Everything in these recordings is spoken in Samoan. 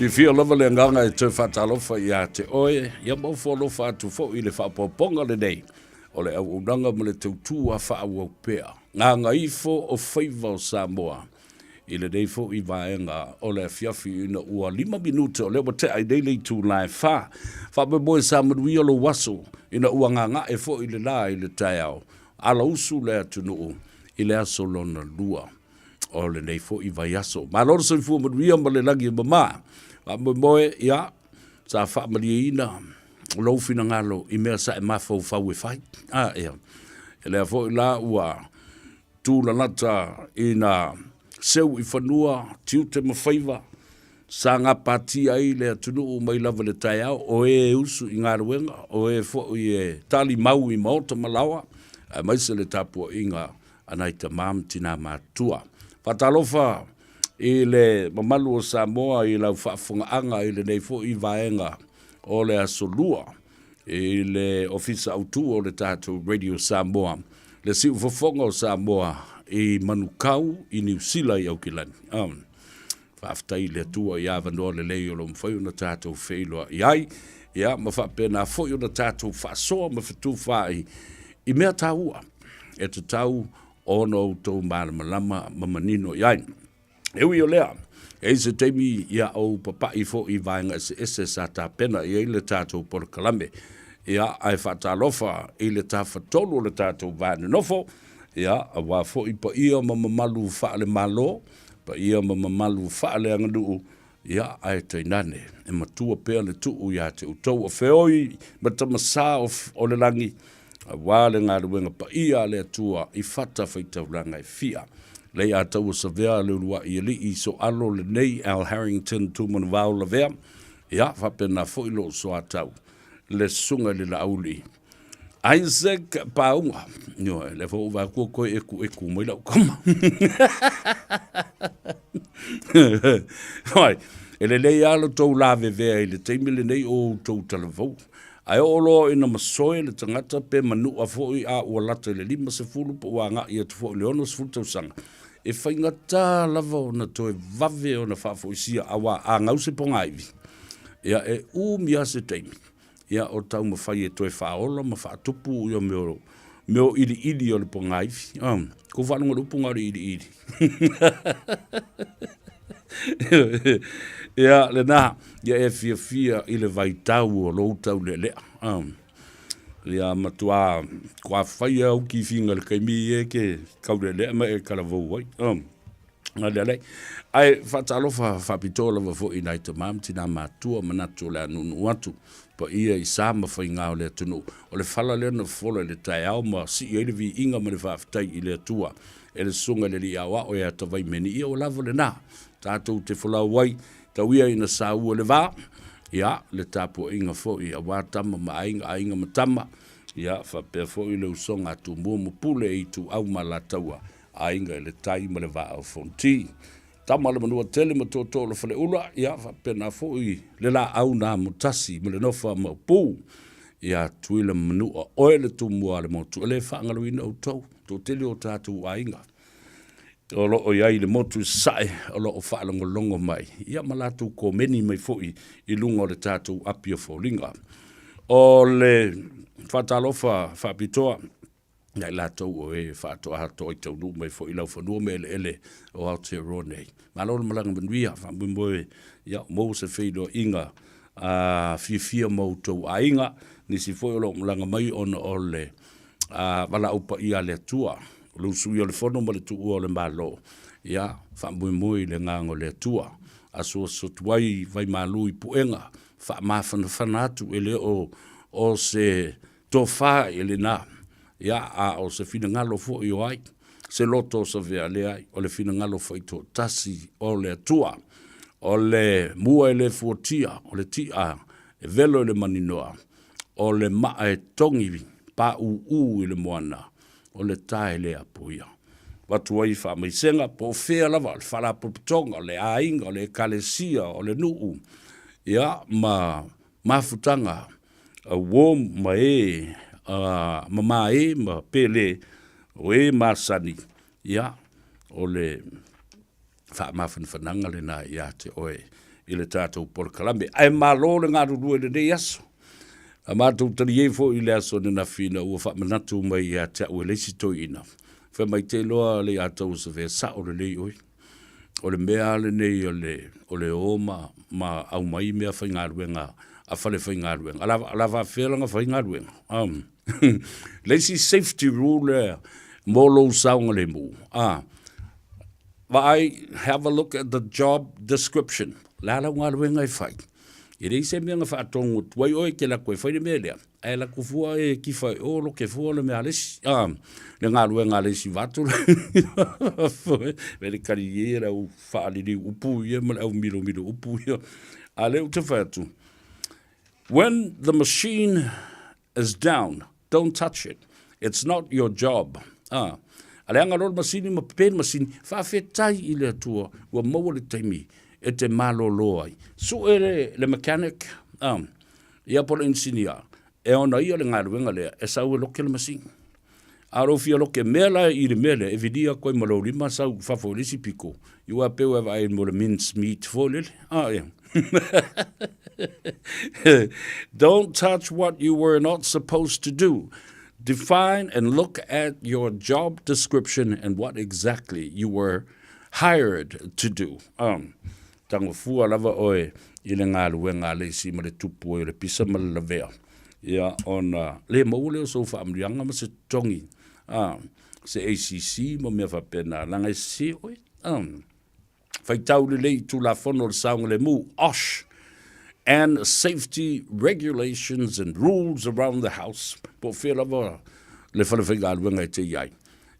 Fiafia lava le agaga e toe faatalofa ia te oe, ia ma ofo alofa atu foi i le faaopoopoga lenei o le auaunaga ma le tautua faaauau pea. Gagaifo o faiva o Samoa i lenei foi vaega o le afiafi ina ua 5 minute o lea ua tea i nei le itula e 4. Faamoemoe sa manuia lou aso ina ua gaga'e foi le la i le taeao, alausu le atunuu i le aso lona lua o lenei foi vaiaso. Malo le soifua manuia ma le lagi e mama. Faamoemoe, ia, sa faamalieina lou finagalo i mea sa e mafaufau e fai. A, ia, e lea foi la ua tūlalata ina seu i fanua tiute ma faiva sa gapatia ai le atunuu mai lava i le taeao, o e usu i galuega, o e foi e talimau i maota ma laoa, aemaise le tapuaiga a nai tama ma tina matutua. Faatalofa i le mamalu o Samoa i lau faafofogaaga i lenei foi vaega o le Aso Lua i le Ofisa Autu o le tatou Radio Samoa, le siufofoga o Samoa i Manukau i Niu Sila i Aukilani. Faafetai i le Atua i avanoa lelei o lo o mafai ona tatou feiloai ai, ia ma faapena foi ona tatou faasoa ma fetufaai i mea taua e tatau ona outou malamalama ma manino i ai. E ui o lea, e i se taimi ia ou papai foi i vaega eseese sa tapena i ai le tatou polokalame. Ia, ae faatalofa i le tafatolu o le tatou va nonofo, ia, aua foi paia ma mamalu faale-Malo, paia ma mamalu faaleaganuu, ia, ae tainane, e matua pea le tuu ia te outou o feoi ma tamasa o le lagi, aua le galuega paia a le Atua i fata faitaulaga e fia. Lei a taua savea le uluai alii soalo lenei Al Harrington Tumanuvao Lavea, ia, faapena foi lou soatau le susuga i le Laauli Isaac Pauga. Ioe, lea foi ua vaai atu ua toe ekueku mai lau tama. Oi, e lelei lava lo tou lavevea i le taimi lenei o outou talavou. Ae oo loa ina masoe le tagata pe manua foi a ua lata i le 50 po ua agai atu foi i le 60 tausaga, e faigata lava ona toe vave ona faafoisia aua a gau se pogaivi, ia e umi lava se taimi ia o taumafai e toe faaola ma faatupu ia mea o mea o iliili o le pogaivi. Kou faalogo i le upu na o le iliili. Ia, lena, ia e fiafia i le vaitau o lou taulealea. Ia matua kua faia au kifiga i le taimi e ke taulealea ma e talavou ai. Alea Ae faatalofa faapitoa lava foi i nai tama ma tina matua manatu o le a nuunuu atu paia i sa ma faiga o le atunuu. O le fala lea na fofola i le taeao ma sii ai le viiga ma le faafetai i le Atua e le Susuga i le Alii Aoao ia Tavaimeni. Ia ua lava lena tatou te folau ai, tau ia ina saua le va, ia le tapuaiga foi aua tama ma aiga, aiga ma tama, ia faapea foi le usoga a Tumua ma Pule i Ituau ma Alataua, Aiga i le Tai ma le Vaa o Fonoti. Tama le Manuatele ma Tootoo o le Faleula, ia faapena foi le laau na amotasi ma le nofo a Maopu ia Tuila ma Manua, oe le Tumua a le motu, e le faagaloina outou, toatele o tatou aiga o lo o i ai i le motu i Sasae o lo o faalogologo mai, ia ma latou komeni mai foi i luga o le tatou api o foliga. O le faatalofa faapitoa ia i latou o e faatoatoa i taunuu mai foi i laufanua ma eleele o Aotearoa nei. Malo le malaga manuia, faamoemoe ia maua se feiloaiga fiafia ma outou aiga, nisi foi o lo o malaga mai ona o le valaau paia a le Atua, o le usuia o le fono ma le tuua o le Malo, ia faamoemoe i le agaga o le Atua. Asuasu atu ai vaimalu i puega, faamafanafana atu e le o se tofa i lena, ia, a o se finagalo foi o ai, se loto o Savea, leai, o le finagalo faitoatasi o le Atua. O le mua e le fuatia, o le ti'a e velo i le maninoa, o le maa e togi pāūū i le moana, o le ta e le apoia. Avatu ai faamaisega, po o fea lava, o le faalapotopotoga, o le aiga, o le ekalesia, o le nuu, ia, ma mafutaga auo ma e mama e ma pele o e masani, ia, o le faamafanafanaga lena ia te oe. i le tatou polokalame. Ae malo le galulue i lenei aso. A matou taliē foi i le aso ananafi ina ua faamanatu mai ia te au e le isi toeaina, fai mai te iloa le Atauasavea sao lelei oe. O le mea lava lenei o le, o le o ma, ma aumai meafaigaluega a falefaigaluega, o le a faapefea la ona fai galuega? Le isi safety rule lea mo lou saogalemu, vaai, have a look at the job description. O le a lau galuega e fai? E leai se mea na faatonu atu ai oe e te alu atu e fai le mea lea, ae alu atu fua e tifa i o loke fua le mea a le isi, le galuega a le isi vaeatu le le kalilie le au faaliliu upu ia ma le au milomilo upu ia. A o lea ou te fai atu, when the machine is down, don't touch it. It's not your job. Ah, a leaga loa le masini ma pepe le masini, faafetai i le Atua ua maua le taimi e te malolo ai. Sue le, le mechanic, ah, ia po o le inisinia, e ona ia le galuega lea, e sau e loke le masini. A o lou fia loke mea la i le mea lea, e vilia atu ai ma lou lima sau i fafo i le isi pito, aua e pei ua e vaai mo le mince meat foi lele. Ah, ia. Don't touch what you were not supposed to do. Define and look at your job description and what exactly you were hired to do. Um, tago fua lava oe i le galuega a le isi ma le tupu ai o le pisa ma le lavea. Ia, ona le maua lea o sou faamanuiaga ma se totogi, a, se ACC ma mea faapena, leaga e sese oe. A, faitau lelei i Tulafono o le Saogalemu, OSH, and Safety Regulations and Rules Around the House, po o fea lava le falefaigaluega e te i ai,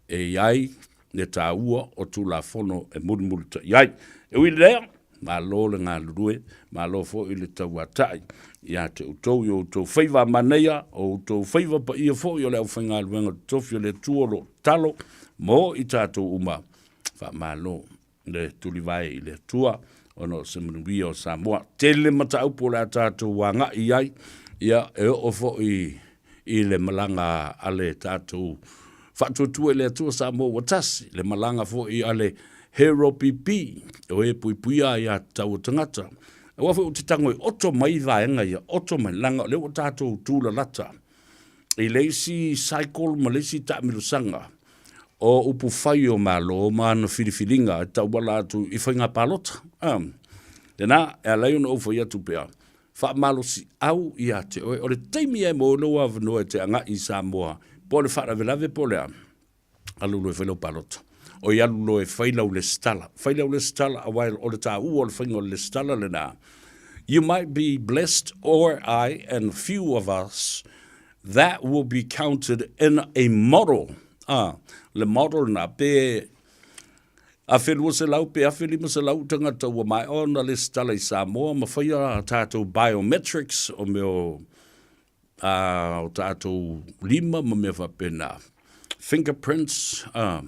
e i ai le taua o Tulafono e mulimulita'i ai. E ui i lea, malo le galulue, malo foi le tauata'i ia te outou i o outou faiva a manaia, o outou faiva paia foi o le aufaigaluega totofi o le Atua o lo o tatalo mo i tatou uma. Faamalo le tulivae i le Atua ona o se manuia o Samoa. Tele mataupu o le a tatou agai i ai, ia e oo foi i le malaga a le tatou Faatuatua i le Atua Samoa ua tasi, le malaga foi a le Hero PP, o e puipuia aiatatau a tagata. Aua foi ou te tago e oto mai vaega ia, oto mai, leaga o lea ua tatou tulalata i le isi cycle ma le isi taamilosaga o upufai o Malo ma ana filifiliga e tauala atu i faiga palota. Lena, e ala ai ona ou fai atu pea, faamalosiau ia te oe, o le taimi e maua ai lou avanoa e te agai i Samoa, po o le faalavelave po o le a, alu loa e fai lau palota. Oi alu loa e fai lau lesitala. Fai lau lesitala aua o le taua o le faiga o le lesitala lena. You might be blessed or I and few of us that will be counted in a model. Ah, le model na pe 1200 pe 1500 tagata ua maea ona lesitala i Samoa ma faia a tatou biometrics o mea o a o tatou lima ma mea faapena, fingerprints, a,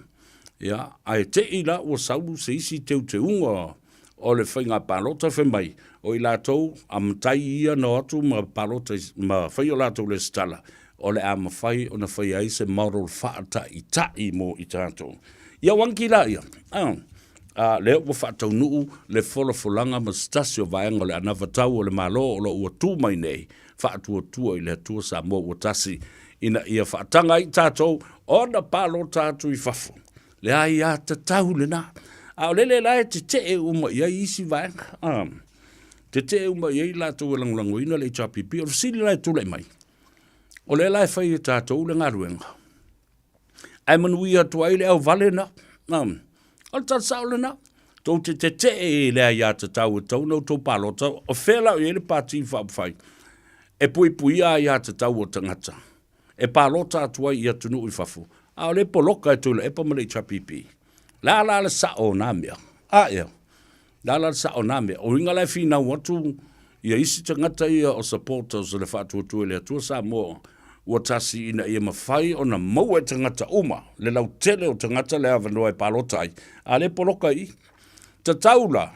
ia, ae te i la ua sau se isi teuteuga o le faiga palota fai mai, o i latou a matai ia na o atu ma palota ma fai o latou lesitala, o le a mafai ona faia ai se model faataita'i mo i tatou. Ia uaniki la ia, a, a lea ua faataunuu le folafolaga ma se tasi o vaega o le anavatau o le Malo o lo o ua tu mai nei, Faatuatua i le Atua Samoa ua tasi, ina ia faataga ai tatou ona palota atu i fafo. Le aiatatau lena. A o lele la e tetee uma i ai isi vaega. A, tetee uma i ai latou e lagolagoina le HRPP. O le fesili la e tulai mai, o lea la e fai e tatou le galuega, ae manuia atu ai le auvale na. O le tala sao lena. Tou te tetee i le aiatatau e tatau ona outou palota, o fea la o i ai le Pati Faaupufai e puipuia aiatatau o tagata e palota atu ai i atunuu i fafo, a o lea e poloka e Tuilaepa ma le HRPP. O le a la le sao o na mea? A ea? Le a la le sao o na mea? O uiga la e finau atu ia isi tagata ia o supporters o le Faatuatua i le Atua Samoa ua tasi ina ia mafai ona maua e tagata uma le lautele o tagata le avanoa e palota ai, a le poloka i i. Tatau la,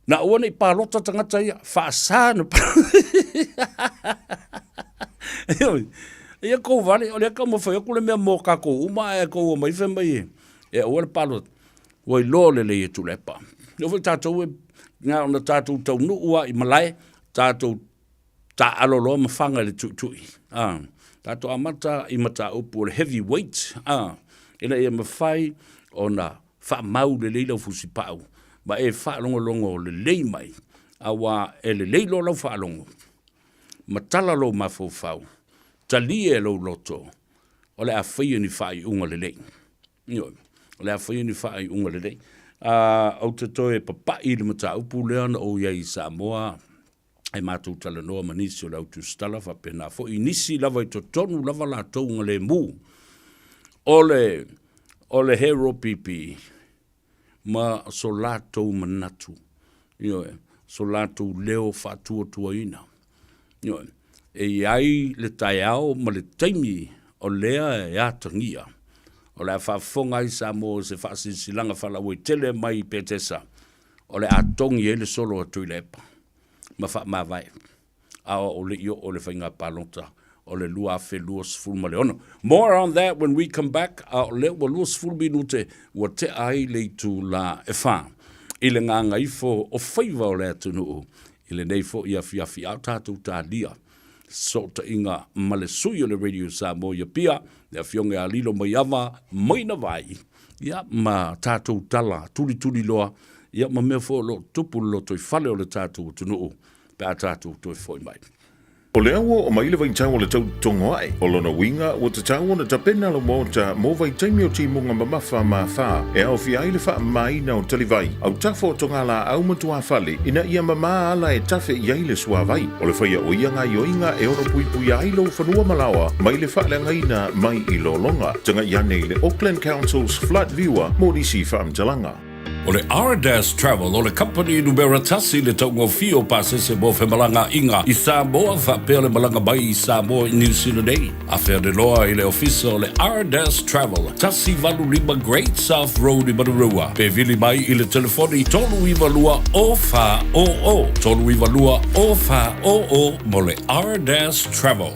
na aua ne i palota tagata ia, faasa na Ioe, ia kou vale, o lea e taumafai atu le mea mo tatou uma ae tou omai fai mai e aua le palota. Ua iloa lelei e Tuilaepa. E oo foi tatou e na ona tatou taunuu lava i malae, tatou taaalo loa ma faga i le tuitui. A, tatou amata i mataupu o le heavy weight, a, ina ia mafai ona faamau lelei lau fusipau ma e faalogologo lelei mai, aua e lelei loa lau faalogo ma tala lou mafaufau, talie lou loto, o le a faia ni faaiuga lelei. Ioe, o le a faia ni faaiuga lelei. Ou te toe papai i le mataupu lea na ou i ai i Samoa ae matou talanoa ma nisi o le au tusitala faapena foi i nisi lava i totonu lava latou galemu o le Hero PP ma so latou manatu, ioe, so latou leo faatuatuaina. Ioe, e i ai le taeao ma le taimi o lea e atagia o le a faafofoga ai Samoa i se faasilasilaga faalauaitele mai Petesa o le a togi ai le solo a Tuilaepa ma faamavae a o le i oo i le faiga palota o le 2026. More on that when we come back. A o lea ua 20 minute ua tea ai le itula e 4 i le gagaifo o faiva o le atunuu i lenei foi afiafi a o tatou talia fesootaiga ma le sui o le Radio Samoa i Apia, le afioga ia Lilo Maiava Mainavai, ia ma tatou tala tulituliloa, ia ma mea foi o lo o tupu i le lotoifale o le tatou atunuu pe a tatou toe foi mai. O lea ua oo mai le vaitau o le tau totogo ae. O lona uiga, ua tatau ona tapena lou maota mo vaitaimi o timuga mamafa ma afa e aofia ai le faamamaina o talivai, autafa o togalaau ma tuafale ina ia mama ala e tafe i ai le suavai. O le faia o ia gaioiga e ono puipuia ai lou fanua ma laoa mai le faaleagaina mai i lologa. Tagai ane i le Auckland Council's Flood Viewer mo nisi faamatalaga. O le Ardas Travel o le kamupani numera tasi i le taugofie o pasese mo femalagaaiga i Samoa faapea le malaga mai i Samoa i Niu Sila nei. Afea loa i le ofisa o le Ardas Travel, 185 Great South Road i Manurewa, pe vili mai i le telefoni 392 0400, 392 0400 mo le Ardas Travel.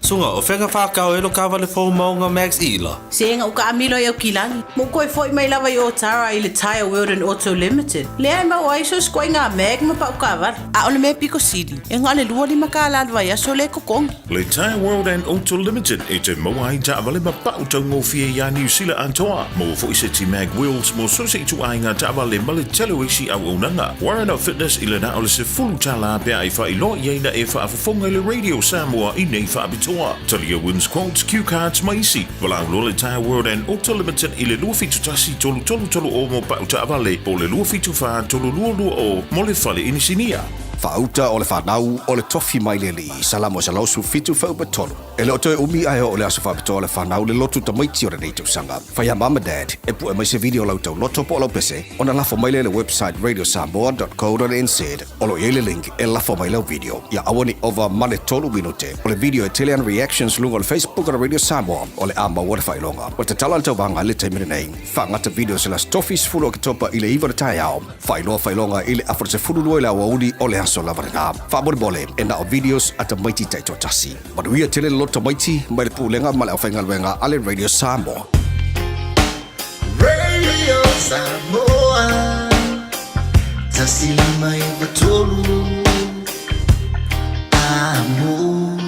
Suga, o fea ka whakao e lo kawale fou maunga Max Ila? Sega u kaamilo i Aukilani, ma u koe foi mai lava i Otara i le Tyre World and Auto Limited, lea e maua ai so sikoaiga mag ma pau kaavale. A o le mea piko sili, e na o le 25 kālā le vaiaso lea e totogi. Le Tyre World and Auto Limited e toe maua ai taavale ma pau taugofie iā Niu Sila atoa. Maua foi seti mag wheels mo so se ituaiga taavale ma le tele o isi auaunaga. Warren of Fitness i le na o le $10 pe a e faailoa i ai na e faafofoga i le Radio Samoa i nei faapitoa. Talia wins quotes, cue cards ma isi. Valaau loa le Tyre World and Auto Limited i le 271 3330 mo pau taavale po o le 274 3220 mo le fale inisinia. Faauta o le fanau o le tofi mai le Alii, Salamo 117 fuaiupu 3. E le o toe umi ae oo le aso faapitoa o le fanau le lotu tamaiti o lenei tausaga. Fai a mum and dad e pue mai se video o lau tauloto po o lau pese ona lafo mai lea i le website radiosamoa.co.nz o lo o i ai le link e lafo mai lau video. Ia aua ne i ova ma le tolu minute o le video e tele ana reactions luga o le Facebook o le Radio Samoa o le a maua le faailoga. Ua tatala le tauvaga i le taimi lenei. Faagata videos i le Aso Tofi 10 Oketopa i le 9 o le taeao. Faailoa faailoga i le afa 12 i le aoauli o le aso lava lena. Faamolemole, e na o videos a tamaiti taitoatasi. Manuia tele le loto tamaiti mai le Pulega ma le Aufaigaluega a le Radio Samoa. Radio Samoa 153 Amo.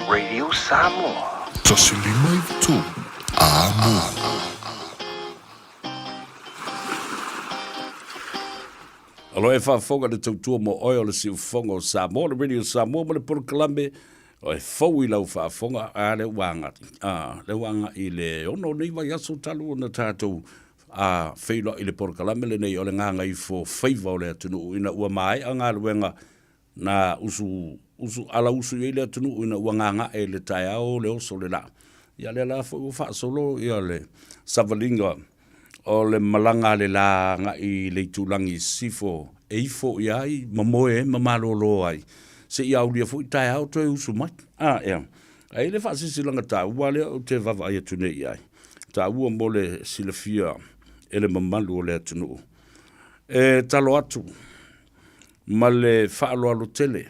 Radio Samoa. 153 Amo. O lo e faafofoga le tautua mo oe o le siufofoga o Samoa, le Radio Samoa ma le polokalame o e fou i lau faafofoga, a lea ua agai, a lea ua agai i le ono nei vaiaso talu ona tatou a feiloai i le polokalame lenei o le gagaifo faiva o le atunuu ina ua maea galuega Na usu, usu, ala usu i ai le atunuu ina ua gaga'e i le taeao le oso o le lā. Ia lea la foi ua faasolo ia le savaliga o le malaga a le lā agai i le itulagi i sisifo e ifo i ai ma moe ai ma malolo ai seia aulia foi taeao toe usu mai. A, ea. Ae i ai le faasilasilaga taua lea ou te vaavaai atu nei i ai, taua mo le silafia e le mamalu o le atunuu. E talo atu ma le faaaloalo tele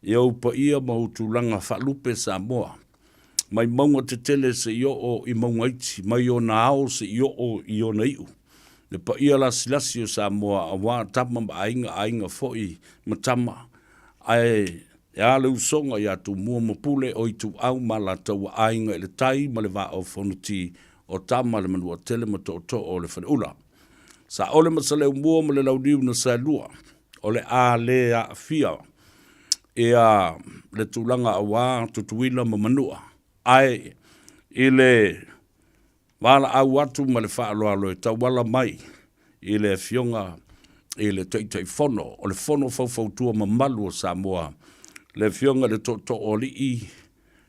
i ou paia ma ou tulaga faalupe Samoa, mai mauga tetele seia oo i mauga iti, mai ona ao seia oo i ona iu. Le paia lasilasi o Samoa aua tama ma aiga, aiga foi ma tama, ae e a le usoga ia Tumua ma Pule o Ituau ma Alataua Aiga i le Tai ma le Vaa o Fonoti o Tama le Manuatele ma Tootoo o le Faleula. Saole ma Saleumua ma le Launiu na Saelua, o le a le aafia ia le tulaga aua Tutuila ma Manua, ae i le valaau atu ma le faaaloalo e tauala mai i le Afioga i le Taitaifono o le Fono Faufautua Mamalu o Samoa, le Afioga i le Tootooalii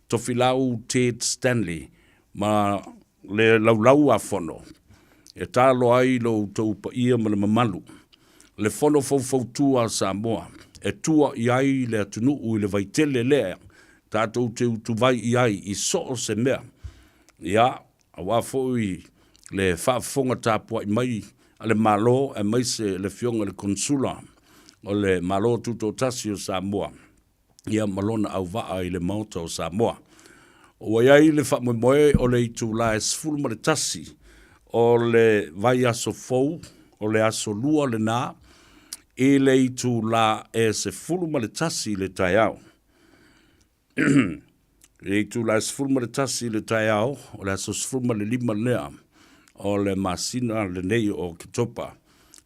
Tofilau Ted Stanley ma le Laulau-a-Fono, e talo ai lo outou paia ma le mamalu, le Fono Faufautua a Samoa, e tua i ai le atunuu i le vaitele lea tatou te utuvai i ai i so o se mea, ia, aua foi le faafofoga tapuai mai a le Malo aemaise le Afioga i le Konesula o le Malo Tutoatasi o Samoa, ia ma lona auvaa i le Maota o Samoa. Ua i ai le faamoemoe o le itula e 11 o le vaiaso fou, o le aso Lua lena, i le itula e 11 i le taeao. I le itula e 11 i le taeao o le aso 15 lea o le masina lenei o Oketopa,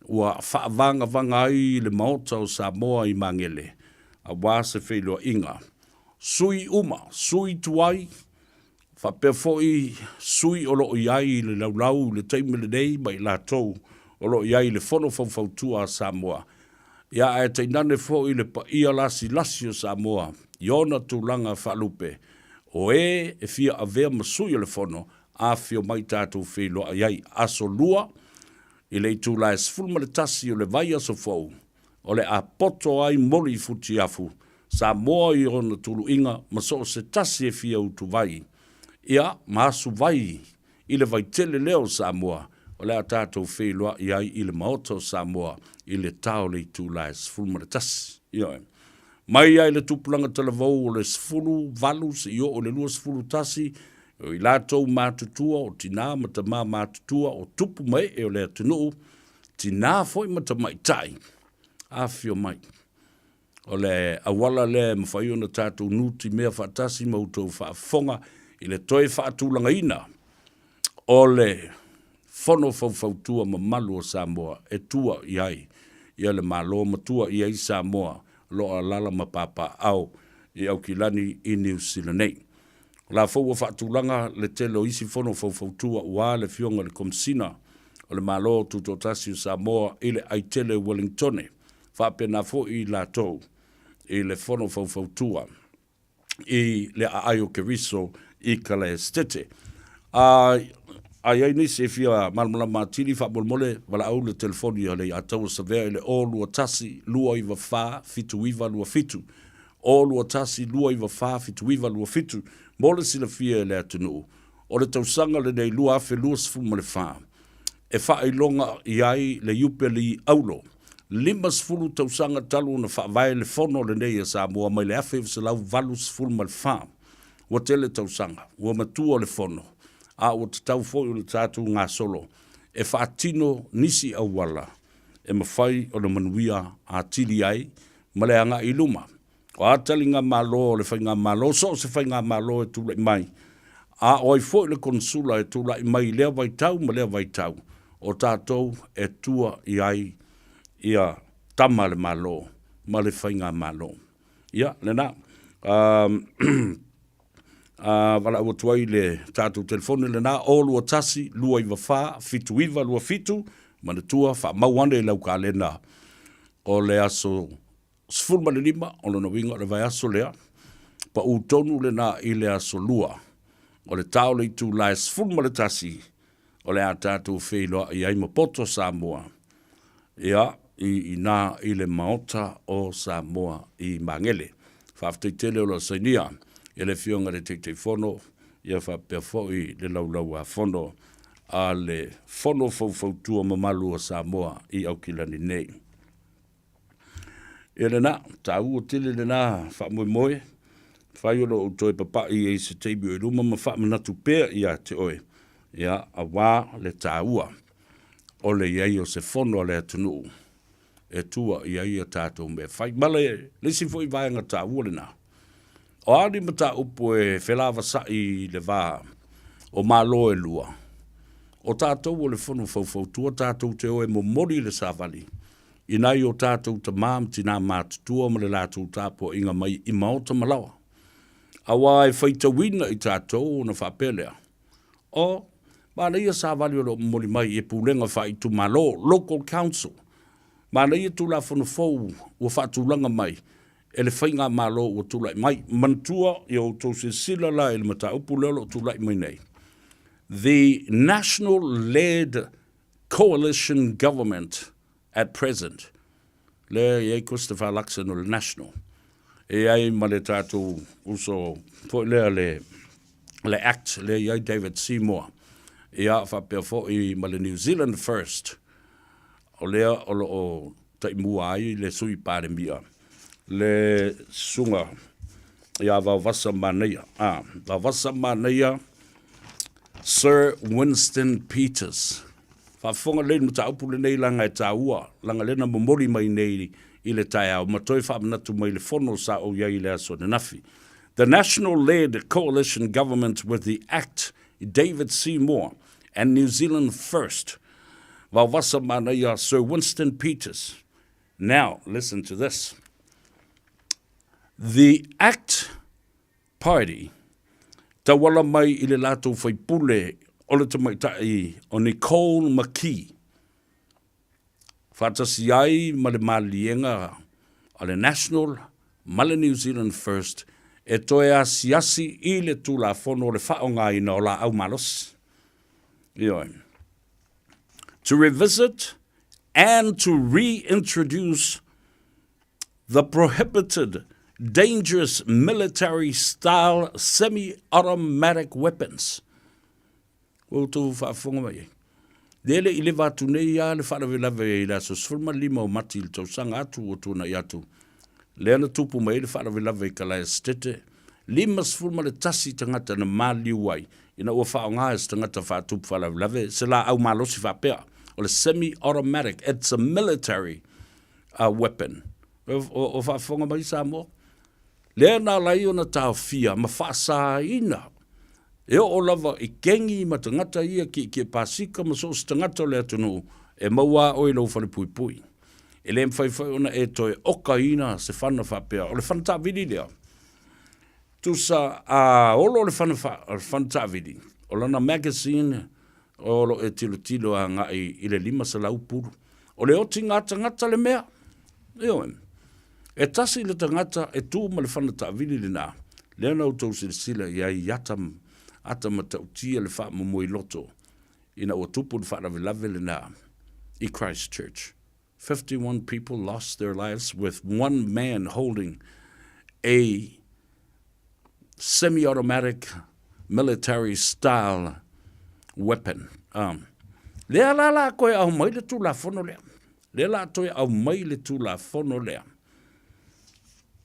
ua faavagavaga ai le Maota o Samoa i Magele aua se feiloaiga. Sui uma, sui tuai, faapea foi sui o lo o i ai i le laulau i le taimi lenei ma i latou o lo o i ai i le Fono Faufautua a Samoa, ia ae tainane foi le paia lasilasi o Samoa i ona tulaga faalupe, o e e fia avea ma sui o le Fono, afifio mai tatou feiloai ai aso Lua i le itula e 11 o le vaiaso fou, o le a poto ai moli i futiafu Samoa i ona tuluiga ma so o se tasi e fia utuvai, ia, ma asuvai i le vaitele lea o Samoa, o le a tatou feiloai ai i le Maota o Samoa i le ta o le itula e 11. Ioe. Mai lava i le tupulaga talavou o le 18 seia oo i le 21, o i latou matutua, o tinā ma tamā matutua, o tupu ma ee o le atunuu, tinā foi ma tamaitai, afifio mai. O le auala lea e mafai ona tatou nutimea faatasi ma outou faafofoga i le toe faatulagaina o le Fono Faufautua mamalu o Samoa e tua i ai ia le Malo ma tua i ai Samoa o lo o alaala ma papaaao i Aukilani i Niu Sila nei. O la foi ua faatulaga le tele o isi Fono Faufautua ua le Afioga i le Komesina o le Malo Tutoatasi o Samoa i le Aitele Ueligitone faapena foi i latou i le Fono Faufautua i le aai o Keriso i Kalaesetete. A a i ai nisi e fia malamalama atili, faamolemole, valaau le telefoni a Leiataua Savea i le 021 294 7927, 021 294 7927, mo le silafia e le atunuu, o le tausaga lenei 2024, e faailoga i ai le Iupeli Auro. 50 tausaga talu ona faavae le Fono lenei a Samoa mai le 1984. Ua tele tausaga, ua matua le Fono, a ua tatau foi ona tatou gasolo e faatino nisi auala e mafai ona manuia atili ai ma le agai i luma. O a taligamalo a le Faigamalo, so o se Faigamalo e tulai mai, a o ai foi le Konesula e tulai mai i lea vaitau ma lea vaitau, o tatou e tua i ai ia tama a le Malo ma le Faigamalo. Ia, lena. A valaau atu ai le tatou telefoni lena, 021 294 7927, manatua faamau ane i lau kalena o le aso 15, o lona uiga o le vaiaso lea, pau tonu lena i le aso Lua, o le ta o le itula e 11, o le a tatou feiloai ai ma poto Samoa, ia, i ina i le Maota o Samoa i Magele. Faafetai tele o lo o sainia e le Afioga i le Taitaifono, ia faapea foi le Laulau-a-Fono a le Fono Faufautua Mamalu a Samoa i Aukilani nei. Ia lena, taua tele lena faamoemoe, fai o lo o toe papai ai se taimi o i luma ma faamanatu pea ia te oe, ia, aua le taua. O le i ai o se fono a le atunuu e tua i ai a tatou mea fai. Ma le isi foi vaega taua lena, o a ni mataupu e felavasa'i i le va o Malo e lua, o tatou o le Fono Faufautua tatou te o e momoli le savali i nai o tatou tamā ma tinā matutua ma le latou tapuaiga mai i maota ma laoa. Aua e faitauina i tatou ona faapea lea, O manaia savali o lo o momoli mai e pulega faaitumalo, local council, manaia Tulafono fou ua faatulaga mai e le faigamalo ua tulai mai. Manatua ia outou silasila la i le mataupu lea o lo o tulai mai nei, the national led coalition government at present, lea e i ai Christopher Luxon o le National, e i ai ma le tatou uso foi lea le, le Act lea e i ai David Seymour, ia faapea foi ma le New Zealand First, o lea o lo o taimua ai le Sui Palemia, le Susuga ia Vaovasa Manaia. Ah, Vaovasa Manaia Sir Winston Peters. Faafofoga lelei i le mataupu lenei leaga e taua, leaga lea na momoli mai nei i le taeao ma toe faamanatu mai i le fono sa ou i ai i le aso ananafi. The National-led coalition government with the Act David Seymour and New Zealand First Vaovasa Manaia Sir Winston Peters. Now, listen to this. The Act Party, tauala mai i le latou faipule o le tamaitai o Nicole McKee, faatasi ai ma le maliliega a le National ma le New Zealand First e toe asiasi i le Tulafono o le Faaaogaina o Laau Malosi. Ioe. To revisit and to reintroduce the prohibited dangerous military style semi-automatic weapons. Ua outou faafofoga mai ai. Lea le i leva atu nei lava le faalavelave i le aso 15 o Mati i le tausaga atu ua tuanai atu, lea na tupu mai ai le faalavelave i Kalaesetete, 51 tagata na maliu ai ina ua faaaoga e se tagata faatupu faalavelave se laau malosi faapea, o le semi-automatic, it's a military weapon. O faafofoga mai Samoa? Lea na ala ai ona taofia ma faasaina e oo lava i kengi ma tagata ia kiekie pasika ma so o se tagata o le atunuu e maua a oe i lou falepuipui. E le mafai foi ona e toe okaina se fana faapea. O le fana taavili lea, tusa a olo le fana, fana taavili, o lana magazine o lo o e tilotilo agai i le 500 pulu. O le otiga tagata le mea. Ioe. E tasi le tagata e tu ma le fana taavili lena, lea na outou silasila i ai i ata, ata matautia le faamomoe loto ina ua tupu le faalavelave lena i Christchurch. 51 people lost their lives with one man holding a semi-automatic military style weapon. Um, lea la la koe au mai le tulafono lea. Lea la toe au mai le tulafono lea.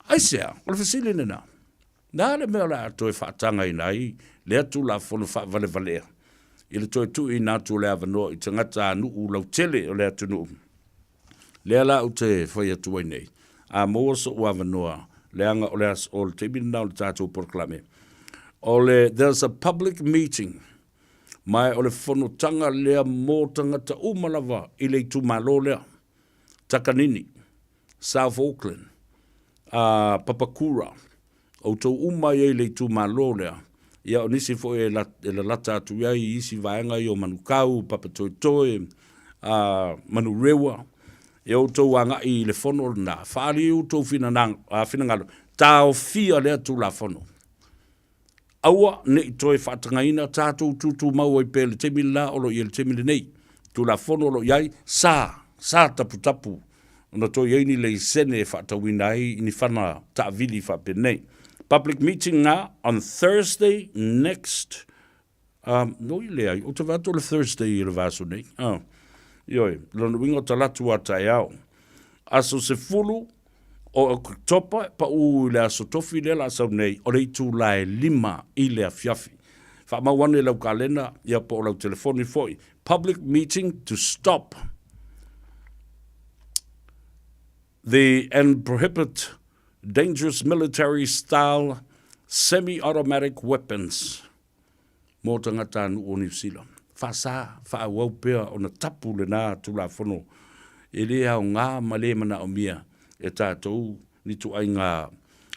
Aisea, o le fesili lena. Na le mea o le a toe faatagaina ai lea tulafono faavalevalea i le toe tuuina atu o le avanoa i tagata a nuu lautele o le atunuu. Lea la ou te fai atu ai nei, a maua so'u avanoa, leaga o le aso, o le taimi lena o le tatou polokalame, o le there's a public meeting, ma o le fonotaga lea mo tagata uma lava i le itumalo lea, Takanini, South Auckland, a Papakura, outou uma i ai i le itumalo lea, ia o nisi foi e, la, e lalata atu i ai i isi vaega ia o Manukau, Papatoetoe, a Manurewa, e outou agai i le fono lena, faaali ai outou finagalo, taofia lea Tulafono. Aua ne i toe faatagaina tatou tutumau ai pea i le taimi le la o lo o i ai i le taimi lenei. Tulafono o lo o i ai, sa, sa taputapu ona toe i ai ni leisene e faatauina ai ni fana taavili faapenei. Public meeting na on Thursday next Um, no i leai, ou te vaai atu o le Thursday i le vaiaso nei. Ah, ioe, lona uiga o Talatu a taeao. Aso 10 o Oketopa, paʻu i le aso tofi lea la sau nei, o le itula e 5 i le afiafi. Faamau ane i lau kalena, ia po o lau telefoni foi. Public meeting to stop the and prohibit dangerous military style semi-automatic weapons mō tagata nuu o Niu Sila. Faasā, faaauau pea ona tapu lenā Tulafono e lē aogā ma lē manaomia e tatou ni ituaiga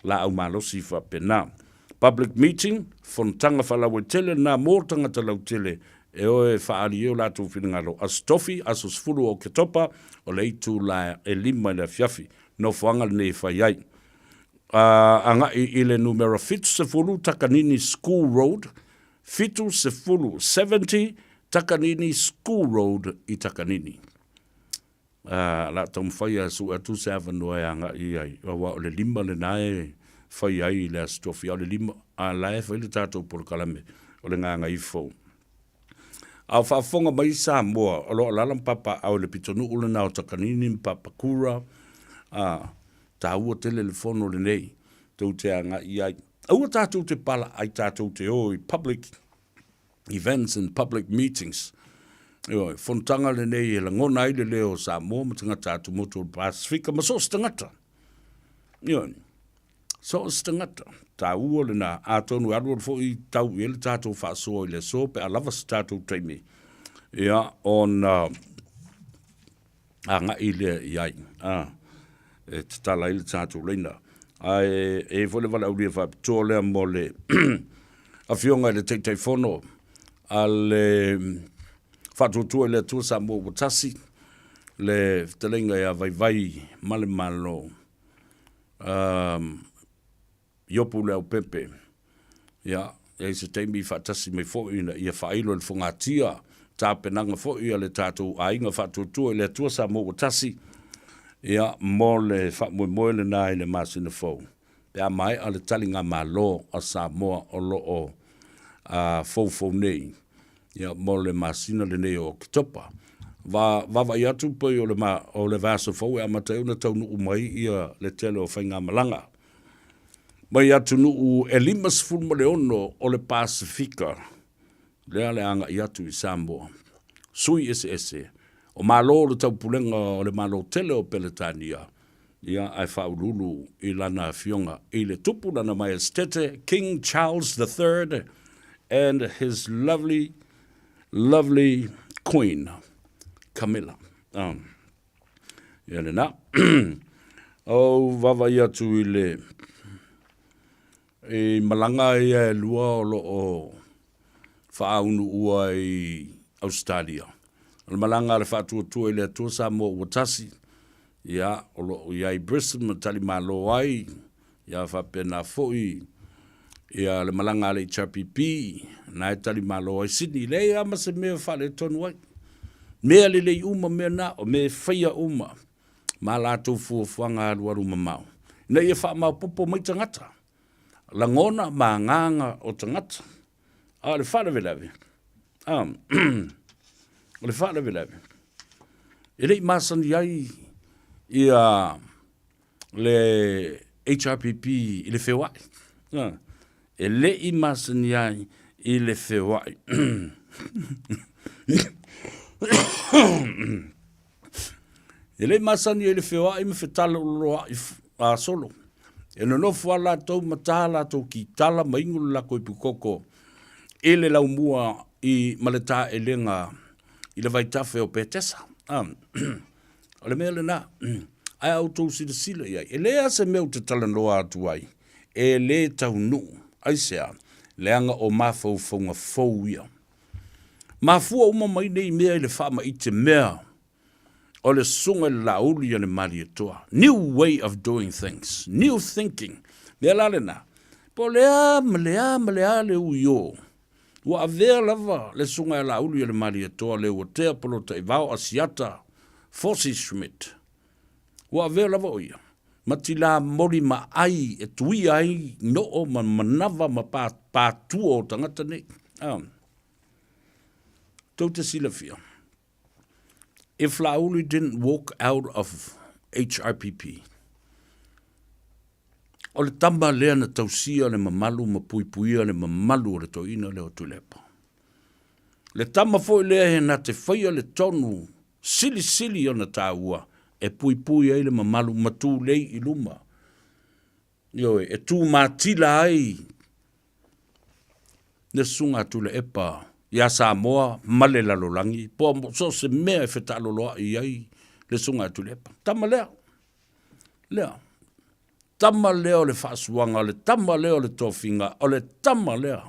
laau malosi faapena. Public meeting, fonotaga faalauaitele lenā mō tagata lautele e o e faaali ai o latou finagalo. Aso Tofi, aso 10 o Oketopa, o le itula e 5 i le afiafi. Nofoaga lenei e fai ai. Agai i le numera 70 Takanini School Road, 70, 70 Takanini School Road i Takanini. Uh, la taumafai a sue atu se avanoa e agai ai, aua o le lima lena e fai ai i le Aso Tofi, a o le lima, a la e fai le tatou polokalame o le Gagaifo. A o faafofoga mai Samoa, o lo o alaala ma papaaao i le pitonuu lena o Takanini ma Papakura, a, taua tele le fono lenei, tou te agai i ai. Aua tatou te palaai tatou te o i public events and public meetings. Ioe, fonotaga lenei e lagona ai le leo o Samoa ma tagata atumotu o le Pasifika ma so o se tagata. Ioe, so o se tagata. Taua lena, atonu e alualu foi tau i ai le tatou faasoa i le aso pe a lava se tatou taimi. Ia, ona agai lea i ai, a, e tatala ai le tatou laina. Ae e i ai foi le valaaulia faapitoa lea mo le Afioga i le Taitaifono a le Faatuatua i le Atua Samoa ua Tasi, le fetalaiga ia Vaivai ma le Malo. Um, Iopu Leaupepe. Ia, e ai se taimi faatasi mai foi ina ia faailo i le fogatia tapenaga foi a le tatou aiga faatuatua i le Atua Samoa ua tasi, ia, mo le faamoemoe lena i le masina fou, pe a maea le taligamalo a Samoa o lo o foufou nei, ia, mo le masina lenei o Oketopa. Va, vaavaai atu pei o le, ma, o le vaiaso fou e amata ai ona taunuu mai ia le tele o faigamalaga mai atunuu e 56 o le Pasefika, lea le agai atu i Samoa. Sui eseese o Malo o le Taupulega o le Malo tele o Peretania, ia ae faauluulu i lana afioga i le Tupu Lana Maiesetete, King Charles the Third and his lovely, lovely Queen, Camilla. Um. Ia lena. Ou vaavaai atu i le i malaga ia e lua o lo o faaunuua i Ausetalia. O le malaga a le Faatuatua i le Atua Samoa ua tasi, ia, o lo o i ai i Brisbane ma talimalo ai, ia faapena foi ia le malaga a le HRPP, na e talimalo ai Sydney. Leai lava ma se mea e faaletonu ai. Mea lelei uma mea na, o mea e faia uma ma latou fuafuaga alualu mamao, ina ia faamaopoopo mai tagata, lagona ma agaga o tagata. A o le faalavelave, a, o le faalavelave, e le i masani ai ia le HRPP i le feoai. E le i masani ai i le feoai. E le i masani ai i le feoai ma fetaloloai a solo. E nonofo a latou ma tā latou kitala ma inu le lakou ipukoko i le laumua i ma le taelega i le vaitafe o Petesa. O le mea lena, ae a outou silasila i ai, e leai lava se mea ou te talanoa atu ai e lē taunuu. Aisea? Leaga o mafaufauga fou ia. Mafua uma mai nei mea i le faamaite mea o le susuga i le Laauli a le Malietoa. New way of doing things, new thinking. Mea la lena, po o le a ma le a ma le a le ui o, Ua avea lava le Susuga ia Laauli o le Malietoa Leuatea Polotaivao Asiata Fosi Schmidt. Ua avea lava o ia ma tilā moli ma ai e tuia ai noo ma manava ma pātua o tagata nei. Ah. Tou te silafia. If Laauli didn't walk out of HRPP, O le tama lea na tausia le mamalu ma puipuia le mamalu o le toeaina lea o Tuilaepa. Le tama foi lea e na te faia le tonu silisili ona taua e puipui ai le mamalu ma tulei i luma. Ioe, e tumatila ai le susuga a Tuilaepa ia Samoa ma le lalolagi, po o so o se mea e fetaaloloai i ai le susuga a Tuilaepa. Tama lea, lea, tama lea o le faasuaga, o le tama lea o le tofiga, o le tama lea,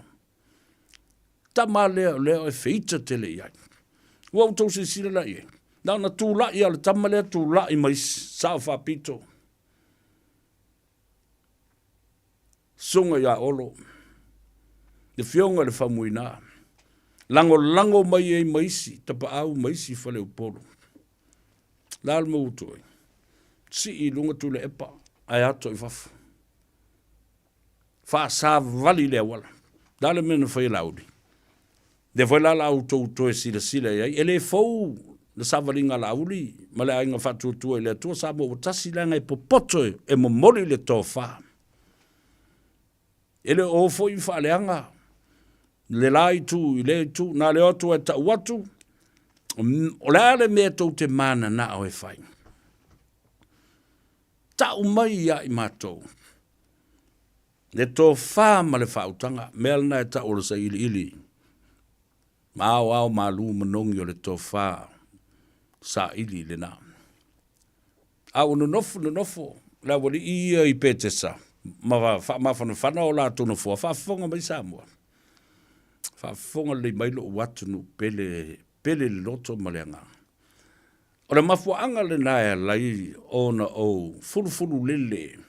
tama lea o lea e feita tele i ai. Ua outou silasila la i ai, na ona tulai lava o le tama lea tulai mai Sao Faapito, Susuga ia Olo, le Afioga i le Faumuina, lagolago mai ai ma isi tapaau ma isi faleupolu. Le a le mea ua tuai? Sii i luga Tuilaepa ae ato i fafo. Faasavali le auala. Le a le mea na fai e Laauli? Lea foi la la outou toe silasila i ai, e le fou le savaliga a Laauli ma le Aiga Faatuatua i le Atua Samoa ua tasi leaga e popoto e momoli le tofa. E le o o foi faaleaga le la itu i lea itu, na le o atu e tau atu, o le a le mea tou te mananao e fai? Tau mai ia i matou le tofa ma le faautaga, mea lena e tau o le sailiili ma aoao malu manogi o le tofa saili lena. A ua nonofo nonofo le aualii ia i Petesa ma faamafanafana o latou nofoa, faafofoga mai Samoa, faafofoga lelei mai lou atunuu pele, pele le loto ma le agaga. O le mafuaaga lena e ala ai ona ou fulufululele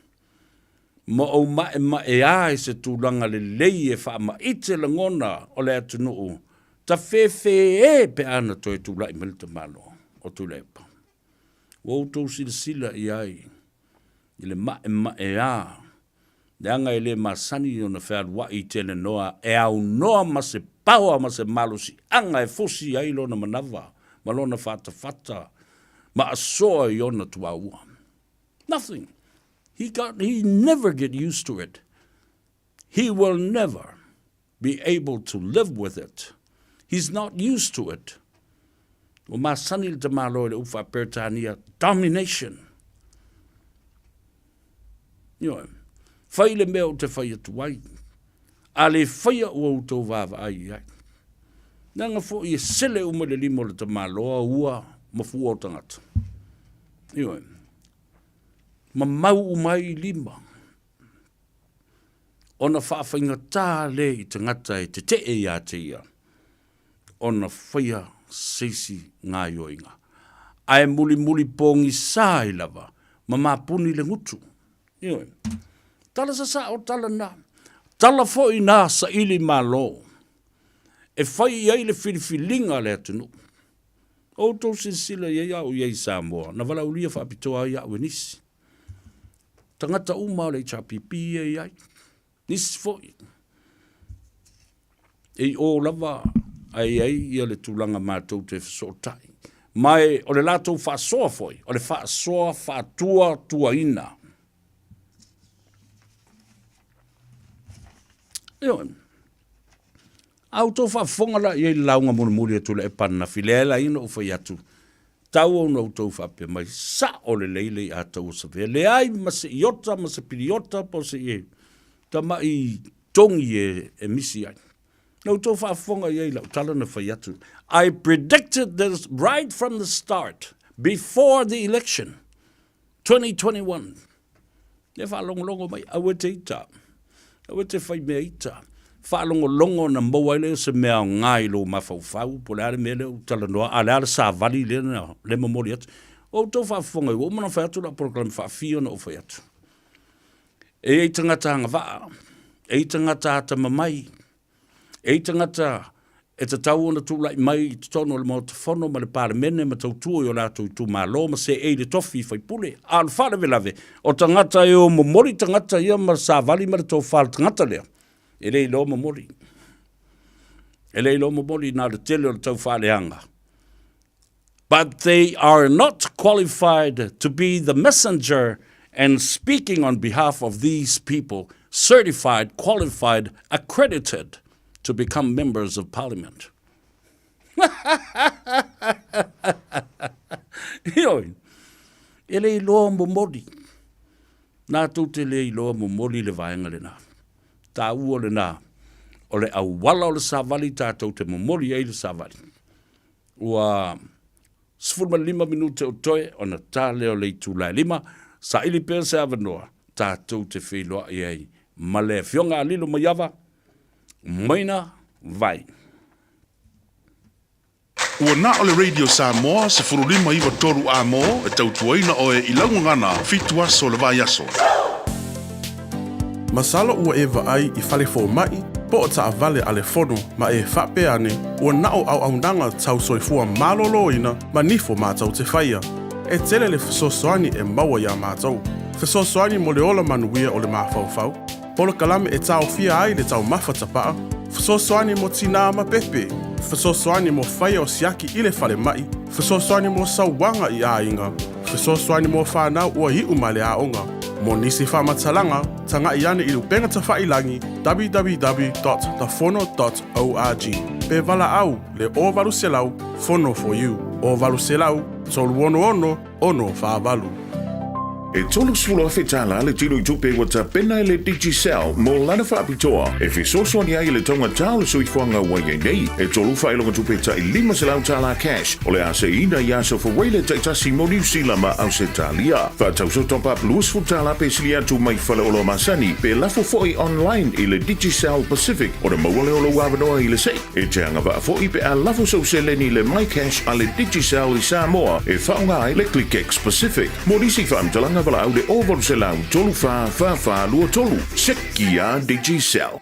ma ou maemaea i se tulaga lelei e faamaite lagona o le atunuu tafefee pe a na toe tulai mai le tamaloa o Tuilaepa. Ua outou silasila i ai i le maemaea leaga e le masani ona fealuai i telenoa e aunoa ma se paoa ma se malosiaga e fusi ai lona manava ma lona fatafata ma asoa i ona tuaua. Nothing. He got, he never get used to it. He will never be able to live with it. He's not used to it. Ua masani le tamaloa i le upu faa-Peretania, domination. Ioe. Fai le mea ou te fai atu ai. A le faia ua outou vaavaai i ai. Leaga foi e sele uma i le lima o le tamaloa ua ma fua o tagata. Ioe. Ma mau uma ai i lima. Ona faafaigata lea i tagata e tetee ia te ia ona faia se isi gaoioiga, ae mulimuli pogisa ai lava ma mapuni le gutu. Ioe. Tala sasao tala na. Tala foi na saili malo e fai i ai le filifiliga a le atunuu. Outou silasila i ai a o i ai i Samoa, na valaaulia faapitoa ai au e nisi. Tagata uma o le HRPP ia e i ai, nisi foi. E i o lava ae i ai ia le tulaga matou te fesootai. Ma e, o le latou faasoa foi, o le faasoa faatuatuaina. Ioe. A outou faafofoga la i ai i le lauga mulimuli a Tuilaepa ananafi, lea e ala ai ona ou fai atu, tau ona outou faapea mai, sao lelei le i'a tauasavea, leai ma se iota ma se piliota po o se ie tama'i togi e misi ai. Na outou faafofoga i ai i lau tala na fai atu, I predicted this right from the start, before the election, 2021. Lea faalogologo mai, aua e te ita, aua e te fai mea ita. Faalogologo ona maua ai lea o se mea aoga i lou mafaufau, po o le a le mea lea ua talanoa, a o le a le savali lea na lea momoli atu. Ua outou faafofoga, ua uma ona fai atu lau polokalame faafia ona ou fai atu. E i ai tagata agavaa, e i ai tagata atamamai, E i tagata e tatau ona tulai mai i totonu o le Maota Fono ma le Palemene ma tautua i o latou itumalo ma seei i le tofi faipule. A o le faalavelave, o tagata e o momoli tagata ia ma savali ma le tofa a le tagata lea, e le iloa momoli. E le iloa momoli na o le tele o le taufaaleaga. But they are not qualified to be the messenger. and speaking on behalf of these people certified, qualified, accredited to become members of parliament. Ioe, e le iloa momoli. Nā tou te le iloa momoli le vaega lenā. Tāua lenā, o le auala o le savali tātou te momoli ai le savali. Ua 15 minute o toe ona tā lea o le itula e lima, saili pea se avanoa tātou te feiloai ai ma le Afioga a Lilo Maiava, Maina Vai. Ua na o le Radio Samoa 1593 A mo e tautuaina oe i lau gagana fitu aso o le vaiaso. Masalo ua e vaai i fale fomai po o taavale a le fono ma e faapea ane ua na o auaunaga tau soifua maloloina ma nifo matou te faia. E tele le fesoasoani e maua iā matou. Fesoasoani mo le ola manuia o le mafaufau, polokalame e taofia ai le taumafa tapaa, fesoasoani mo tinā ma pepe, fesoasoani mo faia o siaki i le falemai, fesoasoani mo sauaga i aiga, fesoasoani mo fanau ua iu mai le aoga. Mo nisi faamatalaga, taga'i ane i le upega tafa'ilagi www.thefono.org pe valaau le 0800 Fono for you 0800 366 648. E 30,000 tala le tino i tupe ua tapena e le Digicel mo lana faapitoa e fesoasoani ai i le taugatā o le soifuaga ua i ai nei. E tolu faailoga tupe tai 500 tala cash o le a seiina i aso Fuaile taitasi mo Niu Sila ma Ausetalia. Faatauso top up 20 tala pe sili atu mai faleoloa masani pe lafo foi online i le Digicel Pacific ona maua lea o lou avanoa i le sei. E te agavaa foi pe a lafo sou seleni i le MyCash a le Digicel i Samoa e faaaoga ai le ClickX Pacific. Mo nisi faamatalaga valaau le 0800 34 44 23. Seki a Digicel.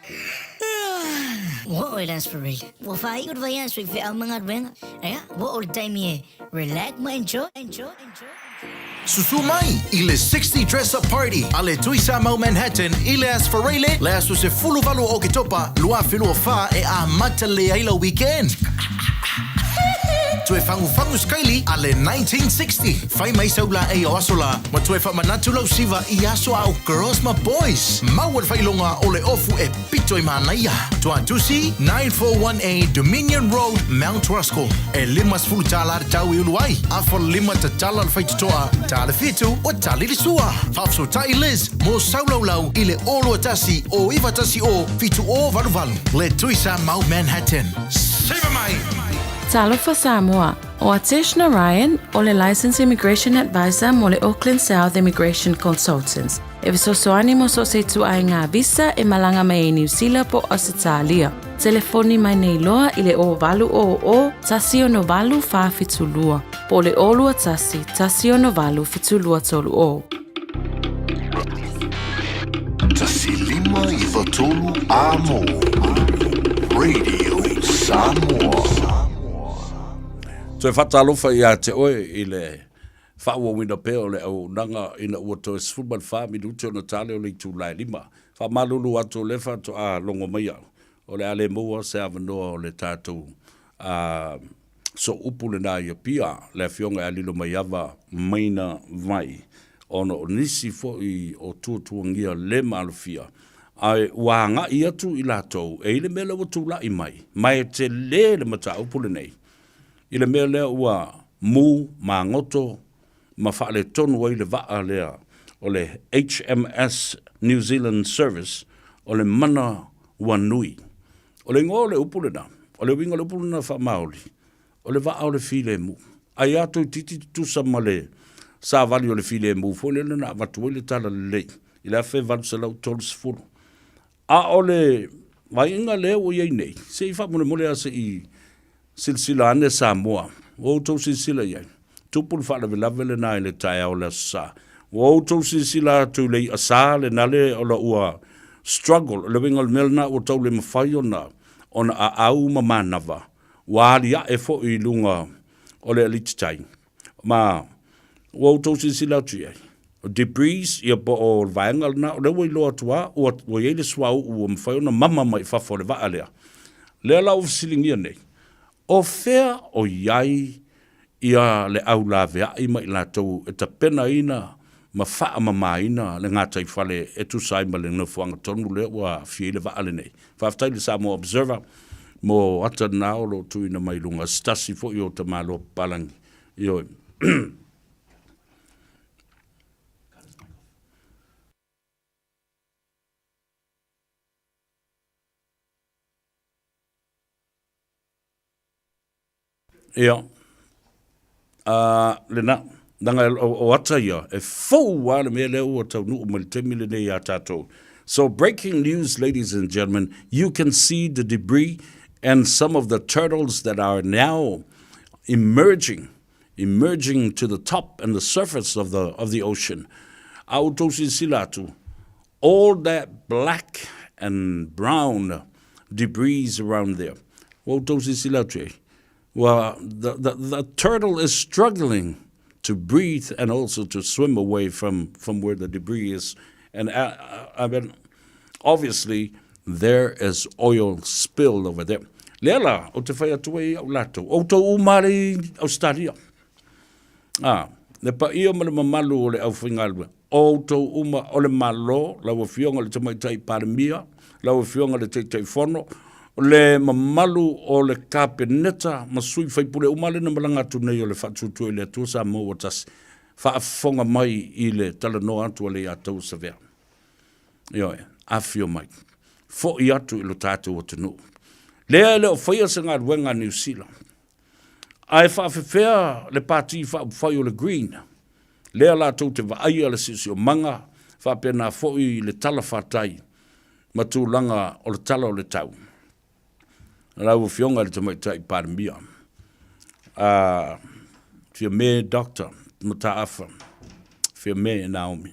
Ua oo i le Aso Faraile, ua faaiu le vaiaso i feau ma galuega. Ea, ua oo i le taimi e relax ma enjoy, enjoy, enjoy. Susu mai i le 60 Dress Up Party a le Tui Samoa Manhattan i le Aso Faraile, le aso 18 o Oketopa 2024 e amata lelei ai lau weekend. Toe fagufagu sikaili a le 1960. Fai mai sau laei o aso la ma toe faamanatu lau siva i aso a o girls ma boys. Maua le faailoga o le ofu e pito i manaia. Tuatusi, 941A Dominion Road, Mount Roskill. E 50 tālā te tau i ulu ai. Afa lima tatala le faitotoa, tā le whitu o tali le sua. Faafesootai Liz mo saulaulau i le 021 o 91 o 7088. Le Tui Samoa Manhattan. Siva mai! Talofa Samoa, ʻO Atesh Narayan, ʻo le Licensed Immigration Advisor mo le Auckland South Immigration Consultants. E fesoasoani mo so o se ituaiga visa e malaga mai ai Niu Sila po o Ausetalia. Telefoni mai nei loa i le 0800 168 472 po o le 021 168 7230. 1593 Amo Radio Samoa. Toe faatalofa ia te oe i le Faaauauina pea o le auaunaga ina ua toe 14 minute ona tale o le itula e lima. Faamalulu atu o lea faatoa logo mai au, o le a le maua se avanoa o le tatou sooupu lena i Apia, le Afioga ia Lilomaiava Maina Vai, ona o nisi foi o tuatuagia le malofia, ae ua agai atu i latou e i le mea lea ua tulai mai, ma e tele le mataupu lenei. I le mea lea ua mu magoto ma faaletonu ai le vaa lea o le HMS New Zealand Service, o le mana ua nui. O le igoa o le upu lena, o le uiga o le upu lena faamaoli, o le vaa o le filemu. Ai a toeitiiti tutusa ma le savali o le filemu foi lea na avatu ai le talalelei i le 1830. A o le vaaiga lea ua i ai nei, se i faamolemole lava se i silasila ane Samoa. Ua outou silasila i ai? Tupu le faalavelave lena i le taeao o le Aso Sa. Ua outou silasila atu i le i'a sa lena le ola ua struggle, o le uiga o le mea lena ua tau le mafai ona ona aau ma manava, ua alia'e foi i luga o le alititai. Ma ua outou silasila atu i ai, o debris, ia po o le vaega lena, o lea ua iloa atu lava ua, ua i ai le suauu ua mafai ona mama mai fafo o le vaa lea. Lea la ua fesiligia nei, o fea o i ai ia le au laveai ma i latou e tapenaina ma faamamaina le gataifale e tusa ai ma le nofoaga tonu lea ua aafia ai le vaa lenei. Faafetai i le Samoa Observer mo ata na o lo o tuuina mai i luga, se tasi foi o tamaloa papalagi. Ioe. Ia, a, lena, leaga o, o ata ia, e fou lava le mea lea ua taunuu mai le taimi lenei iā tatou. So breaking news, ladies and gentlemen, you can see the debris and some of the turtles that are now emerging, emerging to the top and the surface of the, of the ocean. A outou silasila atu, all that black and brown debris around there. Ua outou silasila atu i ai. Ua, the, the, the turtle is struggling to breathe and also to swim away from, from where the debris is. And I mean, obviously, there is oil spilled over there. Lea la, ou te whai atu ai au latou. Outou uma le i Australia. Ah, le paia ma le mamalu o le aufaigaluega. O outou uma o le Malo, lau Afioga i le Tamaitai Palemia, lau Afioga i le Taitaifono, le mamalu o le Kapeneta ma sui faipule uma lea na malaga atu nei o le Faatuatua i le Atua Samoa ua tasi, faafofoga mai i le talanoa atu a Leiataua Savea. Ioe, afifio mai. Foi atu i lo tatou atunuu. Lea e le o faia se galuega a Niu Sila. Ae faafefea le Pati Faaupufai o le Green, lea latou te vaaia le siosiomaga faapena foi le talafatai ma tulaga o le tala o le tau. Lau Afioga i le Tamaitai Palemia, a Fiame Doctor Mataafa, Fiame Naomi,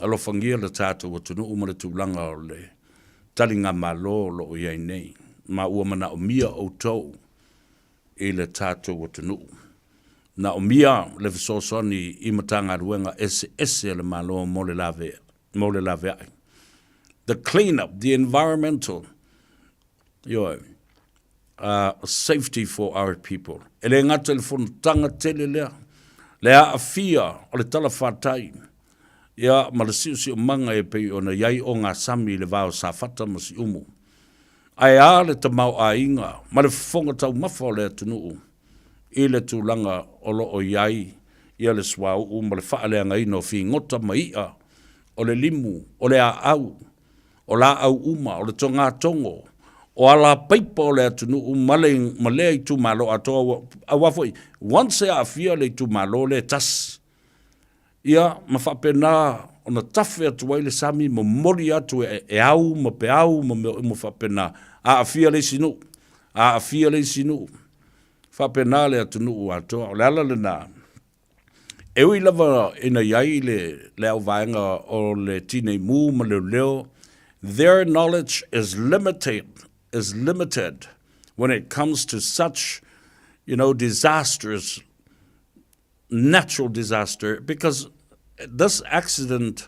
alofagia le tatou atunuu ma le tulaga o le taligamalo o lo o i ai nei, ma ua manaomia outou i le tatou atunuu. Naomia le fesoasoani i Matagaluega eseese a le Malo mo le lave, mo le laveai. The clean up, the environmental, ioe, safety for our people. E le gata i le fonotaga tele lea, le aafia o le talafatai, ia, ma le siosiomaga e pei ona i ai ogasami i le va o Safata ma Siumu. Ae a le tamaoaiga ma le fofoga taumafa o le atunuu i le tulaga o lo o i ai ia le suauu ma le faaleagaina o figota ma i'a, o le limu, o le aau, o laau uma, o le togatogo, o alapaipa o le atunuu ma le, ma lea itumalo atoa, aua foi, once e aafia le itumalo lea e tasi, ia, ma faapena ona tafe atu ai le sami, momoli atu e, e au ma peau ma mea uma faapena, aafia le isi nuu, aafia le isi nuu, faapena le atunuu atoa. O le ala lena, E ui lava ina i ai le, le auvaega o le Tinei Mu ma Leoleo, their knowledge is limited, is limited when it comes to such, you know, disastrous, natural disaster, because this accident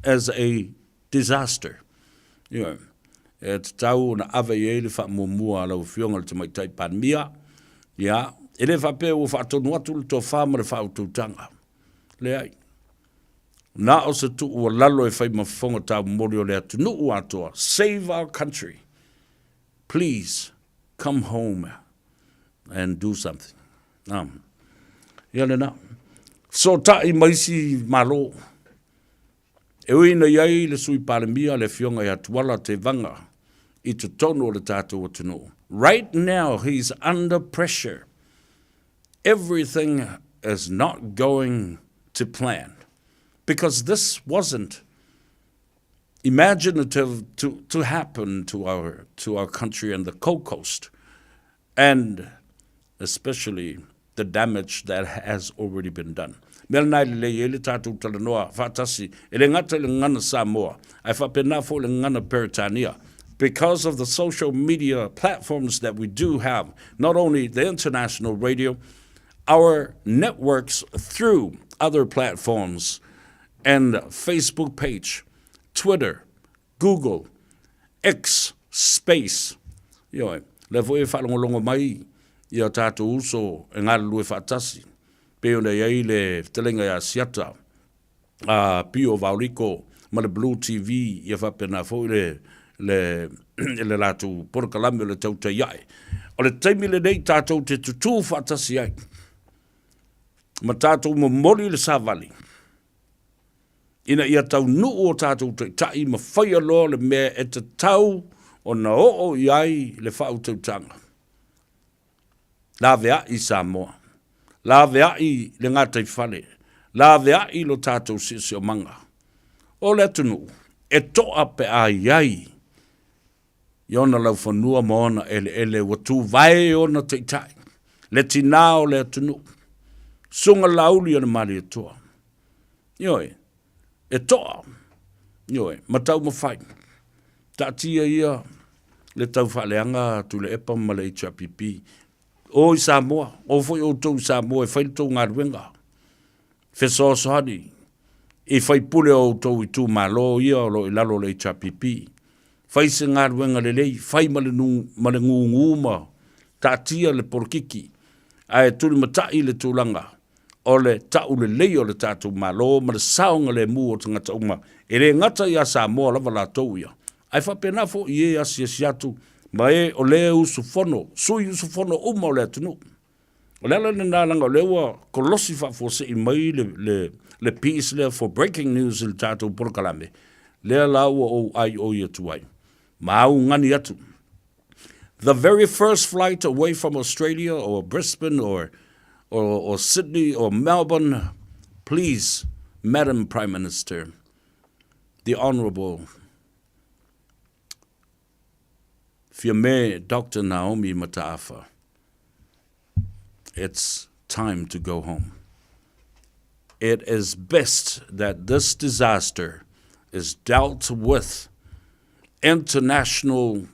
is a disaster. Ioe. E tatau ona ave i ai le faamuamua a lau Afioga i le Tamaitai Palemia, ia, e le faapea ua faatonu atu le tofa ma le faautautaga. Leai. Na o se tuualalo e fai ma fofoga taumoli o le atunuu atoa, save our country. Please come home and do something. Um, ia lena. Fesootai ma isi Malo. E ui ina i ai le Sui Palemia, le Afioga ia Tuala Tevaga, i totonu o le tatou atunuu. Right now he's under pressure. Everything is not going to plan because this wasn't imaginative to, to happen to our, to our country and the co-coast and especially the damage that has already been done. Mea lena e lelei ai le tatou talanoa faatasi, e le gata i le gagana Samoa, ae faapena foi le gagana Peretania. Because of the social media platforms that we do have, not only the international radio, our networks through other platforms and Facebook page, Twitter, Google, X, Space. Ioe, lea foi e faalogologo mai i a tatou uso e galulue faatasi, pei ona i ai le fetalaiga ia Siata. a Pio Vaoliko ma le Blue TV, ia faapena foi le, le, le latou polokalame o le tautai ae. O le taimi lenei tatou te tutū faatasi ai ma tatou momoli le savali ina ia taunuu o tatou taitai ma faia loa le mea e tatau ona oo i ai le faautautaga. Laveai Samoa. Laveai le gataifale. Laveai lo tatou siosiomaga. O le atunuu, e to'a pe a i ai i ona laufanua ma ona eleele ua tuvae ona taitai, le tinā o le atunuu, Susuga Laauli o le Malietoa. Ioe, e to'a, ioe, ma taumafai. Taatia ia le tau faaleaga a Tuilaepa ma le HRPP. O i Samoa, o foi outou i Samoa e fai le tou galuega. Fesoasoani i faipule o outou itumalo ia o lo o i lalo o le HRPP. Fai se galuega lelei, fai ma le, ma le gugu ma taatia le polokiki, ae tulimatai le tulaga o le taulelei o le tatou Malo ma le saogalemu o tagata uma, e le gata ia Samoa lava latou ia, ae faapena foi i e asiasi atu ma e o lea e usufono, sui usufono uma o le atunuu. O le ala lena leaga o lea ua kolosi faafuasei mai le, le, le piece lea for breaking news i le tatou polokalame, lea la ua ou aioi atu ai, ma augani atu. The very first flight away from Australia or Brisbane or, or, or Sydney or Melbourne, please, Madam Prime Minister, the Honourable Fiame Dr. Naomi Mataafa, it's time to go home. It is best that this disaster is dealt with international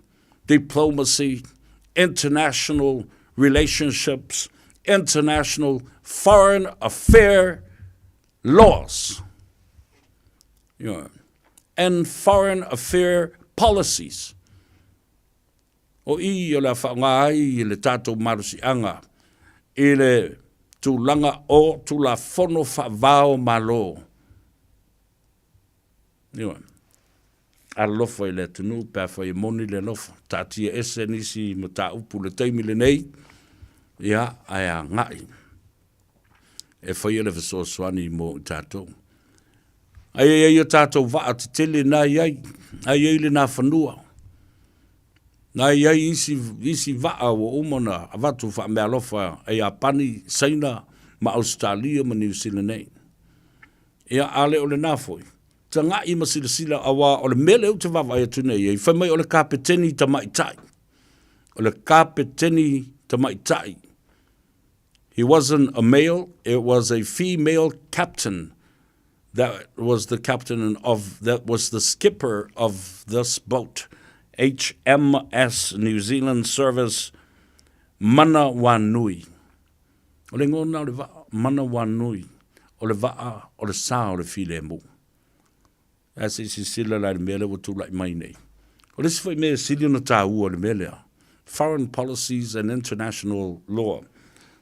diplomacy, international relationships, international foreign affair laws you know, and foreign affair policies. O i o le a faaaoga ai le tatou malosiaga i le tulaga o Tulafono Faavao Malo. Ioe. Alofa i le atunuu pe afai e moni le alofa. Taatia ese nisi mataupu i le taimi lenei, ia, ae agai e faia le fesoasoani mo i tatou. Ai ai ai o tatou vaa tetele na i ai, ai ai le Nafanua, na i ai isi, isi vaa ua uma ona avatu faameaalofa e Iapani, Saina ma Ausetalia ma Niu Sila nei. Ia, a le o lena foi, taga'i ma silasila auā o le mea lea ou te vaavaai atu nei i ai, fai mai o le kapeteni tamaitai, o le kapeteni tamaitai. He wasn't a male, it was a female captain that was the captain of, that was the skipper of this boat, HMS New Zealand Service Manawanui. O le ingoa lena o le vaa, Manawanui, o le vaa o le sa o le filemu. Ae se i silasila la i le mea lea ua tulai mai nei. O le isi foi mea e sili ona taua i le mea lea, foreign policies and international law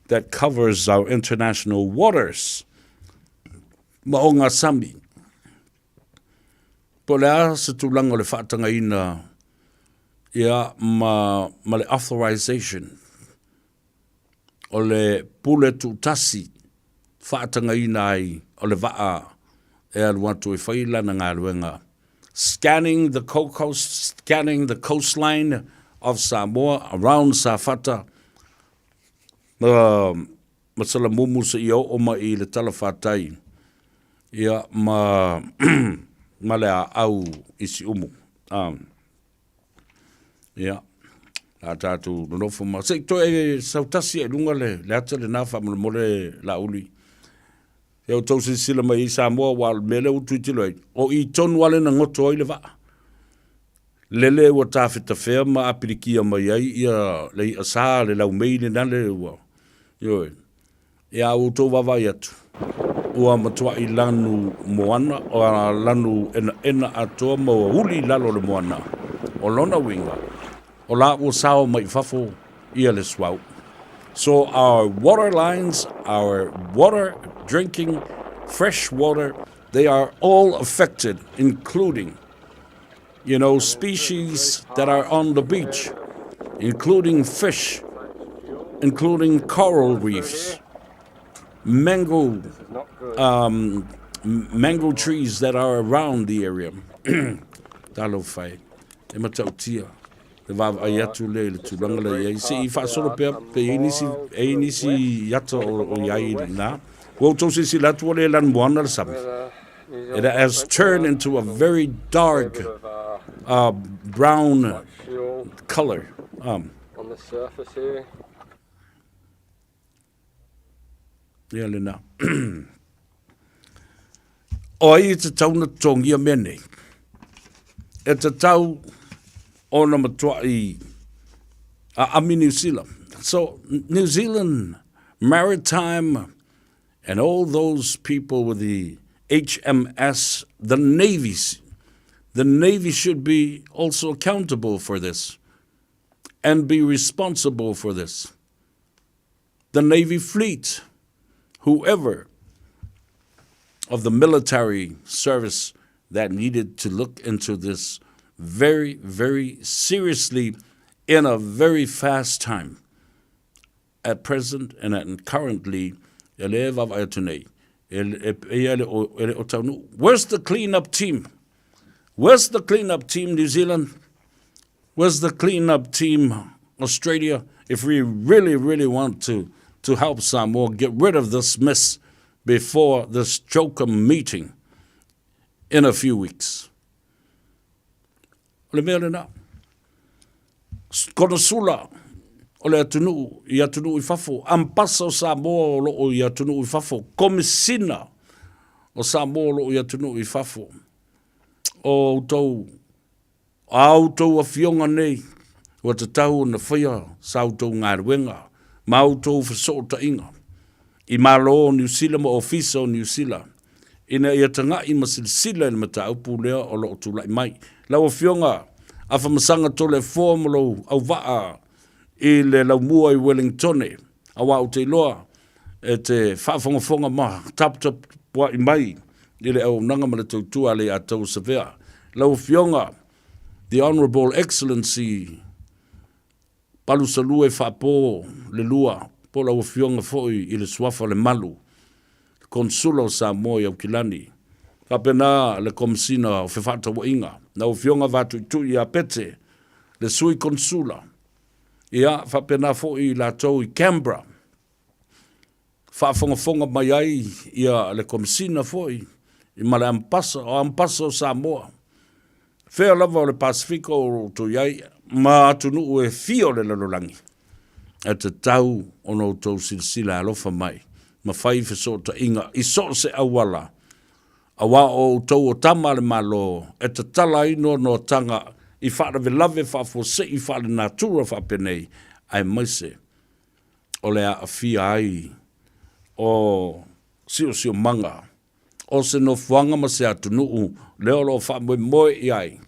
that covers our international waters ma ogasami. Po o le a se tulaga o le faatagaina ia ma, ma le authorization o le pule tuutasi faatagaina ai o le vaa e alu atu e fai lana galuega scanning the coast, scanning the coastline of Samoa around Safata ma, ma Salamumu seia oo mai i le talafatai ia ma, ma le aau i Siumu. Um, Ia, a tatou nonofo ma se i toe sautasi ai i luga le, le ata lena faamolemole Laauli. Ia outou silasila mai i Samoa aua o le mea lea ua tuitilo ai, o i tonu lava lea na goto ai le vaa. Lele ua tafetafea ma apilikia mai ai ia le i'a sa, le laumei lena le ua, ioe. Ia a ua outou vaavaai atu, ua matuai lanu moana, ua lanu enaena atoa ma ua uli i lalo o le moana. O lona uiga, o la ua sao mai i fafo ia le suauu. So our water lines, our water drinking, fresh water, They are all affected, including, you know, species that are on the beach, including fish, including coral reefs, mango, um, mango trees that are around the area. Talofa e, e matautia le vaavaai atu lea i le tulaga lea i ai. Se i faasolo pea pe i ai nisi, e i ai nisi ata o, o i ai i ina. Ua outou silasila atu ua le lanumoana le sami. It has turned into a very dark brown color. Um, ia lena. O ai e tatau na totogia mea nei? E tatau ona matuai a ami New Zealand. So, New Zealand Maritime and all those people with the HMS, the navies, the Navy should be also accountable for this and be responsible for this. The Navy fleet, whoever of the military service that needed to look into this very, very seriously in a very fast time. At present and at currently, e le vaavaai atu nei, e, e, e, e le o, e le o taunuu. Where's the clean-up team? Where's the clean-up team, New Zealand? Where's the clean-up team, Australia? If we really, really want to, to help Samoa get rid of this mess before this CHOGM meeting in a few weeks. O le mea lena. Konosula o le atunuu i atunuu i fafo, ampasa o Samoa o loo i atunuu i fafo, komisina o Samoa o loo i atunuu i fafo. O outou, a outou afioga nei, ua tatau ona faia sa outou galuega ma outou fesootaiga i Malo o Niu Sila ma Ofisa o Niu Sila ina ia taga'i ma silasila i le mataupu lea o lo o tula'i mai. Lau Afioga Afamasaga Toleafoa ma lou auvaa i le laumua i Wellingtone, auā ou te iloa e te faafogafoga ma taputapua'i mai i le auaunaga ma le tautua a Leiataua Savea. Lau Afioga The Honourable Excellency Palusalue Faapo le lua, po o lau Afioga foi i le Suafa le Malu, le Konesula o Samoa i Aukilani, faapena le Komesina o Fefaatauaiga, lau Afioga Vatuitui ia Pete, le Sui Konesula, ia, faapena foi i latou i Canberra, faafogafoga mai ai ia le Komesina foi i ma le Ampasa, o Ampasa o Samoa. Fea lava o le Pasifika o outou i ai ma atunuu e fia o le lalolagi, e tatau ona outou silasila alofa mai ma fai fesootaiga i so o se auala, auā o outou o tama a le Malo e tatala ai noanoataga i faalavelave faafuasei faalenatura faapenei, aemaise o le aafia ai o siosiomaga o se nofoaga ma se atunuu lea o lo o faamoemoe i ai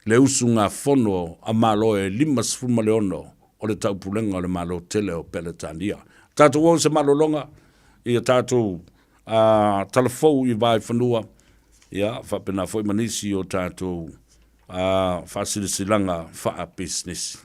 le usugafono a Malo e 56 o le Taupulega o le Malo tele o Peletania. Tatou o i se malologa ia tatou uh, talafou i Vaefanua, ia faapena foi ma nisi o tatou uh, faasilasilaga faapisinisi.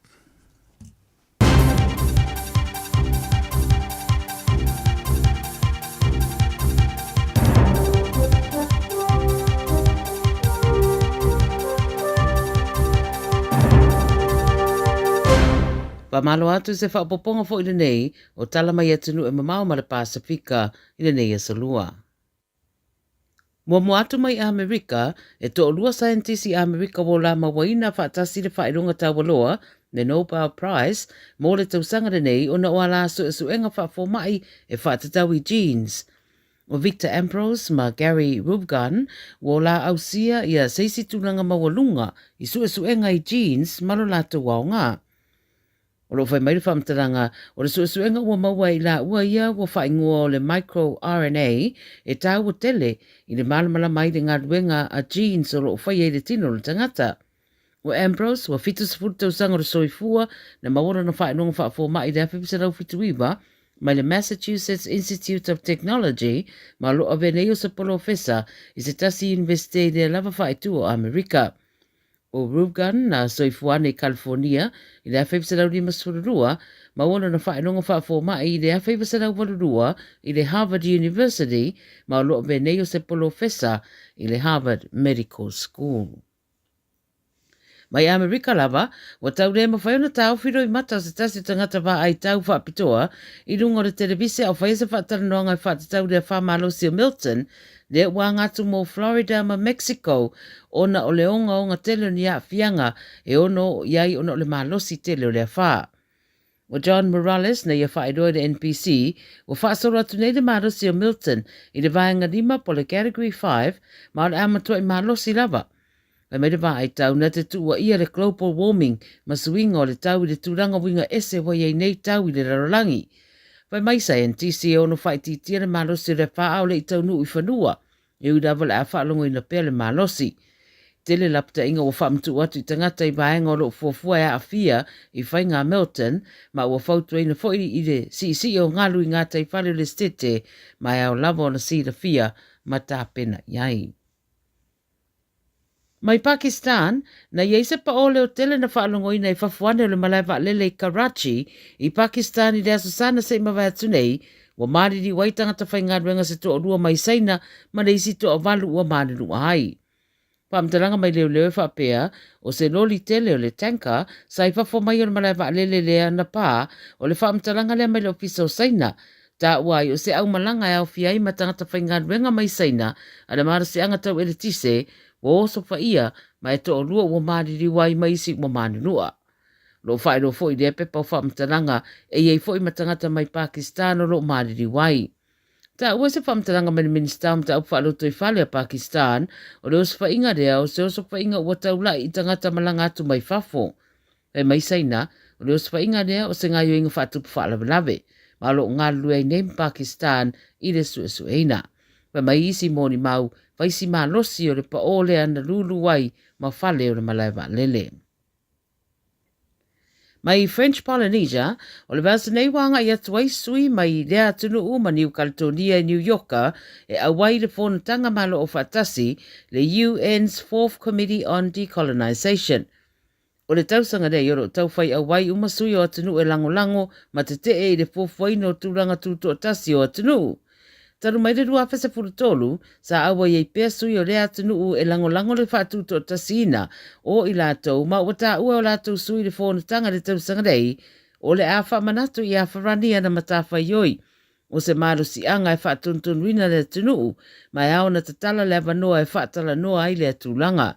Faamalo atu i se faaopoopoga foi lenei o tala mai atunuu e mamao ma le Pasefika i lenei aso Lua. Muamua atu mai Amerika, e toalua saienitisi Amerika ua la mauaina faatasi le faailoga taualoa, le Nobel Prize, mo le tausaga lenei ona o a la suesuega faafoma'i e faatatau i genes. O Victor Ambros ma Gary Ruvkun ua la ausia ia se isi tulaga maualuga i suesuega i genes ma lo latou aoga. O lo o fai mai le faamatalaga, o le suesuega ua maua e i laua ia ua faaigoa o le microRNA e tāua tele i le malamalama ai le galuega a genes o lo o faia i le tino o le tagata. O Ambrose, ua 70 tausaga o le soifua, na maua lona faailoga faafoma'i i le 1979. mai le Massachusetts Institute of Technology ma o lo o avea nei o se polofesa i se tasi Iunivesite i lea lava faaitu o Amerika. ʻO Rubgun na soifua ana i Kalifornia i le 1952 ma ua lona faailoga faafomai i le 1982 i le Harvard University ma o lo o avea nei o se polofesa i le Harvard Medical School. Mai Amerika lava, ua tau le mawhai ona tāofi roimata o se tasi o tagata vaai tau faapitoa i lunga o le televise a o whaia se whaatalanoanga e whaatatau rea whamalosi o Milton, lea ua aga atu mō Florida ma Mexico ona o le ogaoga tele o ni aafiaga e ono oo i ai ona o le malosi tele o le afa. Ua John Morales na ia faailoa i le NBC, ua faasolo atu nei le malosi o Milton i le vaega 5 po o le Category 5 ma o le a matuai malosi lava. Fai mai le vaai tau na te tuuaia le global warming ma suiga o le tau i le tulaga uiga ese ua i ai nei tau i le lalolagi. Fai mai saienitisi e ono faaitiitia le malosi o le afa a o le i taunuu i fanua, e ui lava o le a faalogoina pea le malosi. Tele lapataiga ua faamatuu atu i tagata i vaega o lo o fuafua e aafia i faiga a Milton, ma ua fautuaina foi i le siisii o galu i gataifale o le Setete ma e ao lava ona silafia ma tapena i ai. Mai Pakistan, na i ai se paʻō leo tele na faalogoina i fafo ane o le malae vaalele i Karachi, i Pakistan i le Aso Sa na se i mavae atu nei, ua maliliu ai tagata faigaluega se toalua mai Saina ma le isi toavalu ua malilua ai. Faamatalaga mai leoleo e faapea, o se loli tele o le tanker sa i fafo mai o le malae vaalele lea na pā, o le faamatalaga lea mai le ofisa o Saina, Taua ai o se aumalaga e aofia ai ma tagata faigaluega mai Saina a le malosiaga tau eletise ua osofaia ma e toalua ua maliliu ai ma isi ua manunua. O lo o faailoa foi i lea pepa o faamatalaga e i ai foi ma tagata mai Pakistan o lo o maliliu ai. Taua se faamatalaga mai le Minisita o Mataupu Faalotoifale a Pakistan, o le osofaiga lea o se osofaiga ua taulai i tagata malaga atu mai fafo. Fai mai Saina, o le osofaiga lea o se gaoioiga faatupu faalavelave, ma o lo o galulue ai nei ma Pakistan i le suesueina. Fai mai isi molimau, fai si malosi o le paʻō lea na lūlū ai ma fale o le malae vaalele. Mai French Polynesia, o le vaiaso nei ua agai atu ai sui mai lea atunuu ma Niu Kaletonia i Niu Ioka e auai i le Fonotaga Malo Faatasi, le UN's Fourth Committee on Decolonization. O le tausaga nei o lo o tau whai auai uma sui o atunuu e lagolago ma tetee i le fuafuaina o tulaga tutoatasi o atunuu. Talu mai le 2013, sa auai ai pea sui o lea atunuu e lagolago le faatutoatasiina o i latou ma ua taua e o latou sui le fonotaga i le tausaga nei o le a faamanatu i Afarani ana matafaioi o se malosiaga e faatonutonuina le atunuu ma e ao ona tatala le avanoa e faatalanoa ai lea tulaga.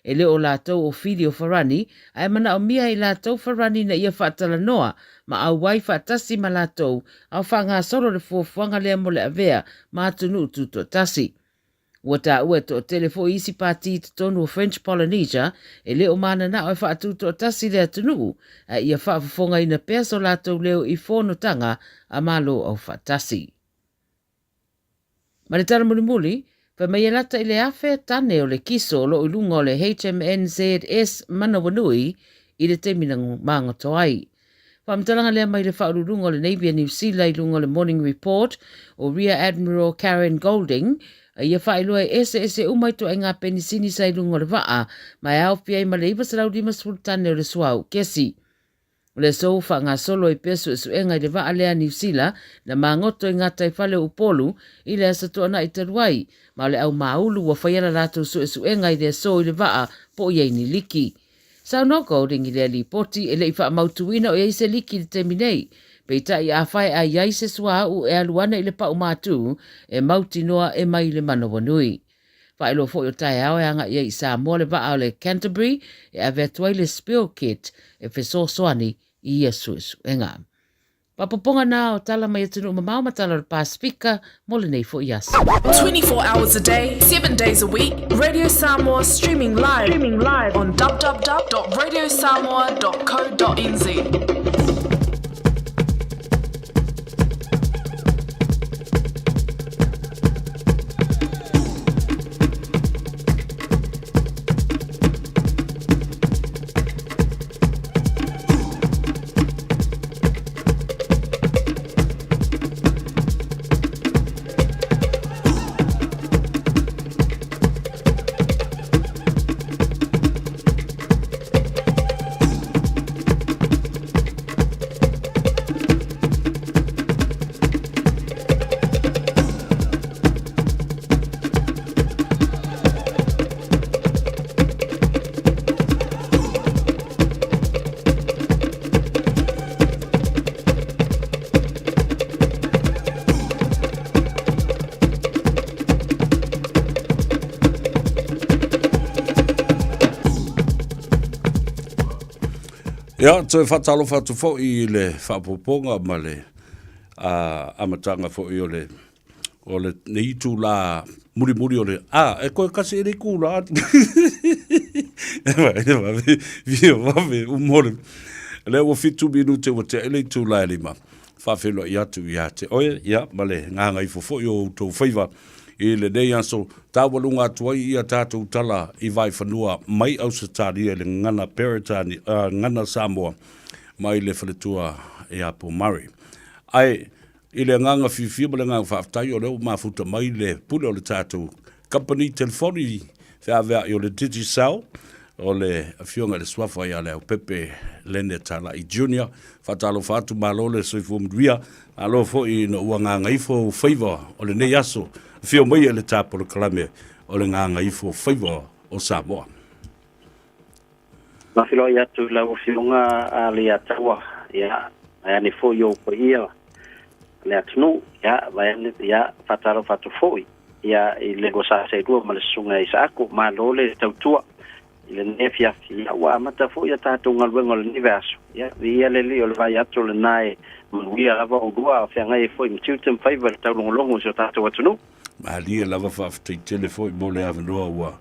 E le o latou o Fili o Farani, ae manaomia e i latou Farani ina ia faatalanoa ma auai faatasi ma latou a o faagasolo le fuafuaga lea mo le avea ma atunuu tutoatasi. Ua taua e toatele foi isi pati i totonu o French Polynesia e le o mananao e faatutoatasi le atunuu, ae ia faafofogaina pea so latou leo i fonotaga a Malo Aufaatasi. Ma le tala mulimuli, fai mai e lata i le 1,000 tane o le kiso o lo o i luga o le HMNZS Manawanui i le taimi na magoto ai. Faamatalaga lea mai le Faauluuluga o le Navy a Niu Sila i luga o le Morning Report o Rear Admiral Karen Golding, a ia faailoa e eseese uma ituaiga penisini sa i luga o le vaa ma e aofia ai ma le 950 tane o le suauu kesi. O le aso ua faagasolo ai pea suesuega i le vaa lea a Niu Sila na magoto i gataifale o Upolu i le Aso Toonai talu ai, ma o le aumāulu ua faia la latou suesuega i le aso i le vaa po o i ai ni liki. Saunoa Golding i lea lipoti e le i faamautuina o i ai se liki i le taimi nei. Peitai afai a i ai se suauu e alu ana i le pau matū, e mautinoa e mai i le manawanui. Faailoa foi o taeao e agai ai i Samoa le vaa o le Canterbury e ave atu ai le spill kit e fesoasoani i ia suesuega. Faapopoga na o tala mai atunuu mamao ma tala o le Pasifika mo lenei foi aso. 24 hours a day, 7 days a week, Radio Samoa streaming live, streaming live on www.radiosamoa.co.nz. Ia, toe faatalofa atu foi i le faaopoopoga ma le amataga foi o le o lenei itulā mulimuli o le a e toe kasi e le itulā fia vave uma o le lea ua 7 minute ua tea i le itulā e 5 faafeiloai atu ia te oe ia ma le gagaifo foi o outou faiva i lenei aso taualuga atu ai ia tatou tala i Vaifanua mai Ausetalia i le gagana Peretani, gagana Samoa mai le faletua ia Pomare. Ae i le agaga fiafia ma le agaga faafetai o lea ua mafuta mai le pule o le tatou kamupani telefoni feaveai o le Digicel, o le afioga i le Suafa ia Leaupepe Lene Talai Junior. Faatalofa atu, malo le soifua manuia, malo foi ina ua gagaifo ou faiva o lenei aso. Afio mai e le ta polokalame o le Gagaifo Faiva o Samoa. Faafeiloai atu i lau Afioga a Leiataua, ia, vaeane foi ou paia le atunuu, ia, vaeane, ia, faatalofa atu foi, ia, i le 272 ma le Susuga ia Isaako, malo le tautua i lenei afiafi, ia, ua amata foi a tatou galuega o lenei vaiaso, ia, viia le Alii o le vaai atu o lena e manuia lava oulua a o feagai ai foi ma tiute ma faiva i le taulogologo o si o tatou atunuu. Malie lava faafetai tele foi mo le avanoa ua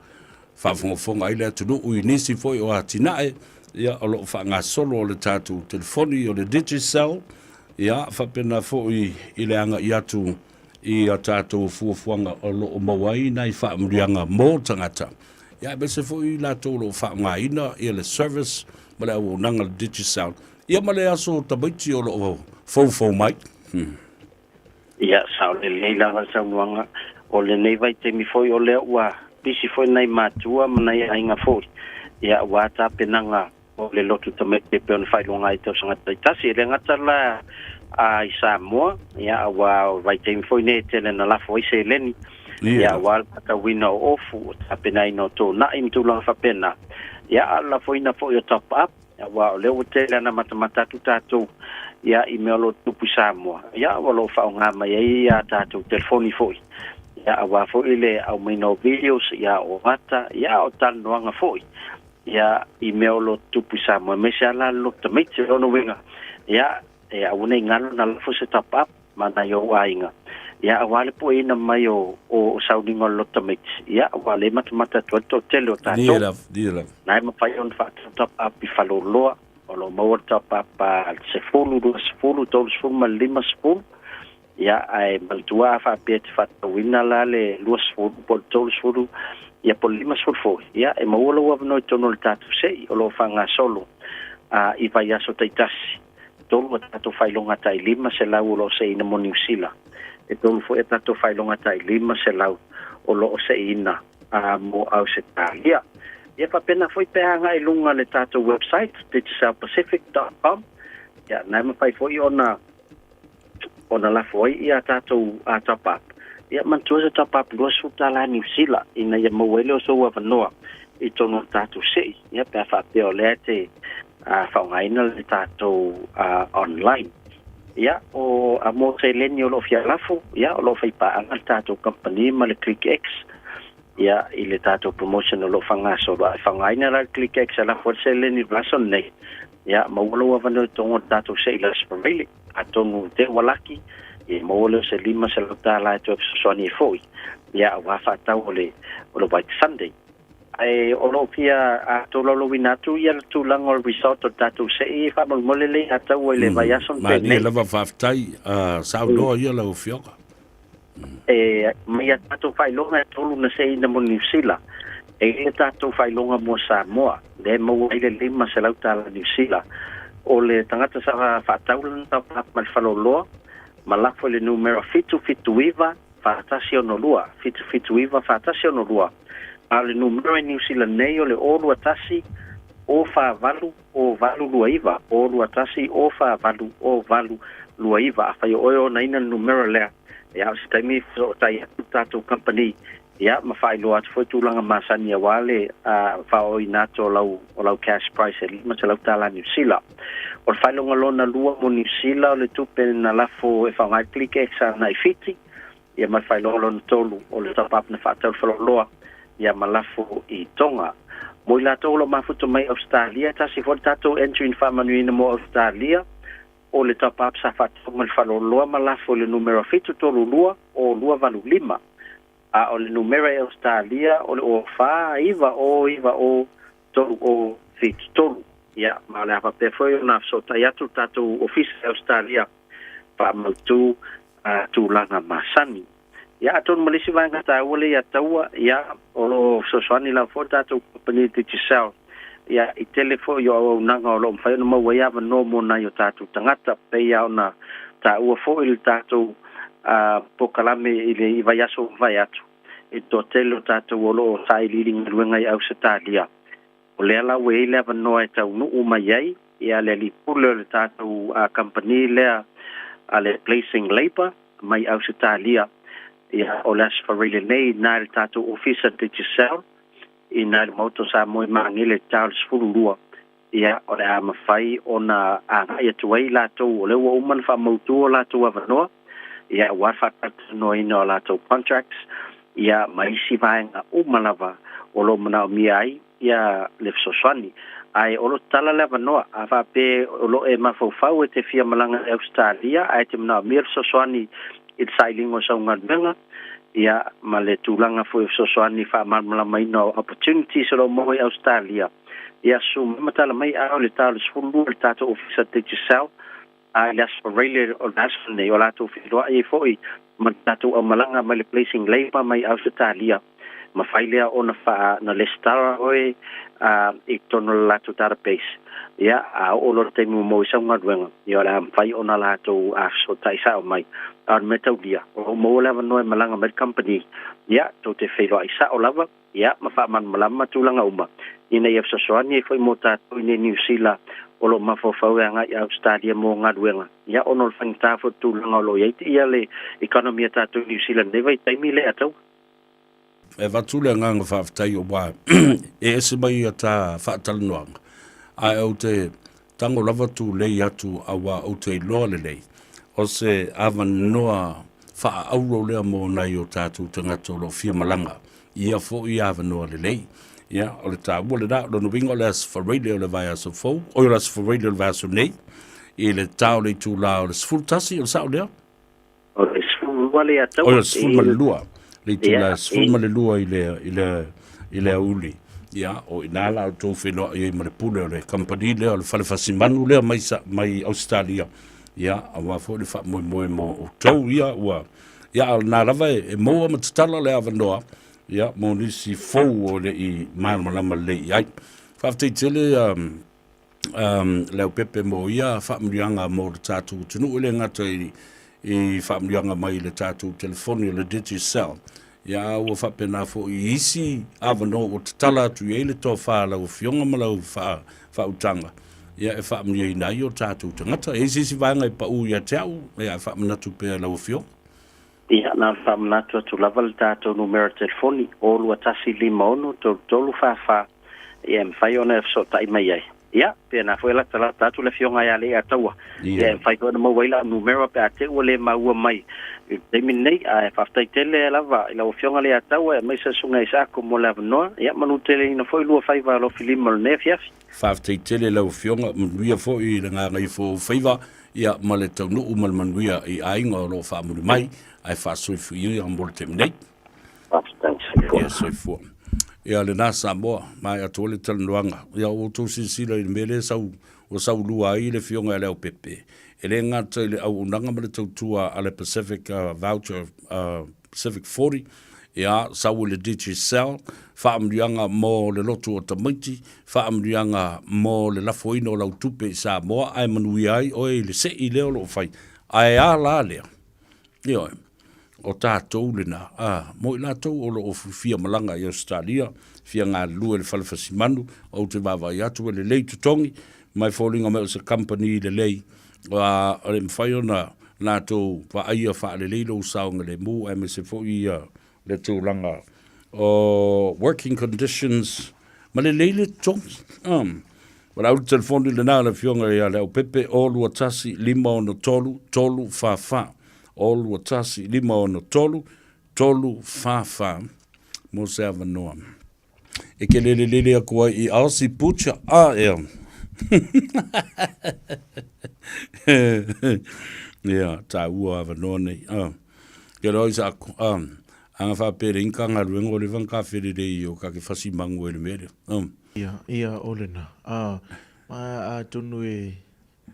faafogafoga ai le atunuu i nisi foi o atinae ia o lo o faagasolo o le tatou telefoni o le Digicel ia faapena foi i le agai atu i a tatou fuafuaga o lo o maua ai nai faamanuiaga mo tagata ia aemaise foi i latou o lo o faaaogaina ia le service ma le auaunaga a le Digicel ia ma le aso tamaiti o lo o foufou mai. Ia, sao lelei lava le saunoaga. O lenei vaitaimi foi o lea ua pisi foi nai matua ma nai aiga foi, ia aua tapenaga o le lotu tamaiti e pei ona faailoga ai i tausaga taitasi. E le gata la a i Samoa, ia aua o vaitaimi foi nei e tele na lafo ai seleni, ia aua le faatauina o ofu, o tapenaina o tona'i ma tulaga faapena, ia a o le lafoina foi o top up. Aua o lea ua tele ana matamata atu tatou ia i mea o lo o tutupu i Samoa, ia o lo o faaaoga mai ai a tatou telefoni foi, ia aua foi le aumaiga o videos, ia o ata, ia o talanoaga foi, ia i mea o lo o tutupu i Samoa, aemaise lava la le lotu tamaiti. O lona uiga, ia e aua ne i galo ona lafo se top up ma nai ou aiga, ia aua le pueina mai o o sauniga o le lotu tamaiti, ia aua o lea e matamata atu ai le toatele o tatou. Na e mafai ona faatau top up i Faleoloa, o lo o maua le top up a le 10, 20, 30 ma le 50, ia ae manatua a faapea e te faatauina la le 20 po o le 30, ia po o le 50 foi, ia e maua lou avanoa i totonu o le tatou sei o lo o faagasolo i vaiaso taitasi. 3 a tatou faailoga tai 500 o lo o seiina mo Niu Sila. E 3 foi a tatou faailoga tai 500 o lo o seiina mo Ausetalia. Ia faapena foi pe a agai i luga le tatou website digicelpacific.com, ia na e mafai foi ona ona lafo ai ia tatou top up. Ia manatua se top up $20 Niu Sila ina ia maua ai lea o sou avanoa i totonu o le tatou sei, ia pe a faapea o lea e te faaaogaina le tatou online. Ia, o a mo seleni o lo o fia lafo, ia, o lo o faipaaga le tatou kamupani ma le ClickX, ia, i le tatou promotion o lo o faagasolo. A e faaaogaina la le ClickX e lafo ai le seleni i le vaiaso lenei, ia, maua lou avanoa i totonu o le tatou sei i le Aso Faraile. Atonu te ua laki, ia maua lea o se $500 e toe fesoasoani ai foi, ia, aua faatau o le, o le White Sunday. Ae o lo o fia tolaulauina atu ia le tulaga o le result o le tatou sei faamolemole lea ia taua i le vaiaso na tea nei. Malie lava faafetai, saunoa ia lau Afioga. E mai a tatou faailoga e tolu na seiina mo Niu Sila, e i ai le tatou faailoga mo Samoa, lea e maua ai le $500 Niu Sila. O le tagata sa faatau lana taupa ma le faleoloa ma lafo i le numera 779 4162, 779 4162, a o le numera i Niu Sila nei o le 021 048 0829, 021 048 0829. Afai o oe o onaina le numera lea, ia, o se taimi fesootai atu le tatou kamupani, ia, ma faailoa atu foi tulaga masani aua le faaooina atu o lau, o lau cash price e $500 Niu Sila. O le faailoga lona lua mo Niu Sila o le tupe na lafo e faaaoga ai le ClickX agai i Fiti, ia ma le faailoga lona tolu o le top-up na faatau i le faleoloa, ia ma lafo i Tonga. Mo i latou o lo o mafuta mai Ausetalia, e tasi foi le tatou entry na faamanuiaina mo Ausetalia, o le top-up sa faatau ma le faaloloa ma lafo i le numera 732 o 285, a o le numera i Ausetalia o le 0 4 9 0 9 0 3 0 7 3. Ia, ma o le a faapea foi ona fesootai atu le tatou Ofisa i Ausetalia faamautu tulaga masani. Ia, atonu ma le isi vaega taua lea ia taua, ia, o lo o fesoasoani lava foi le tatou kamupani Digicel, ia, i tele foi o auaunaga o lo o mafai ona maua ai avanoa mo nai o tatou tagata, pei lava ona taua foi le tatou polokalame i le vaiaso ua mavae atu, i le toatele o tatou o lo o sailiili galuega i Ausetalia. O lea la ua i ai le avanoa e taunuu mai ai ia le alii pule o le tatou kamupani lea a le Placing Labour mai Ausetalia, ia o le Aso Faraile nei i ina i le tatou Ofisa Digicel i ina i le Maota o Samoa i Magele i le ta o le 12, ia o le a mafai ona agai atu ai latou o lea ua uma ona faamautu o latou avanoa, ia aua le faatalatalanoaina o latou contracts, ia ma isi vaega uma lava o lo o manaomia ai ia le fesoasoani. Ae o lo o tatala le avanoa, a faapea o lo o e mafaufau e te fia malaga i Ausetalia ae te manaomia le fesoasoani i le sailiga o sau galuega, ia ma le tulaga foi o fesoasoani faamalamalamaina o opportunities o lo o maua i Ausetalia, ia susu mai ma tala mai a o le ta o le 12 i le tatou Ofisa Digicel, A i le Aso Faraile o le aso lenei, o latou feiloai ai foi ma le tatou aumalaga mai le Placing Labour mai Ausetalia, mafai lea ona faa na lesitala oe a i totonu o le latou database. Ia, a oo loa le taimi ua maua ai sau galuega, ia o le a mafai ona latou fesootai sao mai. A o le mea taulia, o lo o maua le avanoa e malaga mai le kamupani, ia, tou te feiloai sao lava, ia, ma faamalamalama tulaga uma, ina ia fesoasoani ai foi mo tatou i inei i Niu Sila o lo o mafaufau e agai i Ausetalia mo galuega, ia, ona o le faigata foi o le tulaga o lo o i ai ia le economy a tatou i Niu Sila i lenei vaitaimi lea tau. E avatu le agaga faafetai aua e ese mai ia ta faatalanoaga, ae ou te tago lava tulei atu aua ou te iloa lelei o se avanoa faaauro lea mo nai o tatou tagata o lo o fia malaga i ia foi avanoa lelei. Ia, o le taua lena, o lona uiga o le Aso Faraile o le vaiaso fou, oi o le Aso Faraile o le vaiaso nei, i le ta o le itula o le 11, o le sao lea? O le 12 le ataua. Oi, o le 12, le itula 12 i le, i le, i le aoauli. Ia, o i ina la outou feiloai ai ma le pule o le kamupani lea, o le fale fasimanu lea mai, mai Ausetalia. Ia, aua foi le faamoemoe mo outou ia, ua, ia, a o lena lava e, e maua ma tatala le avanoa, ia, mo nisi fou o le i malamalama lelei i ai. Faafetai tele, um, um, Leaupepe mo ia faamanuiaga mo le tatou atunuu, e le gata i, i faamanuiaga mai i le tatou telefoni o le Digicel, ia a ua faapena foi i isi avanoa ua tatala atu i ai le tofa a lau Afioga ma lau faa, faautaga, ia e faamanuiaina ai o tatou tagata. E i ai se isi vaega e pau ia te au, ia e faamanatu pea i lau Afioga. Ia, na ona faamanatu atu lava le tatou numera telefoni, 021 56 33 44, ia e mafai ona e fesootai mai ai. Ia, pena foi e latalata atu le Afioga ia Leiataua, ia e mafai foi ona maua ai lau numera pe a te i ua le maua mai i le taimi lenei. Ae faafetai tele lava i lau Afioga Leiataua aemaise le Susuga Isaako mo le avanoa. Ia, manuteleina foi lua faiva alofilima o lenei afiafi. Faafetai tele i lau Afioga, manuia foi i le gagaifo o ou faiva, ia ma le taunuu ma le manuia i aiga o lo o faamuli mai, ae faasoifuia mo le taimi nei. Faafetai, soifua. Ia, soifua. Ia, lena Samoa, maea atu ai le talanoaga. Ia, ua outou silasila i le mea lea sau, ua saulua ai le Afioga ia Leaupepe, e le gata i le auaunaga ma le tautua a le Pacific Voucher Pacific 40, ia, sau i le Digicel, faamanuiaga mo le lotu o tamaiti, faamanuiaga mo le lafoina o lau tupe i Samoa ae manuia ai oe i le sei lea o lo o fai. Ae a la lea? Ioe, o tatou lena, a, mo i latou o lo o fia malaga i Ausetalia, fia galulue i le fale fasimanu, ou te vaavaai atu e lelei totogi, ma e foliga mai o se kamupani lelei, a, e le mafai ona latou vaaia faalelei lou saogalemu aemaise foi ia le tulaga o working conditions ma lelei le totogi. Um, o le au le telefoni lena le afioga ia Leaupepe 021 563 344 021 563 344 mo se avanoa. E ke lele lele aku ai i Aussie Butcher. Ah, ea. Ia, tāua awanoa nei. Ah. Ke roa i sa aku. Ah. Anga whapere inka ngaruenga o le wang ka whirere i o ka ke whasi mangu e le mere. Ah. Ia, ia, o lena. Ah, ma a tonu e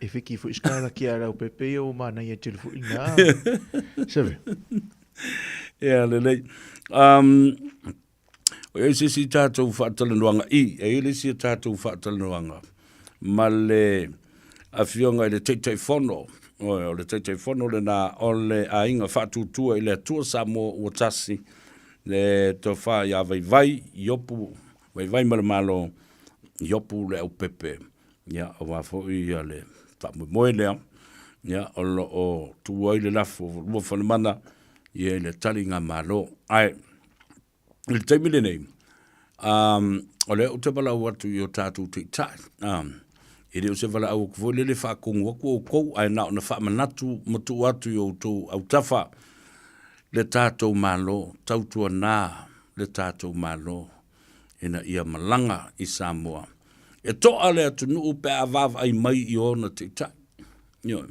e whiki fo iskala ki a rau pepe ia o mana ia tele fo ina. Seve. Ia, lelei. O iai se isi tātou faatalanoaga i, e iai le isi a tātou faatalanoaga ma le Afioga i le Taitaifono, o le Taitaifono lenā o le Aiga Faatuatua i le Atua Samoa ua tasi, le Tofa ia Vaivai Iopu, Vaivai ma le Malo, Iopu Leaupepe. Ia, aua foi ia le faamoemoe lea, ia, o lo o tuu ai le lafo Luafalemana, ia i le taligamalo. Ae, i le taimi lenei, um, o lea ou te valaau atu i o tātou taitai. Um, e le o se valaau atu foi lele faatonu atu outou, ae na ona faamanatu ma tuu atu i outou autafa le tātou Malo, tautuanā le tātou Malo ina ia malaga i Samoa. E to'a le atunuu pe a vaavaai mai i ona taitai. Ioe,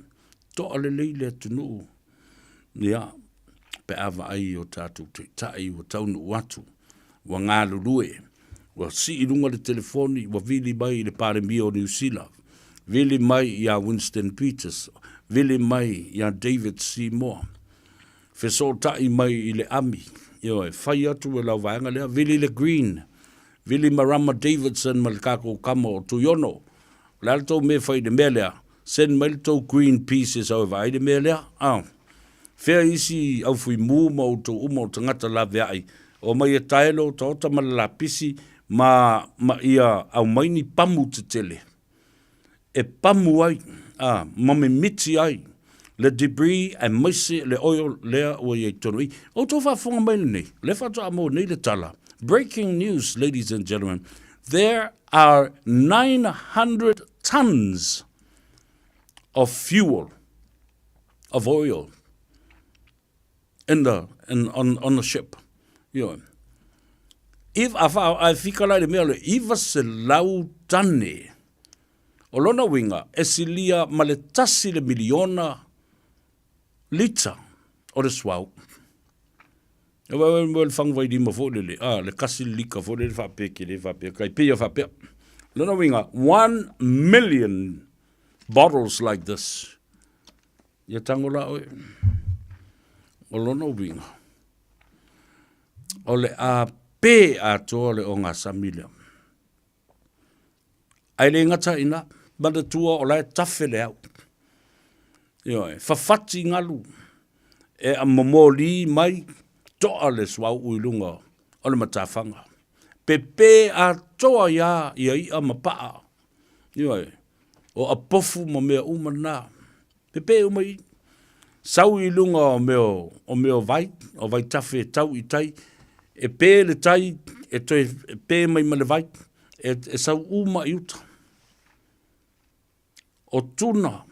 to'a lelei le atunuu Ia, pe a vaai i o tātou taitai ua taunuu atu, ua galulue, ua sii i luga le telefoni, ua vili mai i le Palemia o Niu Sila, vili mai iā Winston Peters, vili mai iā David Seymour, fesootai mai i le ami, ioe, fai atu e lau vaega lea, vili le Green, vili Marama Davidson ma le kākou kama o Tuiono, O le a le tou mea e fai i le mea lea? Send mai le tou green peas e sau e vaai le mea lea. Ah. Fea isi au fuimu ma outou uma o tagata laveai, omai e tae le otaota ma le lapisi ma, ma ia aumai ni pamu tetele e pamu ai, ah, ma mimiti ai le debris aemaise le oil lea ua i ai tonu i. Outou faafofoga mai lenei, o lea faatoa maua nei le tala. Breaking news, ladies and gentlemen, there are 900 tons of fuel, of oil, in the, in, on, on the ship. Ioe. If, a, wha, a whika lai le mea le 900 tane. O lona uiga, e silia ma le tasi le miliona lita o le suauu. E wai wai le fangu vai lima foi lele, ah, le kasi le lika foi lele faapea ke le faapea, kai pei faapea. Lona uiga, 1 million bottles like this. Ia tango la oe. O lona uiga, o le a pē atoa le ogasami lea. Ae le gata i ina, manatua o la e tafe le au. Ioe, fafati galu e momoli mai toa le suauu i luga o le matafaga. Pepe atoa ia ia i'a ma paa. Ioe, o apofu ma mea uma na. Pepe uma i. Sau i luga o mea o mea o vai, o vaitafe e tau i tai, e pē le tai, e toe pē mai ma le vai, e, e sau uma i uta. O tuna.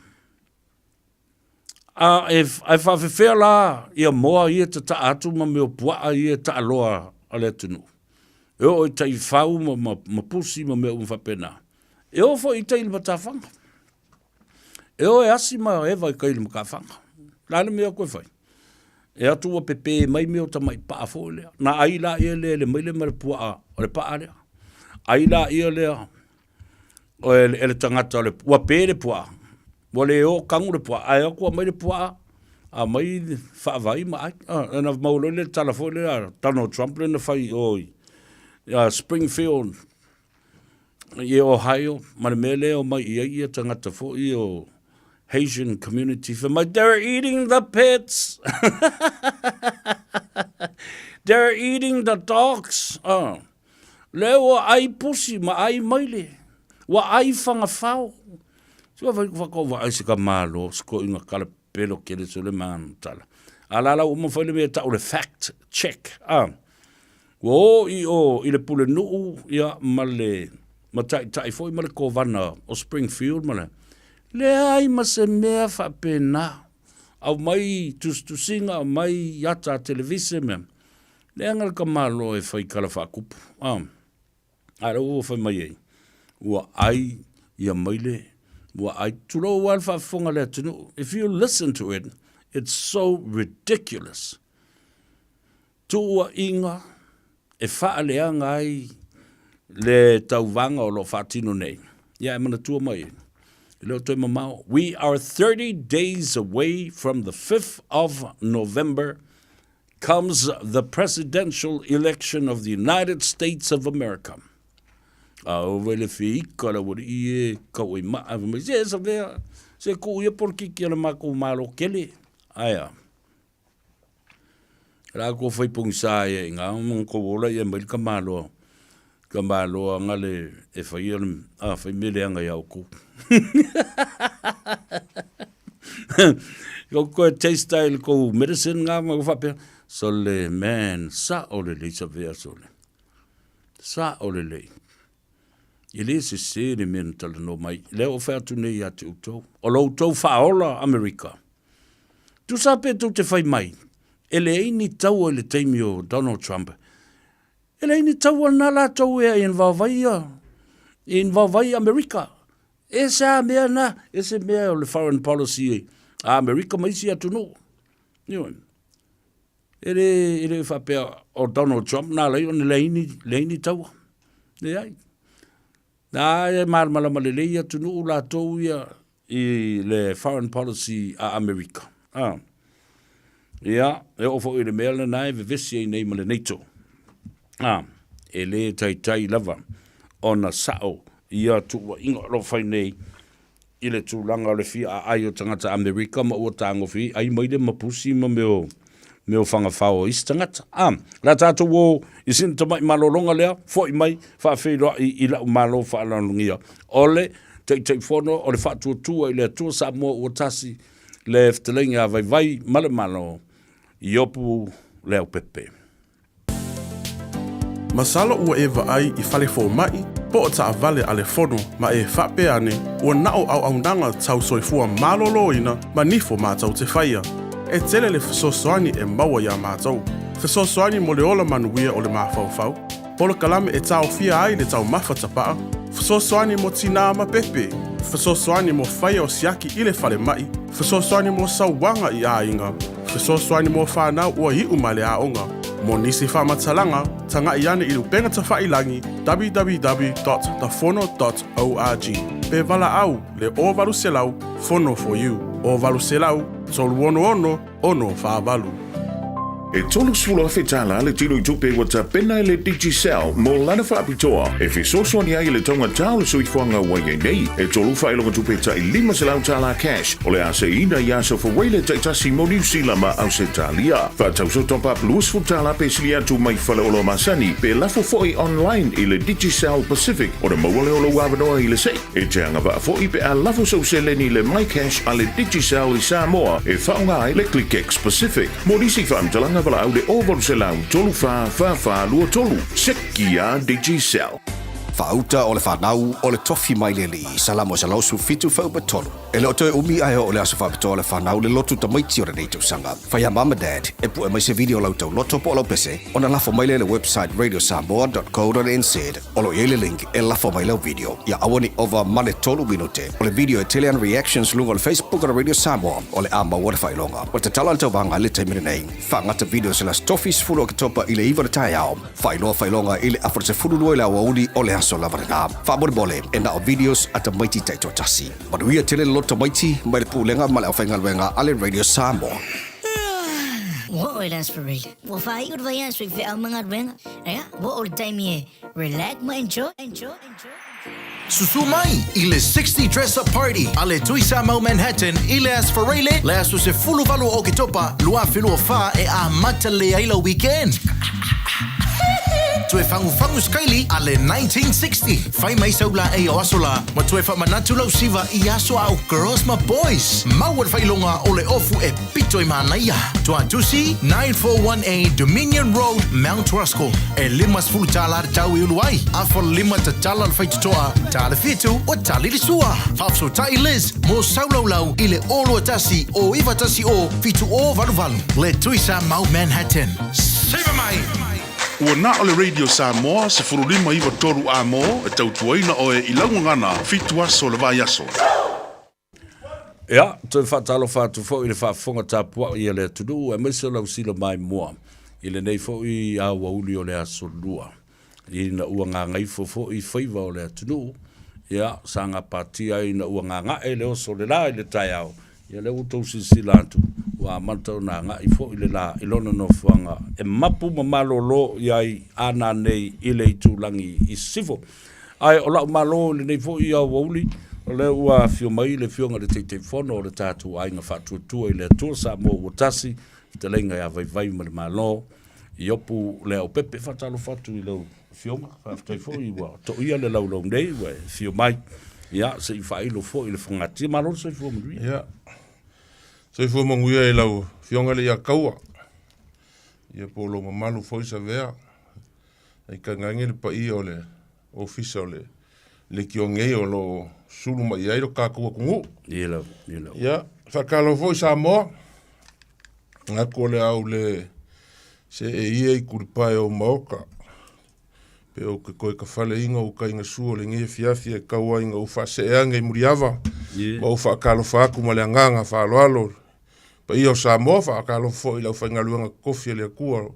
A e, a e faafefea la ia moa ia tata'a atu ma mea o pua'a ia e taaloa a le atunuu. E oo i tai fau ma, ma, ma pusi ma mea uma faapena. E oo foi i tai i le matafaga. E o e asi ma eva i kai le makafaga. La le mea koe fai. E atu ua pepe mai mea o tamai paa foi lea. Na ai la ia lea le mai le ma le puaa o le paa lea. Ai la ia lea o e, e le tagata o le, ua pe le puaa. Ua le o kagu le puaa. Ae atu aumai le puaa, aumai faavai ma ai. Ah, na maua loa le tala foi lea Donald Trump lea na fai o i Springfield i Ohio, ma le mea lea omai i ai ia tagata foi o Haitian community, fai mai, they're eating the pets! They're eating the dogs! Ah. Lea ua ai pusi ma ai maile, ua ai fagafao. Se ua fai whakau vaai se ka malo, se ko inga kala pelo kele se le mana tala. A la la uma fai le mea tau le fact check. Ah. Ua o i o i le pulenuu ia ma le ma taitai foi ma le kovana o Springfield ma le leai ma se mea faapena. Aumai tusitusiga, aumai ata a televise mea. Leaga le tamaloa e fai tala faakupu. Ah. A lea ua fai mai ai, ua ai ia maile, ua ai, tulou lava le faafofoga a le atunuu. If you listen to it, it's so ridiculous. Tuuaiga e faaleaga ai le tauvaga o lo o faatino nei. Ia e manatua mai, e le o toe mamao. We are 30 days away from the 5th of November comes the presidential election of the United States of America. A ova i le feika la wari i e kau i maa, mai se sa vea, se ku ia polokiki a le makou malo kele. Aia. La ko fai pongisa ia i ngā mga kou ola ia mai le kamaloa. Kamaloa nga le e fai ia a fai mele anga ia kou. Ko koe taste ai le kou medicine ngā mga whapea. So le man, sa o le lei sa vea so le. Sa o le lei. E le sese le mea na talanoa mai. Lea ua fai atu nei ia te outou. O lo outou faaola Amerika. Tusa pe tou te fai mai, e leai ni taua i le taimi o Donald Trump. E leai ni taua na latou e involve ai ia, e involve ai Amerika. E se a mea na, e se mea o le foreign policy a Amerika ma isi atunuu. Ioe. E le, e le faapea o Donald Trump na ala ai ona leai ni, leai ni taua. Leai. Na e malamalama lelei atunuu latou ia i le foreign policy a Amerika. A. Ia, e oo foi i le mea lena e vevesi ai nei ma le NATO. A, e le taitai lava ona sao ia tuuaiga o lo o fai nei i le tulaga o le fia aai o tagata Amerika ma ua tagofi ai mai le mapusi ma mea o mea o fagafao o isi tagata. A, la tatou o i sina tamai malologa lea, foi mai faafeiloai i la'u Malo faaloalogia o le Taitaifono o le Faatuatua i le Atua Samoa ua tasi le fetalaiga a Vaivai ma le Malo, Iopu Leaupepe. Masalo ua e vaai i fale fomai po o taavale a le fono ma e faapea ane ua na o auaunaga tau soifua maloloina ma nifo matou te faia. E tele le fesoasoani e maua iā matou. Fesoasoani mo le ola manuia o le mafaufau, polokalame e taofia ai le taumafa tapaa, fesoasoani mo tinā ma pepe, fesoasoani mo faia o siaki i le falemai, fesoasoani mo sauaga i aiga, fesoasoani mo fanau ua iu mai le aoga. Mo nisi faamatalaga, tagai ane i le upega tafailagi www.thefono.org pe valaau le 0800 Fono for You 0800 366 648. E 30,000 tālā le tino i tupe ua tapena e le Digicel mō lana faapitoa e fesoasoani ai i le taugatā o le soifuaga ua i ai nei. E tolu faailoga tupe tai 500 tālā cash o le a seiina i aso Fawele taitasi mō Niu Sila ma Ausetalia. Faatauso top up 20 tālā pe sili atu mai faleoloa masani pe lafo foi online i le Digicel Pacific ona maua lea o lou avanoa i le sei. E te agavaa foi pe a lafo sou seleni i le MyCash a le Digicel i Samoa e faaaoga ai le ClickX Pacific. Mo nisi faamatalaga valaau le 0800 34 44 23. Seki a Digicel. Faauta o le fanau o le tofi mai le alii, Salamo 117 fuaiupu 3. E le o toe umi ae oo le aso faapitoa o le fanau le lotu tamaiti o lenei tausaga. Fai a mama dad e pue mai se video o lau tauloto po o lau pese ona lafo mai lea i le website radiosamoa.co.nz. O lo o i ai le link e lafo mai lau video. Ia aua ne i ova ma le tolu minute. O le video e tele ana reactions luga o le Facebook o le Radio Samoa o le a maua le faailoga. Ua tatala le tauvaga i le taimi lenei. Faagata video se las tofi 10 Oketopa i le 9 o le taeao. Faailoa faailoga i le afa o le 12 i le aoauli o le aso lava lena. Faamolemole, e na o videos a tamaiti taitoatasi. Manuia tele le loto tamaiti mai le Pulega ma le Aufaigaluega a le Radio Samoa. Ua oo i le Aso Faraile. Ua faaiu le vaiaso i feau ma galuega. Ea, ua oo le taimi e relax ma enjoy, enjoy, enjoy. Susu mai i le 60 Dress Up Party a le Tui Samoa Manhattan i le Aso Faraile, le aso 18 o Oketopa 2024 e amata lelei ai lau weekend. Toe fagufagu skaili a le 1960. Fai mai sau laei o aso la ma toe faamanatu lau siva i aso a o girls ma boys. Maua le faailoga o le ofu e pito i manaia. Tuatusi, 941A Dominion Road, Mount Roskill. E 50 tālā te tau i ulu ai. Afa lima tatala le faitotoa, tā le whitu o tali le sua. Faafesootai Liz mo saulaulau i le 021 o 910 7088. Le Tui Samoa Manhattan. Siva mai! Ua na o le Radio Samoa 1593 A-mo e tautuaina oe i lau gagana fitu aso o le vaiaso. Ia, toe faatalofa atu foi i le faafofoga tapuai a le atunuu aemaise o lau sila maimoa i lenei foi aoauli o le aso Lua. Ina ua gagaifo foi faiva o le atunuu, ia, sa gapatia ai ina ua gaga'e le oso o le la i le taeao, ia lea ua outou silasila atu, ua amata ona agai foi le la i lona nofoaga e mapu ma malolo i ai a nanei i le itulagi i sisifo. Ae o la'u malo i lenei foi aoauli, o lea ua afio mai le Afioga i le Taitaifono o le tatou Aiga Faatuatua i le Atua Samoa ua Tasi, Fetalaiga ia Vaivai ma le Malo, Iopu Leaupepe. Faatalofa atu i lau Afioga, faafetai foi ua toia le laulau nei ua e afio mai, ia se i faailo foi le fogatia. Malo le soifua manuia. Ia, soifua manuia i lau Afioga le Iakaua, ia po o lou mamalu foi Savea, ai tainane le paia o le Ofisa o le Leitio nei o lo o sulu mai ai lo tatou atunuu. Ia lava, ia lava. Ia, faatalofa foi Samoa, manatu o le a ou le see ia i tulipae o maota, pe ou te toe tafaleina uta ina sua o lenei afiafi e tau ai ina ou faasee ane i Muliava, ma ou faatalofa atu ma le agaga faaaloalo i le paia o Samoa, faatalofa foi i le aufaigaluega totofi a le Atua o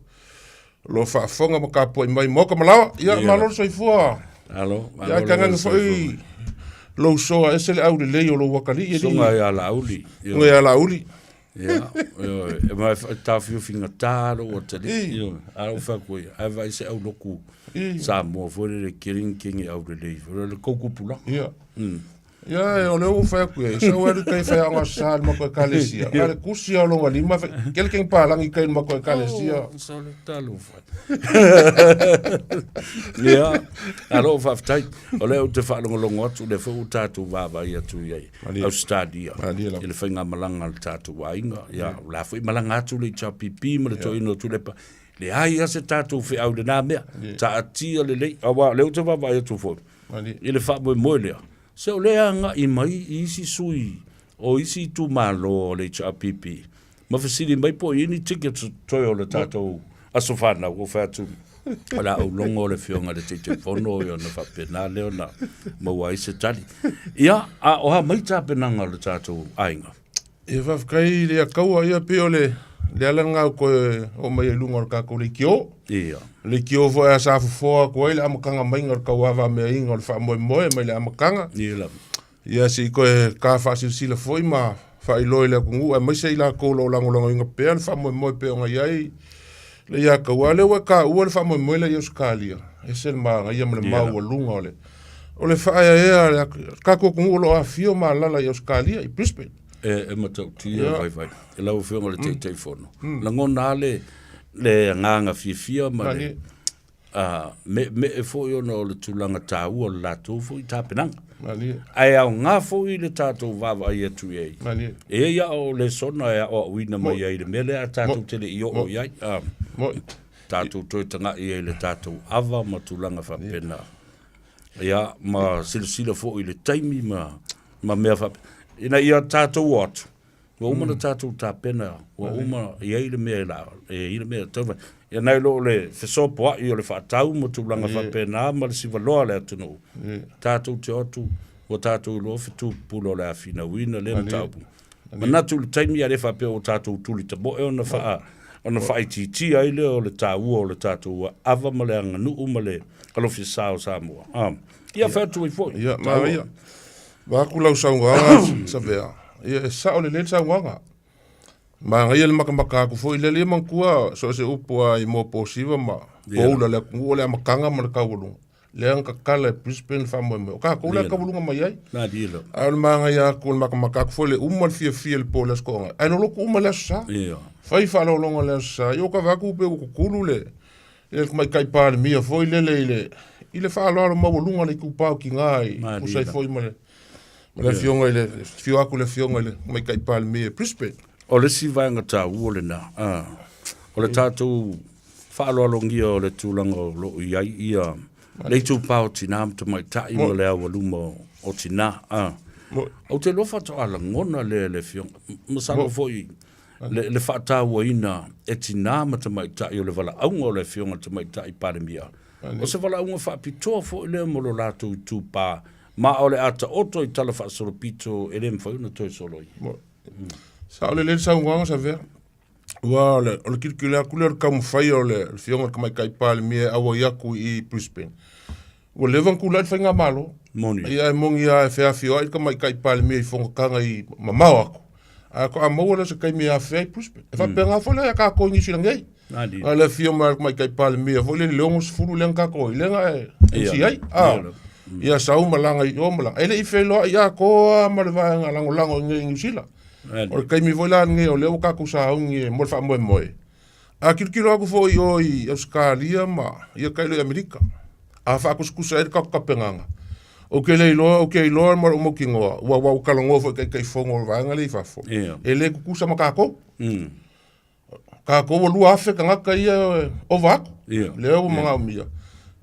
lo o faafofoga ma tapuai mai i maota ma laoa. Ia, malo le soifua. Malo, malo. Ia, tainane foi lou soa, ese le aulelei o lou atalii, alii. Susuga ia Laauli. Susuga ia Laauli. Ia, ioe, e ma e taofiofi gata lou atalii, ioe, a ou fai atu ai, ae vaai se aulotu Samoa foi lele kerigikerigi aulelei foi lele, le tou tupulaga. Ia. Ia, o lea ua ou fai atu ai, sau alu kai fai aoga sa le matou ekalesia. Na le kusi o lona lima, fai, kele keng palangi kai le matou ekalesia. Oh, sa le talofa. Ia, alo faafetai. O lea ou te faalogologo atu, lea foi ua tatou vaavaai atu i ai. Ausetalia i le faigamalaga a le tatou aiga. Ia, o la foi malaga atu le HRPP ma le toeaina o Tuilaepa. Leai lava se tatou feau i lena mea. Taatia lelei, aua o lea ou te vaavaai atu foi i le faamoemoe lea, se o lea e agai mai isi sui o isi itumalo o le HRPP ma fesili mai po o i ai ni tickets o totoe o le tatou aso fanau. Ua fai atu, o le a ou logo le Afioga i le Taitaifono ona faapena lea ona maua ai se tali. Ia, a o a mai tapenaga o le tatou aiga? Ia, faafetai i le Ataua. Ia, pei o le le ala lena o toe oo mai ai i luga o le tatou leitio. Ia. Leitio foi a sa fofoa atu ai le amataga maiga o le tauavameaina o le faamoemoe mai le amataga. Ia lava. Ia se i toe ta faasilasila foi ma faailoa i le atunuu aemaise i latou o lo o lagolagoina pea le faamoemoe pei ona i ai le ia taua. A o lea ua e taua le faamoemoe lea i Ausetalia, e ese le manaia ma le maualuga o le o le faaeaea a le tatou atunuu o lo o afifio ma alaala i Ausetalia, i Brisbane. E matautia vaivai i lau Afioga i le Taitaifono, lagona lava le le agaga fiafia ma le meemee foi ona o le tulaga taua o le latou foi tapenaga. Malie. Ae aoga foi le tatou vaavaai atu i ai. Malie. E i ai au lesona e aoaoina mai ai i le mea lea a tatou te le i oo i ai. Moi. Tatou toe tagai ai i le tatou ava ma tulaga faapena. Ia, ma silasila foi i le taimi ma, ma mea faapena. Ina ia tatou o atu, Ua uma ona tatou tapena, ua uma e i ai le mea e la, e i ai le mea e tau Ia nai lo le fesopoai o le faatau ma tulaga faapena ma le sivaloa o le atunuu, tatou te o atu, ua tatou iloa fetu pupula o le a finauina lea mataupu. Manatu i le taimi a le faapea ua tatou tuli tamoe ona faa ona faaitiitia ai lea o le taua o le tatou ava ma le aganuu ma le alofi sa o Samoa. Ia fai atu ai foi. Ia, manaia. Vaeatu lau saunoaga Savea, ia e sao lelei le saunoaga. Manaia le matamata atu foi lea, ia manatua so o se upu lava i Moaposiva ma Poula le atunuu o le amataga ma le taualuga. Lea na tatala e Brisbane le faamoemoe. O tatou la e taualuga mai ai. A o le manaia atu o le matamata atu foi le uma le fiafia i le po o le Aso Toonai, ae lolotu uma le Aso Sa. Fai faaaloaloga i le Aso Sa, ia ua ta vaai atu pei ua tutulu le le tamaitai Palemia foi lele i le i le faaaloalo maualuga o le itupa o tina i tusa ai foi ma le ma le afioga i le afio atu le afioga i le tamaitai Palemia i Brisbane. O le isi vaega taua lena, o le tatou faaaloalogia o le tulaga o lo o i ai ia le itupa o tina ma tamaitai ma le aualuma o tina. Ou te iloa faatoa lagona lea e le afioga, masalo foi. le, le faatauaina e tinā ma tamaitai o le valaauga o le Afioga i le Tamaitai Palemia. O se valaauga faapitoa foi lea mo lo latou itupā, ma o le a taoto i tala faasolopito e le mafai ona toe soloia. Sao lelei le saunoaga Savea. Aua o le, o le kilokilo atu lea o le taumafai o le Afioga i le Tamaitai Palemia e auai atu i Brisbane. Ua leva ona tulai le faigamalo. Moni. Ia e moni lava e feafioai le Tamaitai Palemia i fonotaga i mamao atu, ae faatoa maua lea o se taimi e afea ai Brisbane. E faapena foi la ia tatou i Niu Sila nei. Na o le afio mai o le Tamaitai Palemia foi lea i le 60 lea na tatou ai, lea na e MC ai. Ia sau malaga i o malaga. E le i feiloai atoa ma le vaega lagolago i inei i Niu Sila. O le taimi foi la lenei o lea ua tatou sauni mo le faamoemoe. A tilotilo atu foi i o i Ausetalia ma ia tailo i Amerika, a faatusatusa ai le tatou tapenaga, ou te le iloa, ou te iloa ma lou mautinoa, aua ua talanoa foi i Taitaifono o le vaega lea i fafo, e le tutusa ma tatou. Tatou ua 2,000 tagata ia e ova atu, lea ua manaomia.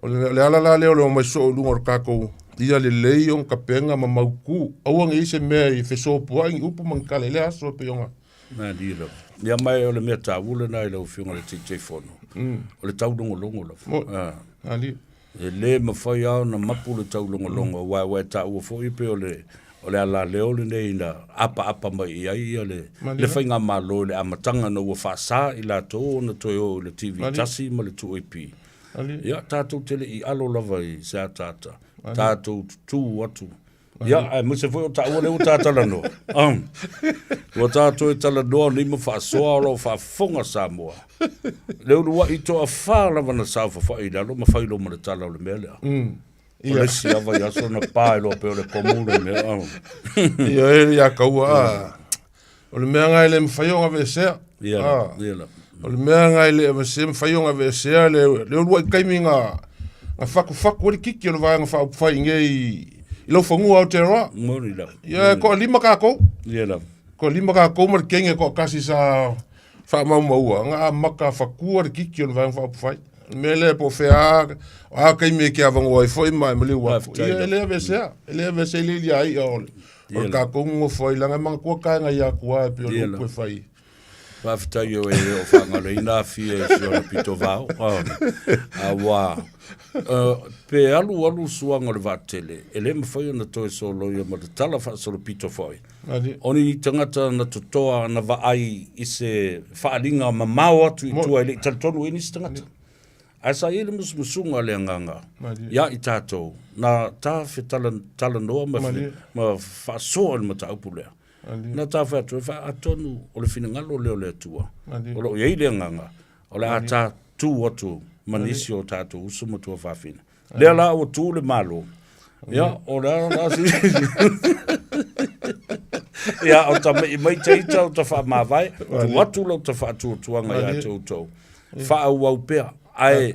O le ala la lea o le omai soo i luga o le tatou ia lelei ona tapena ma mautu, aua ne i i ai se mea e fesopoai ni upu ma ni tala i lea aso e pei ona Malie lava. Ia ma o le mea taua lena i lau Afioga i le Taitaifono, o le taulogologo lava. Ah. Malie. E le mafai lava ona mapu le taulogologo, aua ua e taua foi pei o le o le alaleo lenei na apaapa mai i ai ia le, le faigamalo i le amataga ina ua faasa i latou ona toe o i le TV tasi ma le 2AP. Ia, tatou te le i alo lava i se ataata, tatou tutū atu Ia, aemaise foi o taua lea ua ta talanoa. Ua ta toe talanoa nei ma faasoa o lo o faafofoga Samoa. Le uluai toafa lava na saofafai i lalo ma fai loa ma le tala o le mea lea. O le isi lava vaiaso na pa ai loa pei o le komu le mea. Ia e ia kaua a. O le mea lena e le mafai ona aveesea. Ia la, ia la. O le mea lena e le avesea mafai ona aveesea le le uluai taimi na na fatufatu ai le kiki o le Vaega Faaupufai i inei i laufanua o Aotearoa. Moni lava. Ia e toalima tatou. Ia lava. Toalima tatou ma le kenge toatasi sa faamaumaua na amata fatua le kiki o le Vaega Faaupufai. O le mea lea po o fea lava, o a taimi e te avanoa ai foi ma e maliu atu. Ia e le aveesea, e le aveesea i le ilia i'a o le O le tatou nonofo ai leaga e manatua taega i atua e pei o le upu e fai. Faafetai o e le o faagaloina Afia i si ona pito vao. Aua pe alu alu suaga o le vaatele, e le mafai ona toe soloia ma le tala faasolopito foi. O ni tagata na totoa na vaai i se faaaliga mamao atu i tua e le i talitonu i ai nisi tagata. Ae sa i ai le musumusuga a le Agaga ia i tatou, na ta fetalanoa ma, ma faasoa i le mataupu lea. Na ta fai atu, atonu o le finagalo lea o le Atua, o lo o i ai le Agaga, o le a ta tu atu ma nisi o tatou uso ma tuafafine. Lea la ua tu le Malo, ia, o le a la si... Ia, o ta mei mai te ita o ta whaamāwae, tu atu lau ta whaatuatuanga ia te outou. Whaauau pea, ae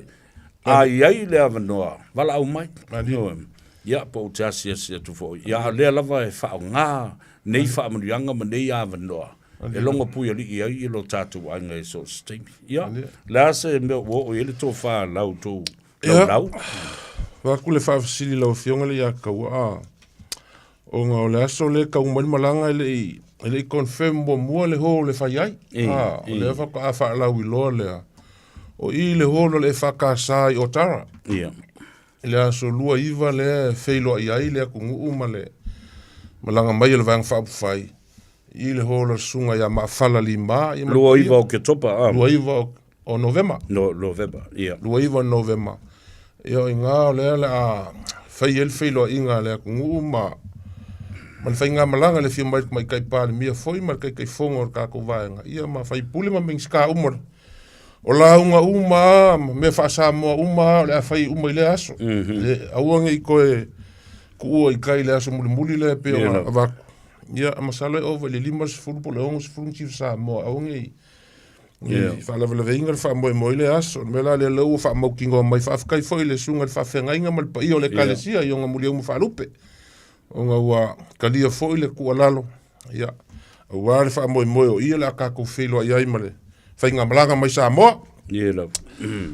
a i ai le avanoa, valaau mai. Ia, po o te asiasi atu foi. Ia, a lea lava e whaonga nei whaamanuianga ma nei avanoa. E logo puialii ai i lo tātou aiga i so o se taimi. Ia, le a se mea ua oo i ai le tofā a la outou laulau? Avatu le faafesili i lau Afioga le ia Kaua, a, ona o le aso lea e tau mai le malaga e le i, e le i confirm muamua le hall e fai ai. A, o lea faatoa faalauiloa lea, o i le hall o le EFKS i Otara. Ia. I le aso 29 lea e feiloai ai le atunuu ma le malaga mai o le Vaega Faaupufai i le hall o le Susuga ia Maafala Lima. Ia, 29 o Oketopa, a. 29 o Novema. No, Novema, ia. 29 o Novema. Ia, o i ina o lea o le a fai ai le feiloaiga a le atunuu ma ma le faigamalaga i le afio mai o le Tamaitai Palemia foi ma le Taitaifono o le tatou vaega, ia ma faipule ma Minisita uma. O lauga uma lava ma mea faa-Samoa uma lava o le a fai uma i lea aso. Le, aua ne i toe tuua i tai i le aso mulimuli lea e pei ona avatu. Ia, masalo e ova i le 50 po o le 60 ni chief Samoa, aua ne i i faalavelaveina le faamoemoe i lea aso. O le mea la lea, lea ua faamautinoa mai. Faafetai foi i le susuga i le faafeagaiga ma le paia o le Ekalesia i ona muliauma faalupe, ona ua talia foi le tuualalo, ia, aua le faamoemoe o ia o le a tatou feiloai ai ma le faigamalaga mai Samoa. Ia lava.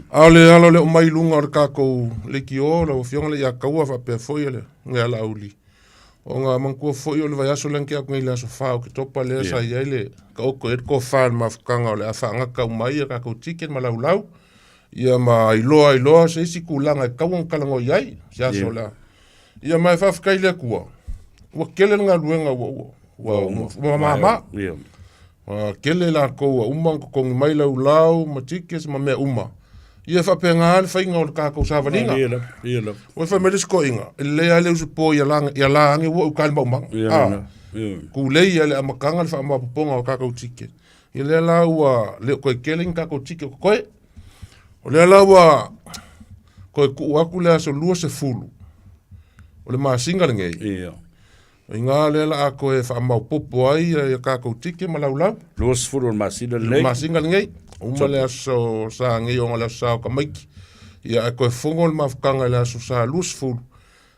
A o le ala o le oo mai i luga o le tatou leitio, lau Afioga le Ia Taua faapea foi le Gaealauli. Ona manatua foi o le vaiaso lea na tea atu nei i le aso 4 o Oketopa lea sa i ai le taoto i ai le tofa i le mafutaga o le a faagata uma ai a tatou ticket ma laulau ia ma iloa ai loa se isi tulaga e tatau ona talanoa i ai se aso o le a. Ia ma e faafetai i le Atua ua tele le galuega ua ua ua ua mama. Ua tele latou ua uma ona totogi mai laulau ma tickets ma mea uma. Ia e faapena lava le faiga o le tatou savaliga. Ia lava, ia lava. Ua fai mai le isi toeaina, e lelei lava le usupo ia la, ia la ane ua uka i le maumaga. Ia Ah, lena, ia. Tulei ia le amataga le faamaopoopoga o tatou ticket. Ia lea la ua le o toe tele ni tatou ticket o totoe. O lea la ua toe tuu atu le aso 20 o le masina lenei. Ia. O iina lea la a toe faamaopoopo ai ia tatou ticket ma laulau. 20 o le masina lenei. Masina lenei. Uma le aso sa nei ona le aso sa o tamaiti. Ia ae toe fono le mafutaga i le aso sa 20.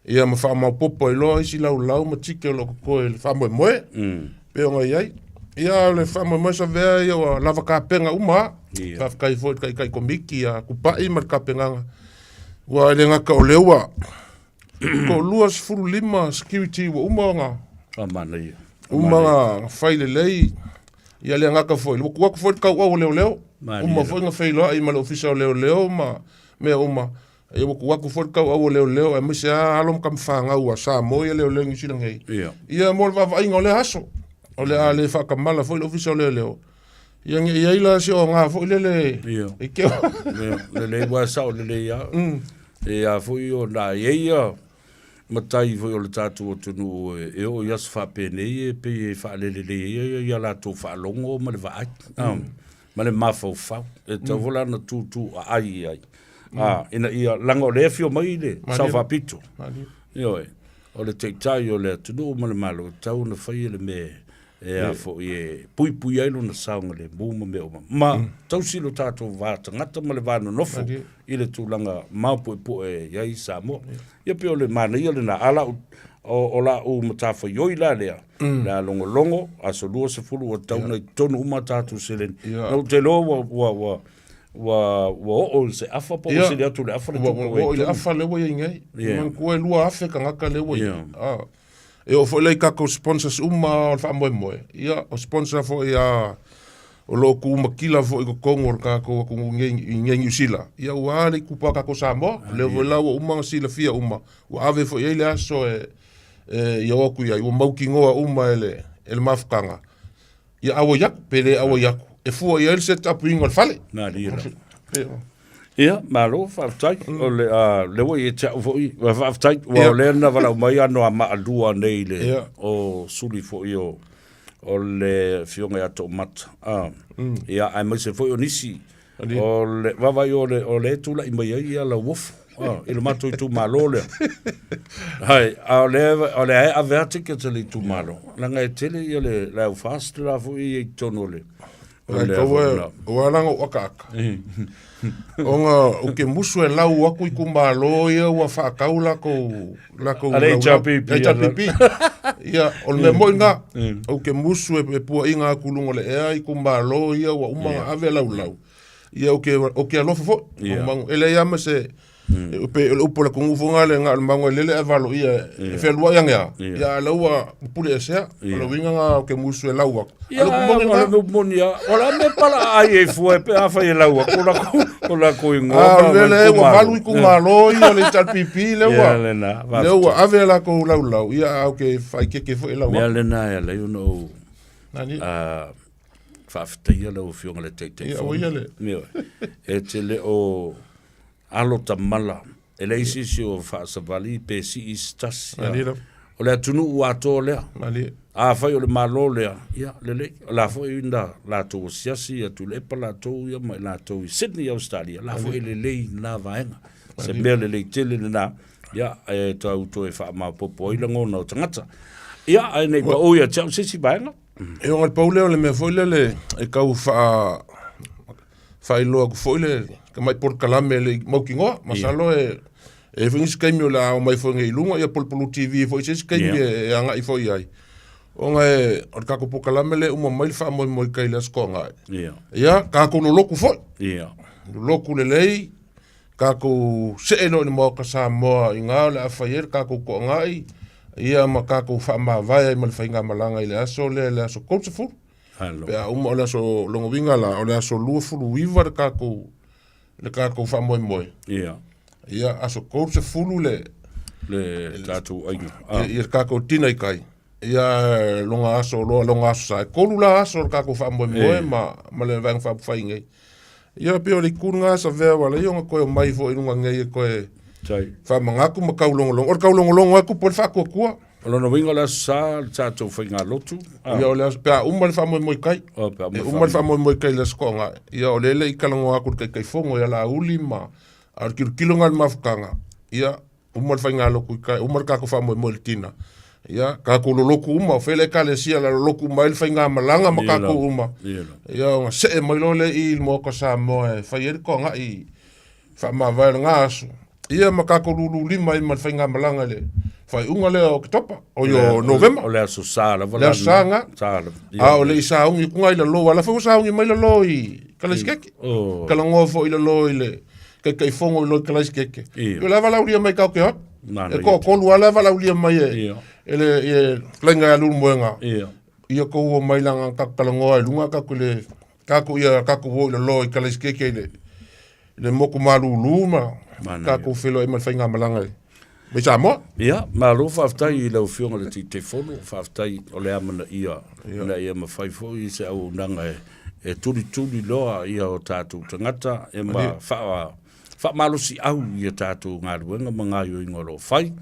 Ia ma faamaopoopo ai loa isi laulau ma ticket o lo o totoe i le faamoemoe. Pei ona i ai. Ia o le faamoemoe Savea ia ua lava tapena uma lava. Ia. Faafetai foi i le taitai komiti ia Tupai ma le tapenaga. Ua e le gata o lea ua toalua 15 security ua uma ona Manaia. uma ona fai lelei. Ia le gata foi, ua tuu atu foi le tauau o leoleo. Malie Uma foi ona feiloai ma le ofisa o leoleo ma mea uma. Ia ua tuu atu foi le tauau o leoleo aemaise lava alo ma tamafanau a Samoa ia leoleo i Niu Sila nei. Ia. Ia mo le vaavaaiga o lea aso. O le a le faatamala foi le ofisa o leoleo. Ia ne i ai la se oga foi lele Ia. i te Ia, lelei ua sao lelei lava. E a foi ona e i ai ia matai foi o le tatou atunuu e oo i aso faapenei e pei e faalelelei ai ia latou faalogo ma le vaai ma le mafaufau. E tatau foi la ona tutu aai i ai. Ina ia, leaga o lea e afio mai le Sao Faapito. Ioe, o le taitai o le atunuu ma le Malo, e tatau ona faia le mea e a foi e puipui ai lona saogalemu ma mea uma. Ma tausi lo tatou va tagata ma le va nonofo i le tulaga maopuepue e i ai Samoa. Ia pei o le manaia lena, a lau, o lau matafaioi la lea, le a logologo, aso 20 ua tatau ona i totonu uma a tatou seleni. Ou te iloa ua, ua, ua, ua, ua oo i se afa po ua sili atu i le afa le tupe ua oo i le afa lea ua i ai nei. Manatua e 2,000 tagata lea ua i ai. E oo foi la i tatou sponsors uma o le faamoemoe, ia o sponsor foi a o lo o tuumatila foi i totonu o le tatou atunuu i inei i Niu Sila, ia ua a le itupa o tatou Samoa. O lea foi la ua uma ona silafia uma, ua ave foi i ai le aso e ia o atu i ai, ua mautinoa uma e le mafutaga, ia auai atu pe le auai atu, e fua i ai le set up ina o le fale. Malie lava. Ia, malo, faafetai. O le, a, lea ua ia te au foi, faafetai, ua o lea na valaau mai Anoamaa 2 nei le, o suli foi o, o le afioga ia Toomata. A, ia, aemaise foi o nisi, o le vaavaai o le, o lea e tulai mai ai ia Lauofo, a, i le matou itumalo lea. Hai, a o lea, o lea e ave lava tickets a le itumalo, leaga e tele ia le, le au FAST la foi e i ai i totonu o le, Ua ala ona ou akaaka ona ou te musu e lau atu itumalo ia ua faatau latou latou A le HRPP. HRPP. Ia, o le mea moi lena. Ou te musu e puaina atu i luga o le ea itumalo ia ua uma ona ave laulau. Ia, ou te ou te alofa foi. E leai lava ma se E pei o le upu a le atunuu foi lena na o le mago e lele ae valoia e fealuai ane a, ia a o lea ua pule esea. O le uiga lena ou te musu e lau atu. A o le upu moni lena. O le upu moni lava. O le a mea pala aai ai fua pe afai e lau atu o latou igoa. A o le mea lea ua valu itumalo ia o le HRPP lea ua lea ua ave a latou laulau, ia a ou te faaeteete foi e lau atu. O le mea lena e ala ai ona ou faafetaia lau Afioga i le Taitaifono. E te le o alo tamala, e leai se isi o faasavali pe sii se tasi. Malie lava. O le atunuu atoa lea. Malie. Afai o le Malo lea, ia, lelei. O la foi na latou asiasi ia Tuilaepa latou ia ma i latou i Sydney, Australia, la foi e lelei lena vaega. Se mea lelei tele lena, ia, e tau toe faamaopoopo ai lagona o tagata. Ia, ae ne i pau ia te au se isi vaega. E ona pau lea o le mea foi lele e tau faa faailoa atu foi le tamai polokalame e le i mautinoa. Masalo e e i ai foi nisi taimi o le a omai foi nei i luga, ia Polopolu TV foi i se isi taimi e agai foi i ai. Ona e, o le tatou polokalame lea e uma mai le faamoemoe i tai i le Aso Toonai. Ia, tatou lolotu foi. Lolotu lelei, tatou see loa i le Maota Samoa i ina o le a fai ai le tatou toonai. Ia ma tatou faamavae ai ma le faigamalaga i le aso lea i le aso 30. Alo. Pe a uma o le aso lona uiga la, o le aso 29 le tatou le tatou faamoemoe. Ia. Ia, aso 30 le le tatou aiga. Ah. Ia, le tatou tina i tai. Ia, lona aso loa, lona aso sa. E tolu la aso o le tatou faamoemoe ma, ma le Vaega Faaupufai nei. Ia, pei o le itu lena sa avea ua alai ona toe omai foi i luga nei e toe faamanatu ma taulogologo. O le taulogologo lava e tupu ai le faatuatua. O lona uiga o le Aso Sa le tatou faigalotu. Ia, o le aso, pe a uma le faamoemoe i tai. Oh, pe a uma, e uma le faamoemoe i tai i le Aso Toonai. Ia, o lea e le i talanoa atu i le Taitaifono ia Laauli ma, a o le tilotilo lena i le mafutaga, ia, uma le faigalotu i tai, uma le tatou faamoemoe i le tina. Ia, tatou lolotu uma, o fea le Ekalesia o le a lolotu uma ai le faigamalaga ma tatou uma. Ia, ona see mai loa lea i i le Maota Samoa e fai ai le toagai faamavae o lena aso. Ia ma tatou lululima ai ma le faigamalaga i le faaiuga lea o Oketopa, oi o Novema. O le aso Sa lava la. Le aso Sa lena. Sa lava. A o le i sauni atu i lalo, a la foi ua sauni mai lalo i Kalaisikeke. Talanoa foi i lalo i le Taitaifono i lalo i Kalaisikeke. Ia o la e valaaulia mai tatou te o atu. E toatolu lava la e valaaulia mai e e le fetalaiga ia Leulumoega. Ia tou o mai leaga na tatou talanoa i luga tatou le tatou ia tatou o i lalo i Kalaisikeke i le le motu malulu ma tatou feiloai ma le faigamalaga mai Samoa. Ia, malo faafetai i lau Afioga i le Taitaifono, faafetai o le amanaia ina ia mafai foi se auaunaga e tulituli loa ia o tatou tagata e ma faa faamalosiau i a tatou galuega ma gaoioiga o lo o fai,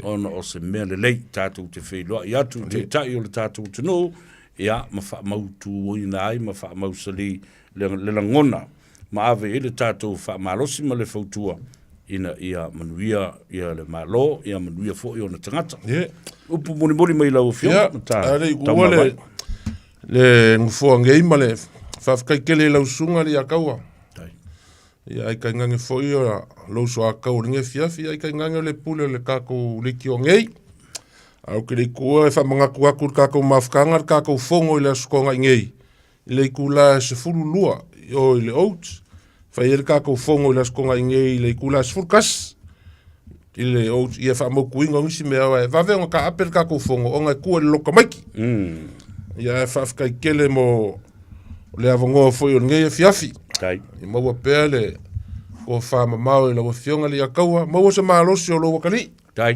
ona o se mea lelei tatou te feiloai atu i Taitai o le tatou atunuu, ia, ma faamautuina ai ma faamausali le lagona ma ave i ai le tatou faamalosi ma le fautua ina ia manuia ia le Malo, ia manuia foi ona tagata. Yeah. Upu mulimuli mai lau Afioga. Yeah. Ta, Ale, ua le, le nofoa nei ma le faafetai tele i lau susuga le Iakaua. Ia ai tainane foi o lou soakau o lenei afiafi, ai tainane o le pule o le tatou leitio nei. Ae ou te le i tuua e faamanatu atu i le tatou mafutaga le tatou fono i le Aso Toonai nei. I le itula e 12 i o i le Oats, fai ai le tatou fono i le Aso Toonai nei i le itula e 11 i le Oats, ia faamautuina o nisi mea aua e vave ona taape le tatou fono ona e tua i le loto tamaiti. Ia ae faafetai tele mo le avanoa foi o lenei afiafi. Tai. Ia maua pea le tofa mamao i lau Afioga le Iataua, maua se malosi o lou atalii. Tai.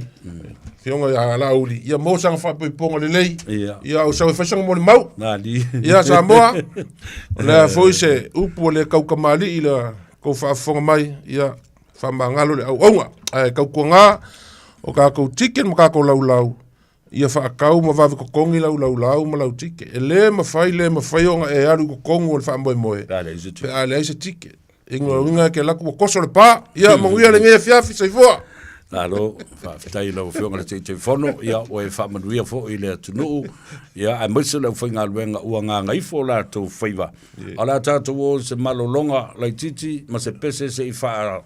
Afioga ia Laauli, ia maua sana faapoipoga lelei. Ia. Ia o sau e fai sana molimau. Nali. Ia Samoa, o le a foi se upu o le taukamalii i le tou faafofoga mai, ia faamagalo le auauna. Ae tautuaga o tatou ticket ma tatou laulau, ia faatau ma vave totogi lau laulau ma lau ticket. E le mafai, le mafai ona e alu i totonu o le faamoemoe pe a leai se ticket. Ingoa uiga e ke alu atu ua toso le pa. Ia manuia lenei afiafi, soifua. Malo, faafetai i lau Afioga i le Taitaifono, ia ua e faamanuia foi i le atunuu, ia aemaise le aufaigaluega ua gagaifo o latou faiva. O le a tatou o i se malologa laitiiti ma se pese se i faa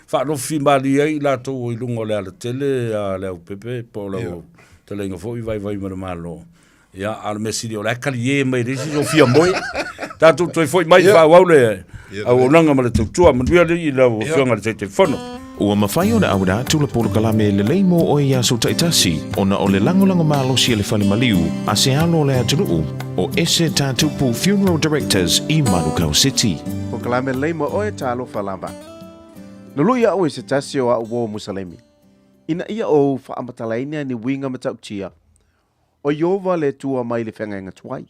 faalofi malie ai i latou o i luga o le alatele a Leaupepe po o lau fetalaiga foi Vaivai ma le Malo. Ia, a o le mea sili o la e kaliē mai e leai se isi o fia moe. Tatou toe foi mai faaauau le auaunaga ma le tautua. Manuia alii i lau Afioga i le Taitaifono. Ua mafai ona auina atu le polokalame lelei mo oe i aso taitasi ona o le lagolago malosi a le Fale Maliu a se alo o le atunuu o Ese Tatupu Funeral Directors i Manukau City. Polokalame lelei mo oe, talofa lava. Na lui au e se tasi o a'u uo Musalemi, ina ia ou faamatalaina ni uiga matautia o Ieova le Atua mai le feagaiga tuai.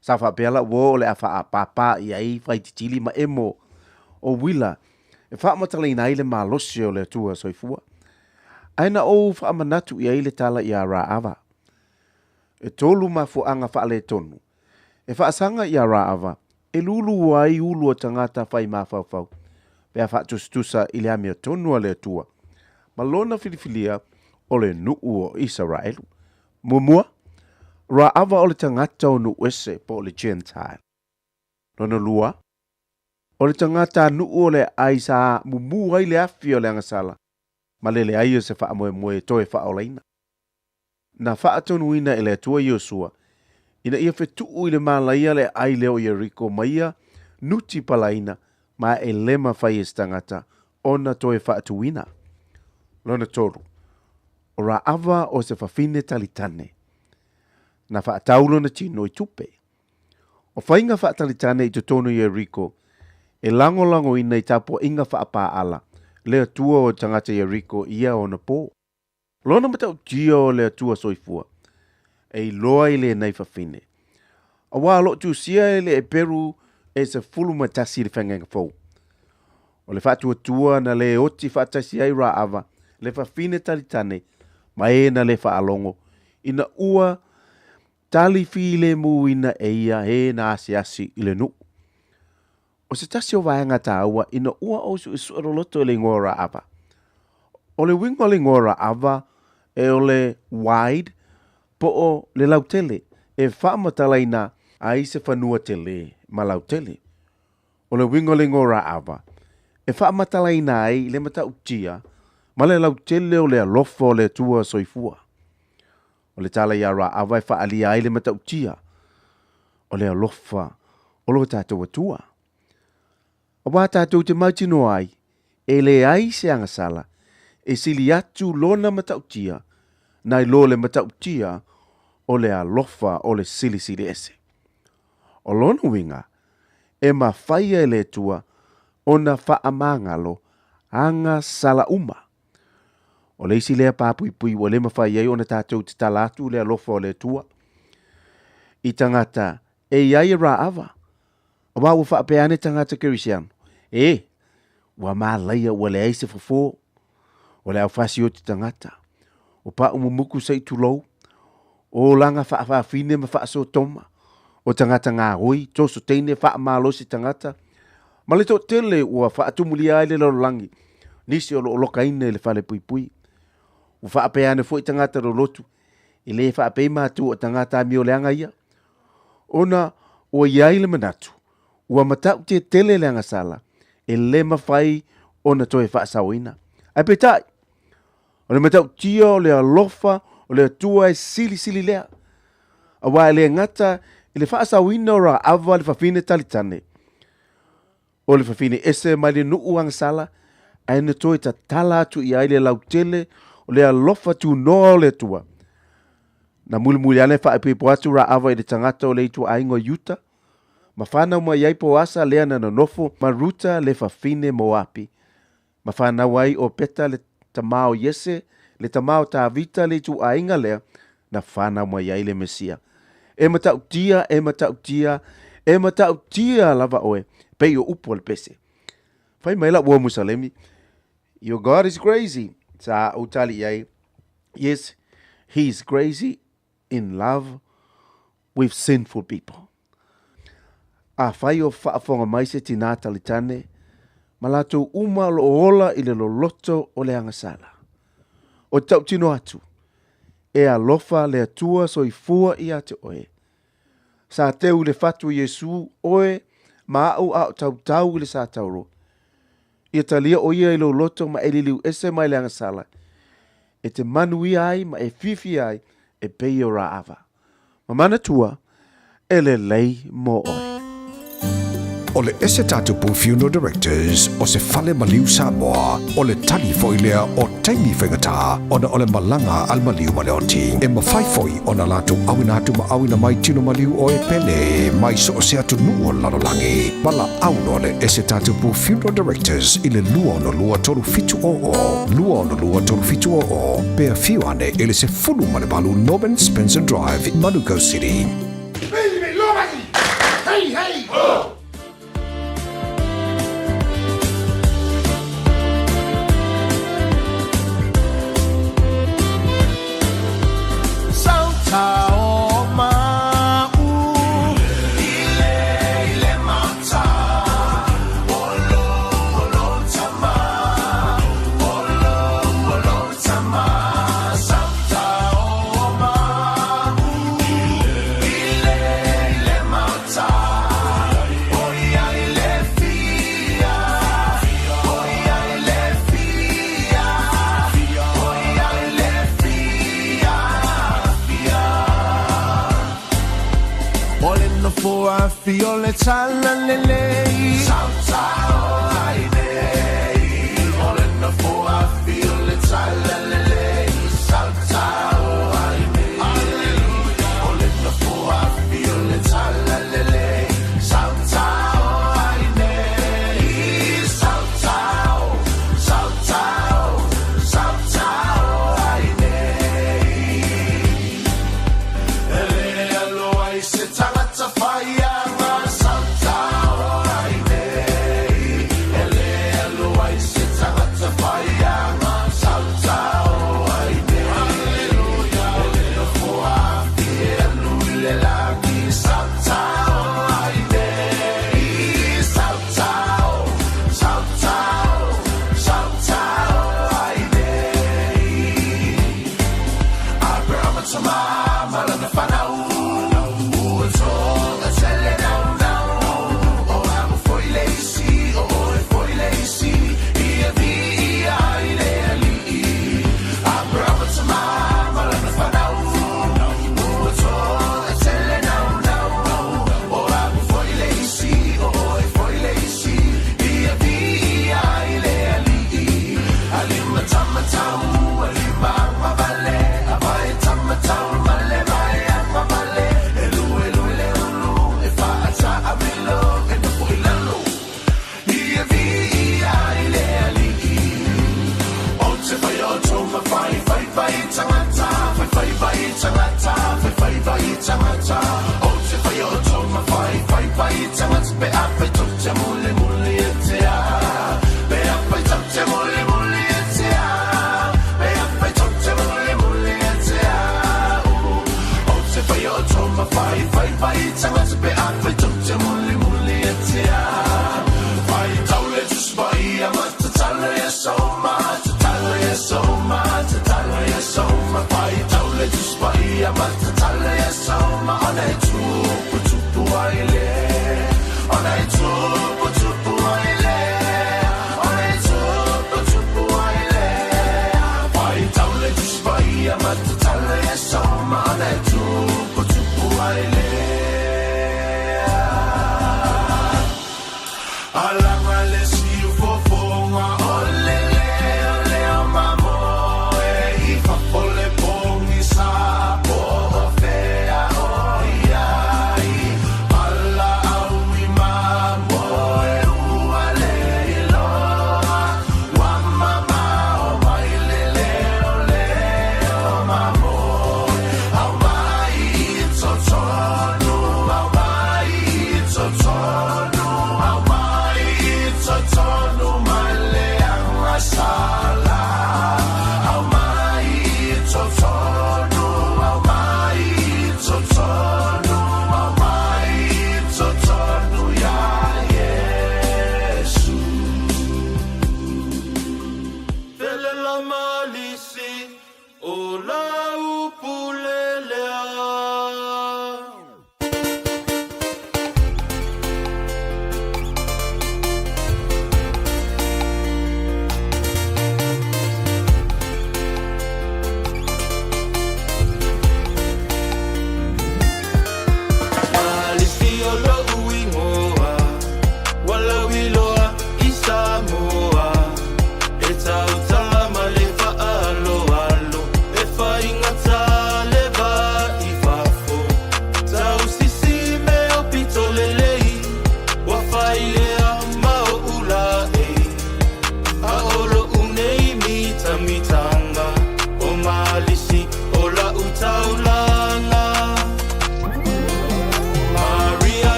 Sa faapea la'u uo o le a faapāpā i ai faititili ma emo o uila e faamatalaina ai le malosi o le Atua soifua. Ae na ou faamanatu i ai le tala iā Raava. E tolu mafuaaga faaletonu e faasaga iā Raava e lūlū ai ulu o tagata fai mafaufau pe a faatusatusa i le amiotonu a le Atua ma lona filifilia o le nuu o Isaraelu. Muamua, Raava o le tagata o nuu ese po o le Gentile. Lona lua, o le tagata nuu o le aai sa mumu ai le afi o le agasala ma le leai o se faamoemoe e toe faaolaina. Na faatonuina e le Atua Iosua ina ia fetuu i le malaia le aai lea o Ieriko ma ia nuti palaina ma e le mafai e se tagata ona toe faatuina. Lona tolu, O Raava o se fafine talitane. Na faatau lona tino i tupe. O faiga faatalitane i totonu i Ieriko e lagolagoina i tapuaiga faapaala le Atua o tagata Ieriko i ia ona po. Lona matautia o le Atua soifua e iloa i lenei fafine. Auā o lo o tusia e le Eperu e 11 i le Feagaiga Fou. O le faatuatua na le oti faatasi ai Raava le fafine talitane ma e na le faalogo ina ua tali filemuina e ia e na asiasi i le nuu. O se tasi o vaega taua ina ua ou suesue loloto i le igoa o Raava. O le uiga o le igoa o Raava e o le wide po o le lautele e faamatalaina ai se fanua tele ma lautele. O le uiga o le igoa o Raava e faamatalaina ai le matautia ma le lautele o le alofa o le Atua soifua. O le tala iā Raava e faaalia ai le matautia o le alofa o lo tatou Atua. Auā tatou te mautinoa ai, e leai se agasala e sili atu lona matautia nai lo le matautia o le alofa o le Silisili Ese. O lona uiga, e mafaia e le Atua ona faamagalo agasala uma. O le isi lea papuipui ua le mafai ai ona tatou tatala atu le alofa o le Atua i tagata e i ai e Raava. Auā ua faapea ane tagata Kerisiano, E, ua malaia ua leai se fofo, o le aufasioti tagata, o paumumuku se i tulou, o olaga faafafine ma faasotoma, o tagata gaoi, toso teine, faamalosi tagata, ma le toatele ua faatumulia ai le lalolagi, nisi o lo o lokaina i le falepuipui. Ua faapea ane foi tagata lolotu, e le faapei matou o tagata amioleaga ia, ona ua i ai le manatu, ua matautia tele le agasala, e le mafai ona toe faasaoina. Ae peitai, o le matautia o le alofa o le Atua e silisili lea. Auā e le gata i le faasaoina o Raava le fafine talitane, o le fafine ese mai le nuu agasala, ae na toe tatala atu i ai le lautele o le alofa tunoa o le Atua. Na mulimuli ane faaipoipo atu Raava i le tagata o le ituaiga o Iuta, ma fanau mai ai Poasa lea na nonofo ma Ruta le fafine Moapi, ma fanau ai o Peta le tama o Iese, le tama o Tavita le ituaiga lea na fanau mai ai le Mesia. E matautia, e matautia, e matautia lava oe, pei o upu a le pese. Fai mai la'u uo Musalemi, Your God is crazy. Sa ou tali i ai, Yes, he is crazy in love with sinful people. Afai o faafofoga mai se tinā talitane, ma latou uma o lo o ola i le loloto o le agasala. O te tautino atu, e alofa le Atua soifua ia te oe. Sa teu i le fatu o Iesu oe ma a'u a o tautau i le satauro. Ia talia o ia i lou loto ma e liliu ese mai le agasala, e te manuia ai ma e fiafia ai e pei o Raava. Ma manatua, e lelei mo oe. O le ese tatou Funeral Directors o se fale maliu Samoa, o le tali foi lea o taimi faigata ona o le malaga a le maliu ma le oti. E mafai foi ona latou auina atu ma auina mai tino maliu o e pele mai so o se atunuu o le lalolagi. Valaau loa le ese tatou Funeral Directors i le 262 3700, 262 3700, pe afio ane i le 18 Norman Spencer Drive, Manukau City. Hey, hey, ho!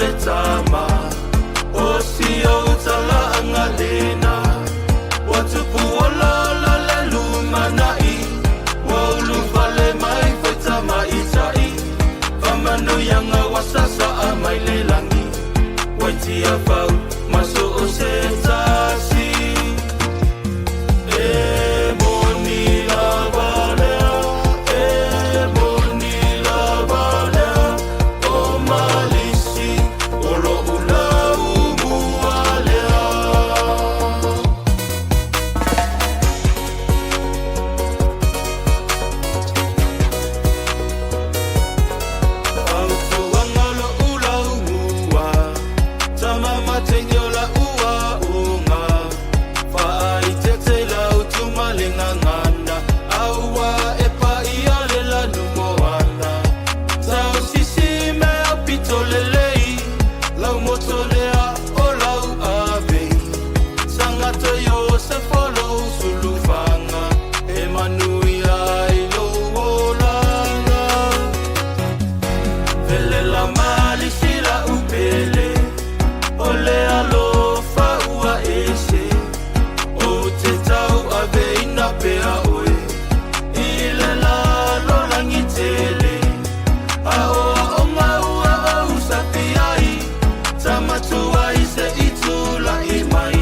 le tama O si ou talaaga lena Ua tupu olaola le lumanaʻi Ua ulufale mai foi tamaitaʻi Faamanuiaga ua sasaa mai le lagi Ua i Tiafau ma so o se tasi E moni lava lea E moni lava lea O Malisi O loʻu laumua lea. Fautuaga loʻu laumua Tama mateine o laʻu aoga Faaitete lau tuma le gagana Aua e paia le lanu moana Tausisi mea pito lelei Lau moto lea o lau avei Tagata Iosefa lou sulufaga E manuia ai lou olaga Velela malisi laʻu pele O le alofa ua ese Ou te tauaveina pea oe I le lalolagi tele Aoaoga ua ou sapi ai Tama tuai se i tulaʻi mai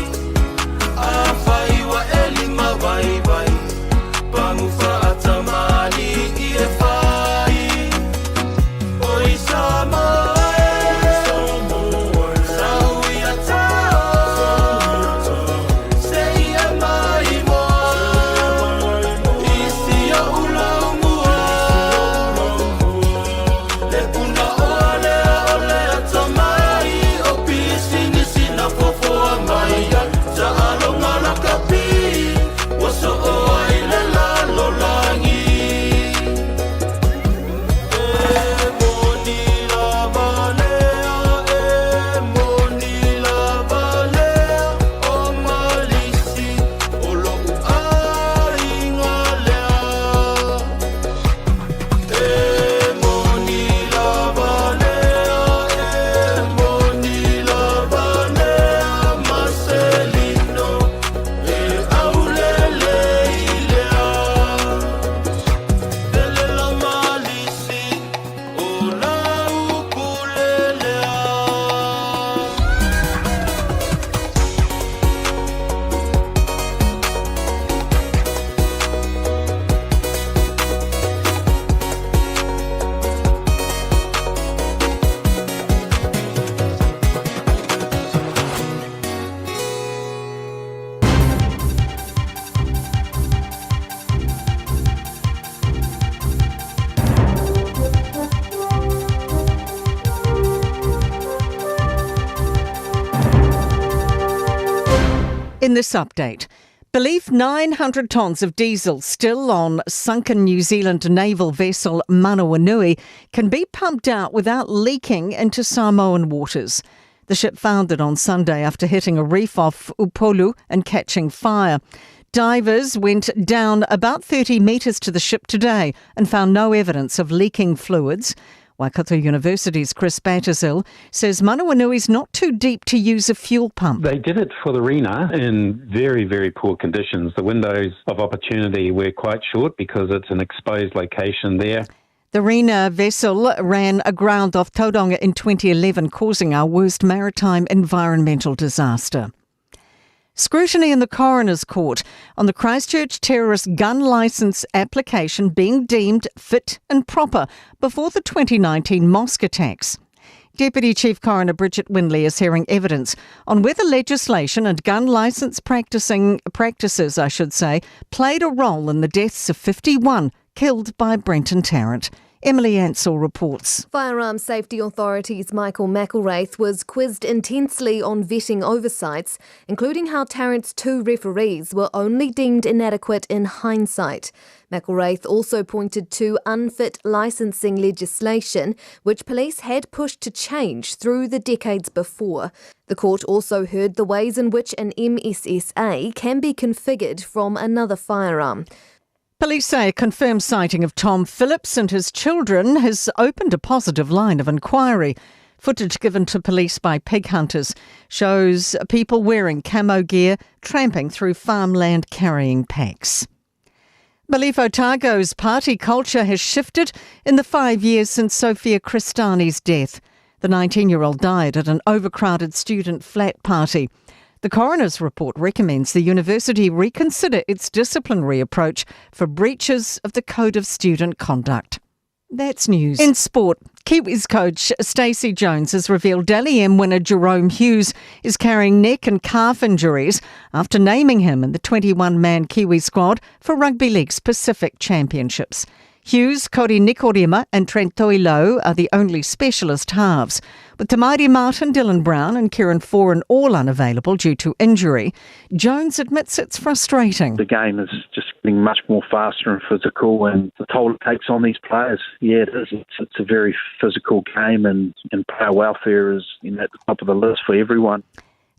Afai ua e lima vaivai Pagu faatamalii e fai Oi Samoa e Sau ia tao Seia mai moa I si oʻu laumua Le punaoa lea o le atamai O pisinisi na foafoa mai ai Taaloga lakapi Ua soo ai le lalolagi E moni lava lea E moni lava lea O Malisi O loʻu aiga lea E moni lava lea E moni lava lea Maselino E aulelei lea Velela malisi O lau pule lea. In this update, belief 900 tonnes of diesel still on sunken New Zealand naval vessel Manawanui can be pumped out without leaking into Samoan waters. The ship foundered on Sunday after hitting a reef off Upolu and catching fire. Divers went down about 30 metres to the ship today and found no evidence of leaking fluids. Waikato University's Chris Battershill says Manawanui's not too deep to use a fuel pump. They did it for the Rena in very, very poor conditions. The windows of opportunity were quite short because it's an exposed location there. The Rena vessel ran aground off Tauranga in 2011, causing our worst maritime environmental disaster. Scrutiny in the coroner's court on the Christchurch terrorist gun licence application being deemed fit and proper before the 2019 mosque attacks. Deputy Chief Coroner Bridget Windley is hearing evidence on whether legislation and gun licence practicing practices, I should say, played a role in the deaths of 51 killed by Brenton Tarrant. Emily Ansell reports. Firearms Safety Authority's Michael McIlwraith was quizzed intensely on vetting oversights, including how Tarrant's two referees were only deemed inadequate in hindsight. McIlwraith also pointed to unfit licensing legislation, which police had pushed to change through the decades before. The court also heard the ways in which an MSSA can be configured from another firearm. Police say a confirmed sighting of Tom Phillips and his children has opened a positive line of inquiry. Footage given to police by pig hunters shows people wearing camo gear tramping through farmland carrying packs. Belief Otago's party culture has shifted in the five years since Sophia Cristani's death. The 19 year old died at an overcrowded student flat party. The coroner's report recommends the university reconsider its disciplinary approach for breaches of the Code of Student Conduct. That's news. In sport, Kiwis coach Stacey Jones has revealed Dally M winner Jahrome Hughes is carrying neck and calf injuries after naming him in the 21 man Kiwi squad for Rugby League's Pacific Championships. Hughes, Kodi Nikorima and Trent Toilow are the only specialist halves. With Te Maire Martin, Dylan Brown and Kieran Foran all unavailable due to injury, Jones admits it's frustrating. The game is just getting much more faster and physical and the toll it takes on these players. Yeah, it is. It's, it's a very physical game and, and player welfare is you know, at the top of the list for everyone.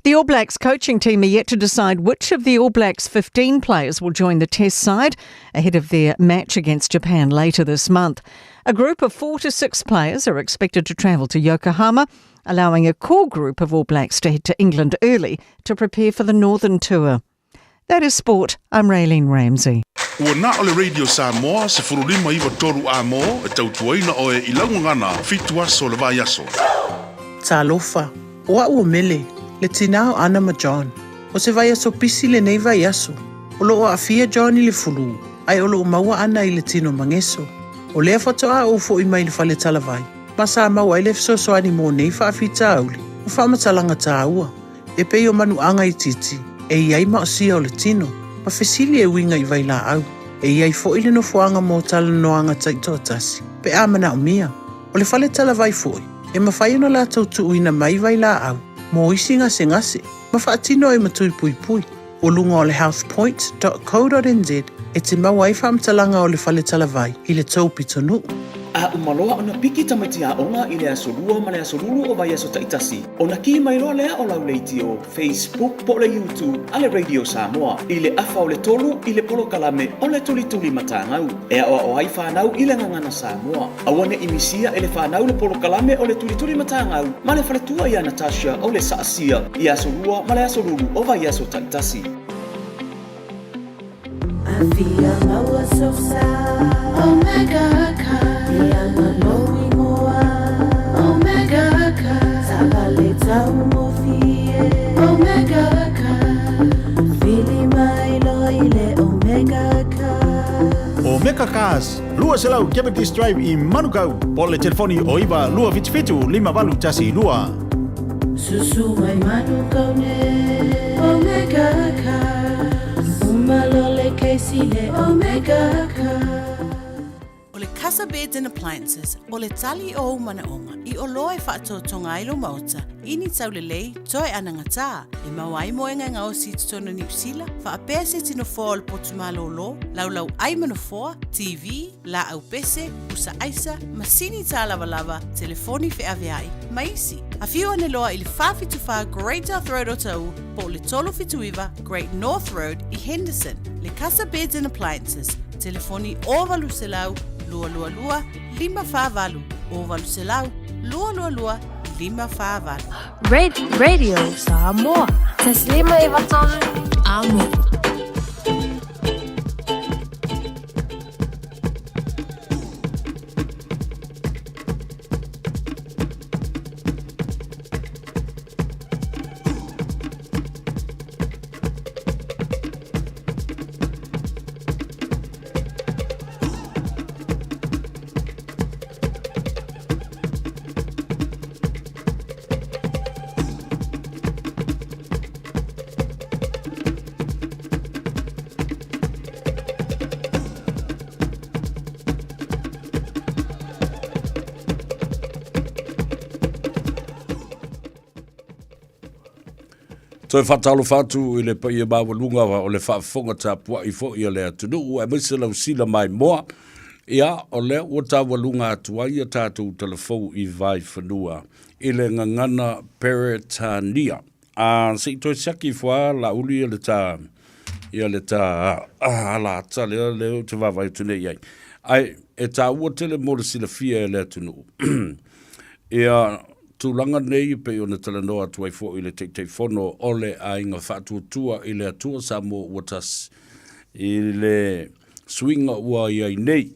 The All Blacks coaching team are yet to decide which of the All Blacks 15 players will join the test side ahead of their match against Japan later this month. A group of four to six players are expected to travel to Yokohama, allowing a core group of All Blacks to head to England early to prepare for the Northern Tour. That is sport. I'm Raylene Ramsey. Ua na o le Radio Samoa 1593 amo e tautuaina oe i laugagana fitu aso le vaiaso. Talofa, o a'u o Mele, le tinā o Ana ma John. O se vaiaso pisi lenei vaiaso. O lo'o aafia John i le fulū, ae o lo'o maua ana i le tino mageso. O lea faatoā ou fo'i mai le fale talavai, ma sa maua ai le fesoasoani mo nei faafitauli ma faamatalaga tāua, e pei o manuaga itiiti e i ai maosia o le tino, ma fesili e uiga i vailaau. E i ai fo'i le nofoaga mo talanoaga taitoatasi, pe a manaomia. O le fale talavai fo'i, e mafai ona latou tuuina mai vailaau mo isi gasegase ma faatino ai ma tui puipui. O luga o le healthpoint.co.nz e te maua ai faamatalaga o le fale talavai i le tou pitonuu. A uma loa ona piki tamaiti aoga i le aso Lua ma le aso Lulu o vaiaso taitasi, ona kī mai loa lea o lau leitio, Facebook po o le YouTube a le Radio Samoa i le afa o le tolu i le polokalame o le Tulituli Matagau e aoao ai fanau i le gagana Samoa. Aua ne i misia e le fanau le polokalame o le Tulituli Matagau ma le faletua ia Natasha o le Saasia i aso Lua ma le aso Lulu o vaiaso taitasi. Afia maua sosa Omega Car Ia lou ingoa Omega Car Taavale taugofie Omega Car Vili mai loa i le Omega Car Omega Cars, 200 Cavendish Drive i Manukau, po o le telefoni o 9 277 5812. Susu mai Manukau nei Omega Cars Uma loa le kesi le Omega Cars. O le Casa Beds and Appliances, o le tali o ou manaoga i oloa e faatotoga ai lou maota i ni taulelei toe anagatā e maua ai moega e gaosi i totonu o Niu Sila, faapea se tino foa o le potu malōlō, laulau ai ma nofoa, TV, laau pese, pusa aisa, masini tālavalava, telefoni feaveai, ma isi. Afio ane loa i le 474 Great South Road o Taʻu po o le 379 Great North Road i Henderson. Le Casa Beds and Appliances, telefoni 0800 222 548, 0800 222 548. Red Radio Samoa. Taslima Ivatonu. Amo. Toe faatalofa atu i le paia maualuga o le faafofoga tapuai foi a le atunuu aemaise lau sila maimoa. Ia, o lea ua taualuga atu ai a tatou talafou i Vaifanua i le gagana Peretania. A se i toe siaki ifo lava Laauli ia le ta, ia le ta alaata lea, lea ou te vaavaai atu nei i ai. Ae e taua tele mo le silafia e le atunuu. Ia, tulaga nei e pei ona talanoa atu ai foi le Taitaifono o le Aiga Faatuatua i le Atua Samoa ua Tasi i le suiga ua i ai nei,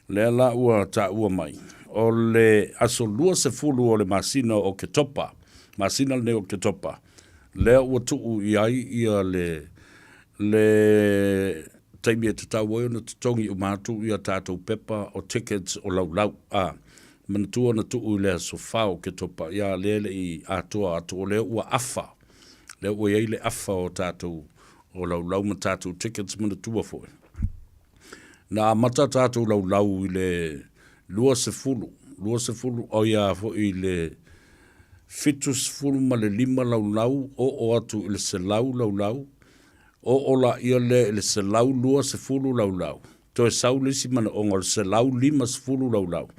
lea la ua taua mai, o le aso 20 o le masina o Oketopa, masina lenei o Oketopa, lea ua tuu i ai ia le le taimi e tatau ai ona totogi uma atu ia tatou pepa o tickets o laulau. A, manatua na tuu i le aso fa o Oketopa, ia lea e le i atoa atu, o lea ua afa, lea ua i ai le afa o tatou o laulau ma tatou tickets, manatua foi. Na amata tatou laulau i le 20, 20, o ia foi i le 75 laulau, oo atu i le 100 laulau, oo laia lea i le 120 laulau, toe sau le isi manaoga o le 150 laulau.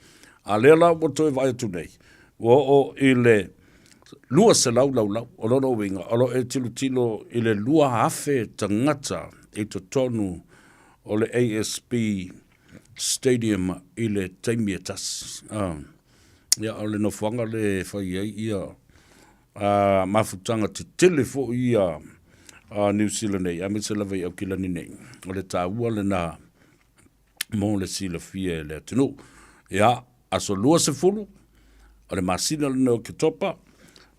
A lea la ua toe vaai atu nei, ua oo i le 200 laulau. O lona uiga, o lo o e tilotilo i le 2,000 tagata i totonu o le ASB Stadium i le taimi e tasi. Ia, o le nofoaga lea e fai ai ia mafutaga tetele foi ia a Niu Sila nei, aemaise lava i Aukilani nei. O le taua lena mo le silafia e le atunuu. Ia, aso 20 o le masina lenei o Oketopa,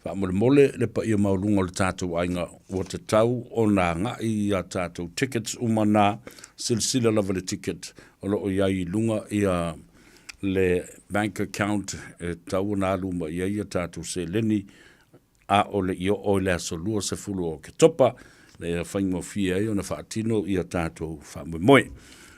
faamolemole le paia maualuga o le tatou aiga ua tatau ona agai i a tatou tickets uma na, silasila lava i le ticket o lo o i ai i luga ia le bank account e tatau ona alu uma i ai a tatou seleni a o le i oo i le aso 20 o Oketopa, ina ia faigofie ai ona faatino ia tatou faamoemoe.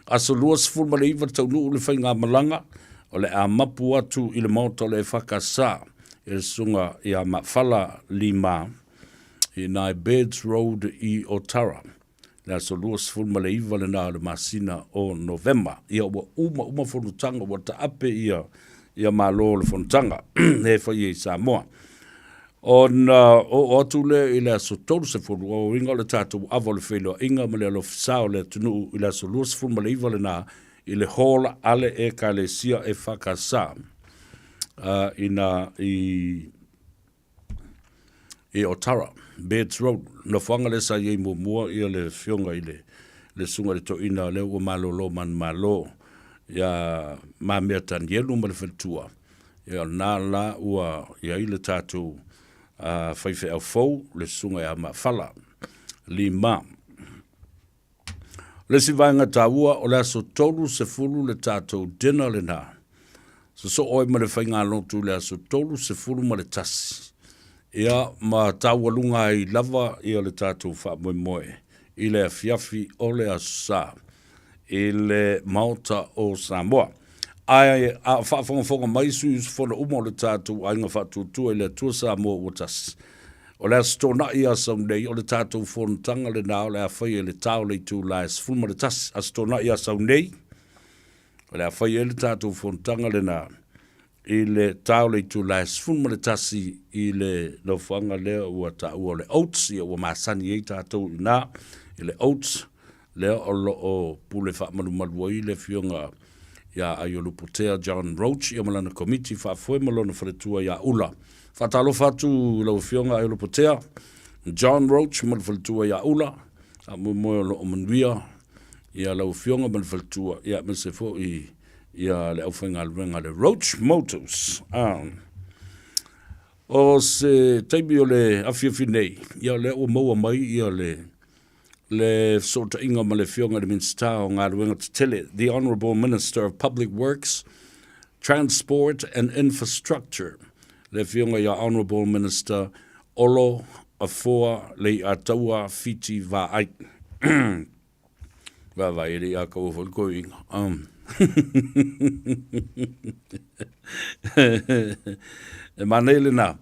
Aso 29 taunuu le faigamalaga, o le a mapu atu i le maota o le EFKS i le susuga ia Maafala Lima i nai Bairds Road i Otara. Le aso 29 lena o le masina o Novema. Ia ua uma uma fonotaga, ua taape ia, ia malo o le fonotaga e fai ai i Samoa. Ona oo atu lea i le aso 30, o uiga o le tatou ava o le feiloaiga ma le alofisa o le atunuu i le aso 29 lena i le hall a le Ekalesia EFKS ina i i Otara, Bairds Road, nofoaga lea sa i ai muamua ia le afioga i le le susuga i le toeaina lea ua malolo manumalo ia Mamea Tanielu ma le faletua. Ia o lena la ua i ai le tatou faifeau fou le susuga ia Maafala Lima. O le isi vaega taua, o le aso 30 le tatou dinner lena. Sosoo ai ma le faigalotu i le aso 31. Ia, ma taualuga ai lava ia le tatou faamoemoe i le afiafi o le Aso Sa i le Maota o Samoa. Ae a o faafogafoga mai sui usufono uma o le tatou aiga faatuatua i le Atua Samoa ua tasi, O le Aso Toonai ia sau nei, o le tatou fonotaga lena o le a faia i le ta o le itula e 11. Aso Toonai ia sau nei, o le a faia ai le tatou fonotaga lena i le ta o le itula e 11 i le nofoaga lea ua taua o le Oats, ia ua masani ai tatou i ina i le Oats, lea o lo o pule faamalumalu ai le Afioga ia Aiolupotea John Roach ia ma lana komiti faafoe ma lona faletua ia Ula. Faatalofa atu i lau Afioga Aiolupotea John Roach ma le faletua ia Ula, faamoemoe o lo o manuia ia lau Afioga ma le faletua ia aemaise foi ia le aufaigaluega a le Roach Motors. Ah. O se taimi o le afiafi nei, ia lea ua maua mai ia le le fesootaiga ma le Afioga i le Minisita o Galuega Tetele, The Honourable Minister of Public Works, Transport and Infrastructure, le Afioga ia Honourable Minister Olo Afoa Leiataua Fiti Vaai. Vaavaai e le i ākaua foi le koiuiga. E manaia lena.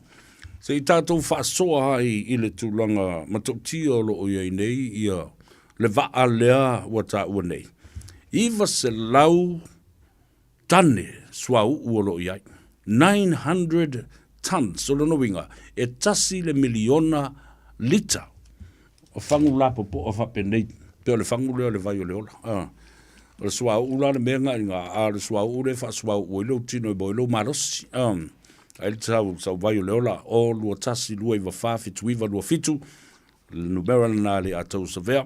Se i tatou faasoa ai i le tulaga matautia o lo o i ai nei ia le vaa lea ua taua nei. 900 tane suauu o lo o i ai. 900 tons. O lona uiga, e tasi le miliona lita o fagu lapopoa faapenei, pei o le fagu lea o le vai o le ola. A, o le suauu la le mea lena i ina, a o le suauu lea e faasuauu ai lou tino e maua ai lou malosi. A, Ai le sau, sau vai o le ola, 0 2 1 2 9 4 7 9 2 7, le numera lena le Ataua Savea,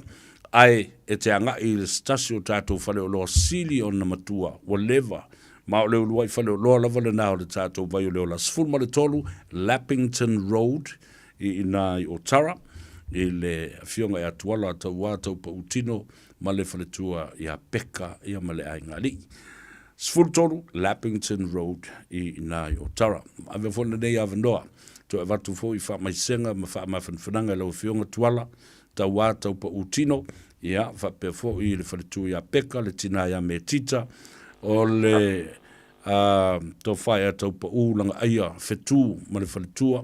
ae e te agai i le se tasi o tatou faleoloa sili ona matua ua leva, ma o le uluai faleoloa lava lena o le tatou vai o le ola 13 Lappington Road i ina i Otara, i le afioga ia Tuala Tauā Taupautino ma le faletua ia Peka ia ma le aiga alii. 13 Lappington Road i ina i Otara. Avea foi lenei avanoa, toe avatu foi faamaisega ma faamafanafanaga i lau Afioga Tuala, Tauā Taupautino, ia, faapea foi i le faletua ia Peka, le tina ia Metita, o le tofa ia Taupau Lagaaia Fetu ma le faletua,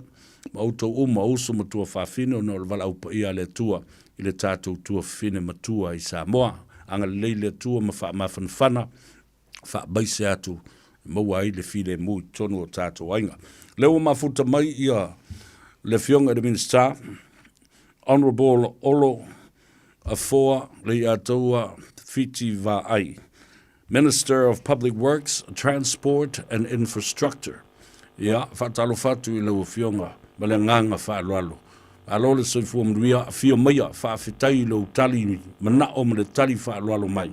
ma outou uma, uso ma tuafafine, ona o le valaau paia a le Atua i le tatou tuafafine matua i Samoa. Agalelei le Atua ma faamafanafana, faamaise atu e maua ai le filemu i totonu o tatou aiga. O lea ua mafuta mai ia le Afioga i le Minisita, Honourable Olo Afoa Leiataua Fiti Vaai, Minister of Public Works, Transport and Infrastructure. Ia, faatalofa atu i lau Afioga ma le agaga faaaloalo. Malo le soifua manuia, afio maia, faafetai i lou tali manao ma le tali faaaloalo mai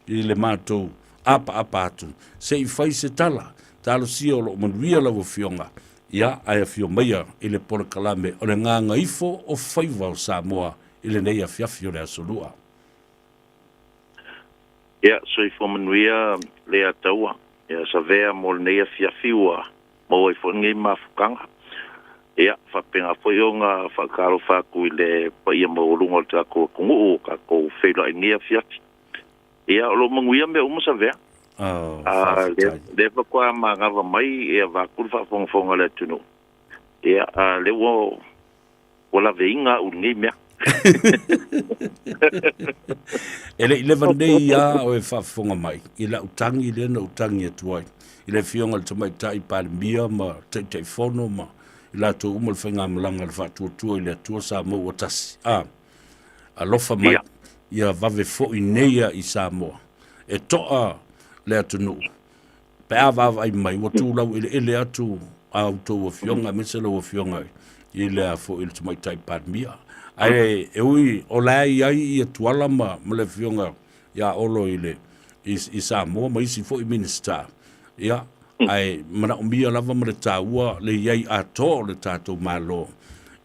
i le matou apaapa atu. Se i fai se tala, talosia o lo o manuia lau Afioga, ia, ae afio maia i le polokalame o le Gagaifo o Faiva o Samoa i lenei afiafi o le Aso Lua. Ia, soifua manuia Leiataua. Ia, Savea mo lenei afiafi ua maua ai foi lenei mafutaga. Ia, faapena foi ona faatalofa atu i le paia maualuga o le tatou atunuu o tatou feiloai i lenei afiafi. Ia, o lo o manuia mea uma Savea. Oh, A, lea, lea faatoa manava mai ia vaeatu le faafogafoga a le atunuu. Ia, a, lea ua Ua laveina au i lenei mea. E le i leva nei a o e faafofoga mai i lau tagi lea na ou tagi atu ai i le Afioga i le Tamaitai Palemia ma Taitaifono ma i latou uma le faigamalaga a le Faatuatua i le Atua Samoa ua tasi. A, alofa mai, ia vave foi nei a i Samoa e toa le atunuu. Pe a vaavaai mai, ua tu laueleele atu a outou afioga, aemaise lau afioga i le a foi le Tamaitai Palemia. Ae e ui o la e i ai ia Tuala ma, ma le afioga ia Olo i le i, i Samoa ma isi foi Minisita. Ia, ae manaomia lava ma le taua le i ai atoa o le tatou Malo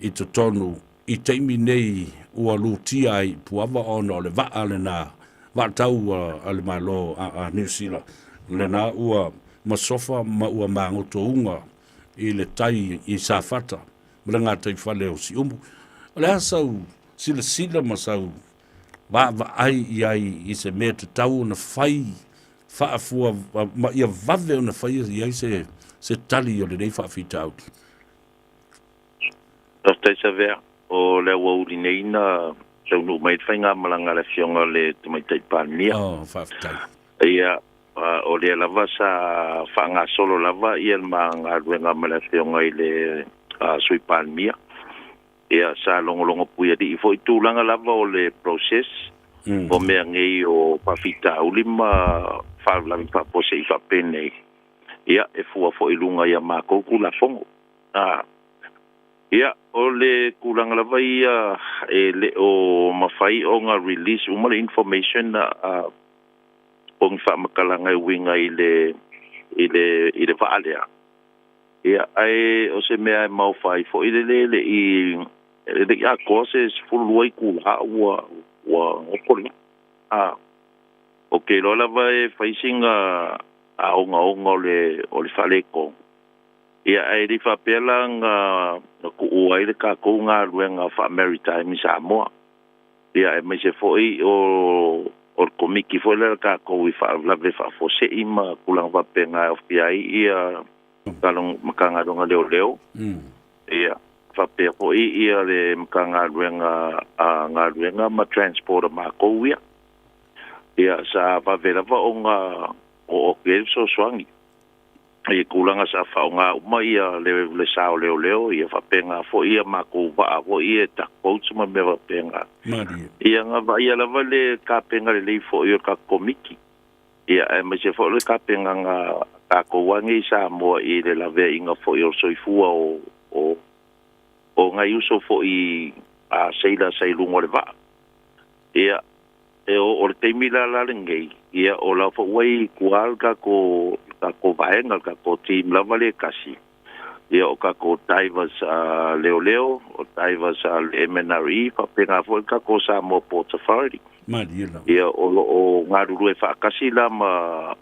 i totonu i taimi nei ua lutia ai i Puava ona o le vaa lena vaatau a le Malo a Niu Sila lena ua masofa ma ua magotouga i le tai i Safata ma le gataifale o Siumu. O le a sau silasila ma sau vaavaai i ai i se mea tatau ona fai faafua ma ia vave ona faia i ai se tali o lenei faafitauli? Faafetai Savea. O le aoauli nei na taunuu mai ai le faigamalaga a le Afioga i le Tamaitai Palemia. Oh, faafetai. Ia, o lea lava sa faagasolo lava ia le ma galuega ma le Afioga i le Sui Palemia. Ia, sa logologo puialii foi tulaga lava o le process o mea nei o faafitauli ma faalavelave faafuasei faapenei. Ia, e fua foi i luga i a matou Tulafono. A. Ia, o le tulaga lava ia e le o mafai ona release uma le information a o ni faamatalaga e uiga i le i le i le vaa lea. Ia, ae o se mea e maofa ai foi le le le i e le i atoa se 12 itula ua ua goto le vaa. A. Ou te iloa lava e fai sina ogaoga o le o le faaletonu. Ia, ae le i faapea la na tuua ai le tatou galuega faa-Maritime i Samoa. Ia, aemaise foi o o le Komiti foi lea a tatou i faalavelave faafuasei ma tulaga faapena e aofia ai ia Matagaluega Leoleo. Ia, faapea foi ia le Matagaluega a Galuega ma Transport a matou ia. Ia, sa vave lava ona oo atu i ai le fesoasoani. I tulaga sa faaaoga uma ia le le sa o leoleo ia faapena foi ia matou vaa foi ia duck boats ma mea faapena. Malie. Ia na vaaia lava le tapena lelei foi o le tatou Komiti ia aemaise foi o le tapenaga takou lava nei i Samoa i le laveaiga foi o le soifua o o o nai uso foi a seila sa i luga o le vaa. Ia, e o, o le taimi la la lenei, ia, o la foi ua i tua le tatou, le tatou vaega, le tatou team lava lea e tasi, ia, o tatou divers a leoleo, o divers a le MNRE, faapena foi le tatou Samoa Ports Authority. Malie lava. Ia, o lo o galulue faatasi la ma,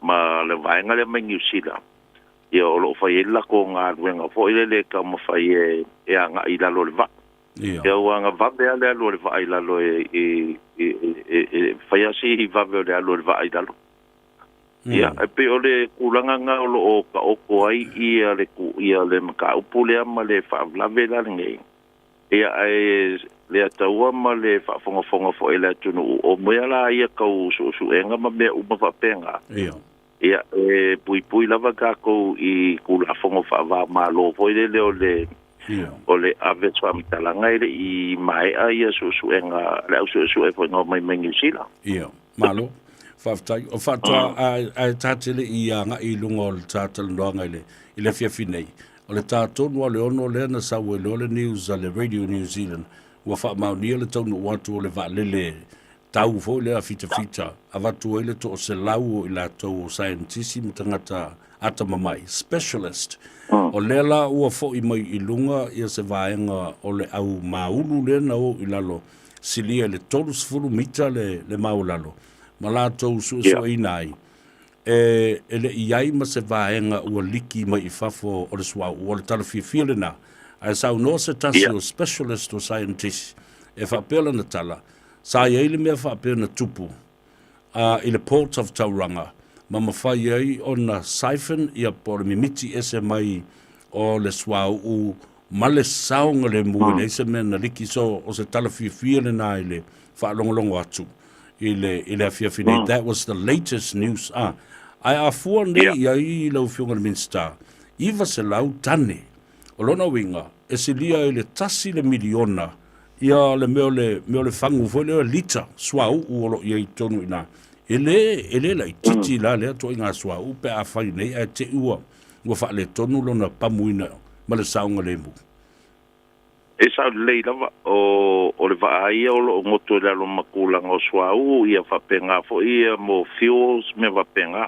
ma le vaega lea mai Niu Sila, ia, o lo o fai ai le latou galuega foi lele e taumafai e, e agai i lalo o le vaa. Ia ua agavave lava le alu o le vaa i lalo e, e, e, e, e fai lava si vave o le alu o le vaa i lalo. Ia, e pei o le tulaga lena o lo o taoto ai ia le, ia le mataupu lea ma le faalavelave la lenei. Ia, ae le ataua ma le faafogafoga foi a le atunuu, o mea la ia tau suesuega ma mea uma faapena. Ia, e puipui lava tatou i Tulafono faava-o-Malo foi lele o le o le ave o se faamatalaga e le i maea ia suesuega a le au suesue foi na omai mai Niu Sila. Ia, malo. Faafetai. O faatoa ae ta te le i agai i luga o le ta talanoaga i le i le afiafi nei. O le ta tonu lava o le 6 lea na sau ai loa le news a le Radio New Zealand ua faamaonia le taunuu atu o le vaalele tau foi lea fitafita, avatu ai le 100 o i latou o saienitisi ma tagata atamamai, specialist. O lea la ua foi mai i luga ia se vaega o le au māulu lea na o i lalo, silia i le 30 mita le, le maualalo, ma latou suesueina ai, e, e le i i ai ma se vaega ua liki mai i fafo o le suauu. O le tala fiafia lena. Ae saunoa se tasi o specialist o scientist e faapea lana tala, Sa i ai le mea faapea na tupu a i le Port of Tauranga ma mafai ai ona siphon ia po o le mimiti ese mai o le suauu ma le saogalemu e leai se mea na liki. So o se tala fiafia lena i le faalogologo atu i le i le afiafi nei. That was the latest news. Ah, ae a fua nei i ai lau Afioga i le Minisita, 900 tane. O lona uiga, e silia i le tasi le miliona Ia le mea o le mea o le fagu foi lea lita suauu o lo o i ai i totonu i ina. E le e le laitiiti la lea ituaiga suauu pe a fai nei ae te i ua ua faaletonu lona pamuina ma le saogalemu. E sao lelei lava, o o le vaa ia o lo o goto i lalo ma tulaga o suauu ia faapena foi ia mo fuels mea faapena.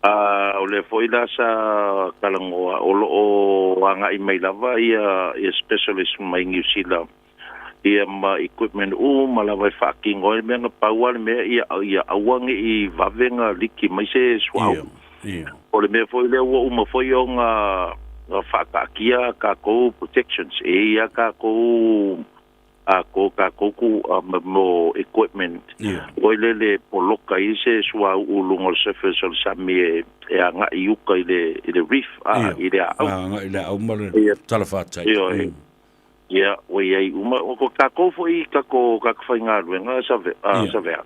A o lea foi la sa talanoa, o lo o agai mai lava ia ia specialist mai Niu Sila ia ma equipment uma lava e faatino ai le mea, na pau lava le mea ia ia aua ne i vave na liki mai se suauu. O le mea foi lea ua uma foi ona na faataatia tatou protections, e i ai tatou a ko takou ku a ma mo equipment foi lele poloka ai se suauu i luga o le surface o le sami e e agai i uka i le i le reef a i le aau. A agai i le aau ma le talafatai. Ioe. Ia, ua i ai uma. O ko takou foi takou tagata faigaluega Savea.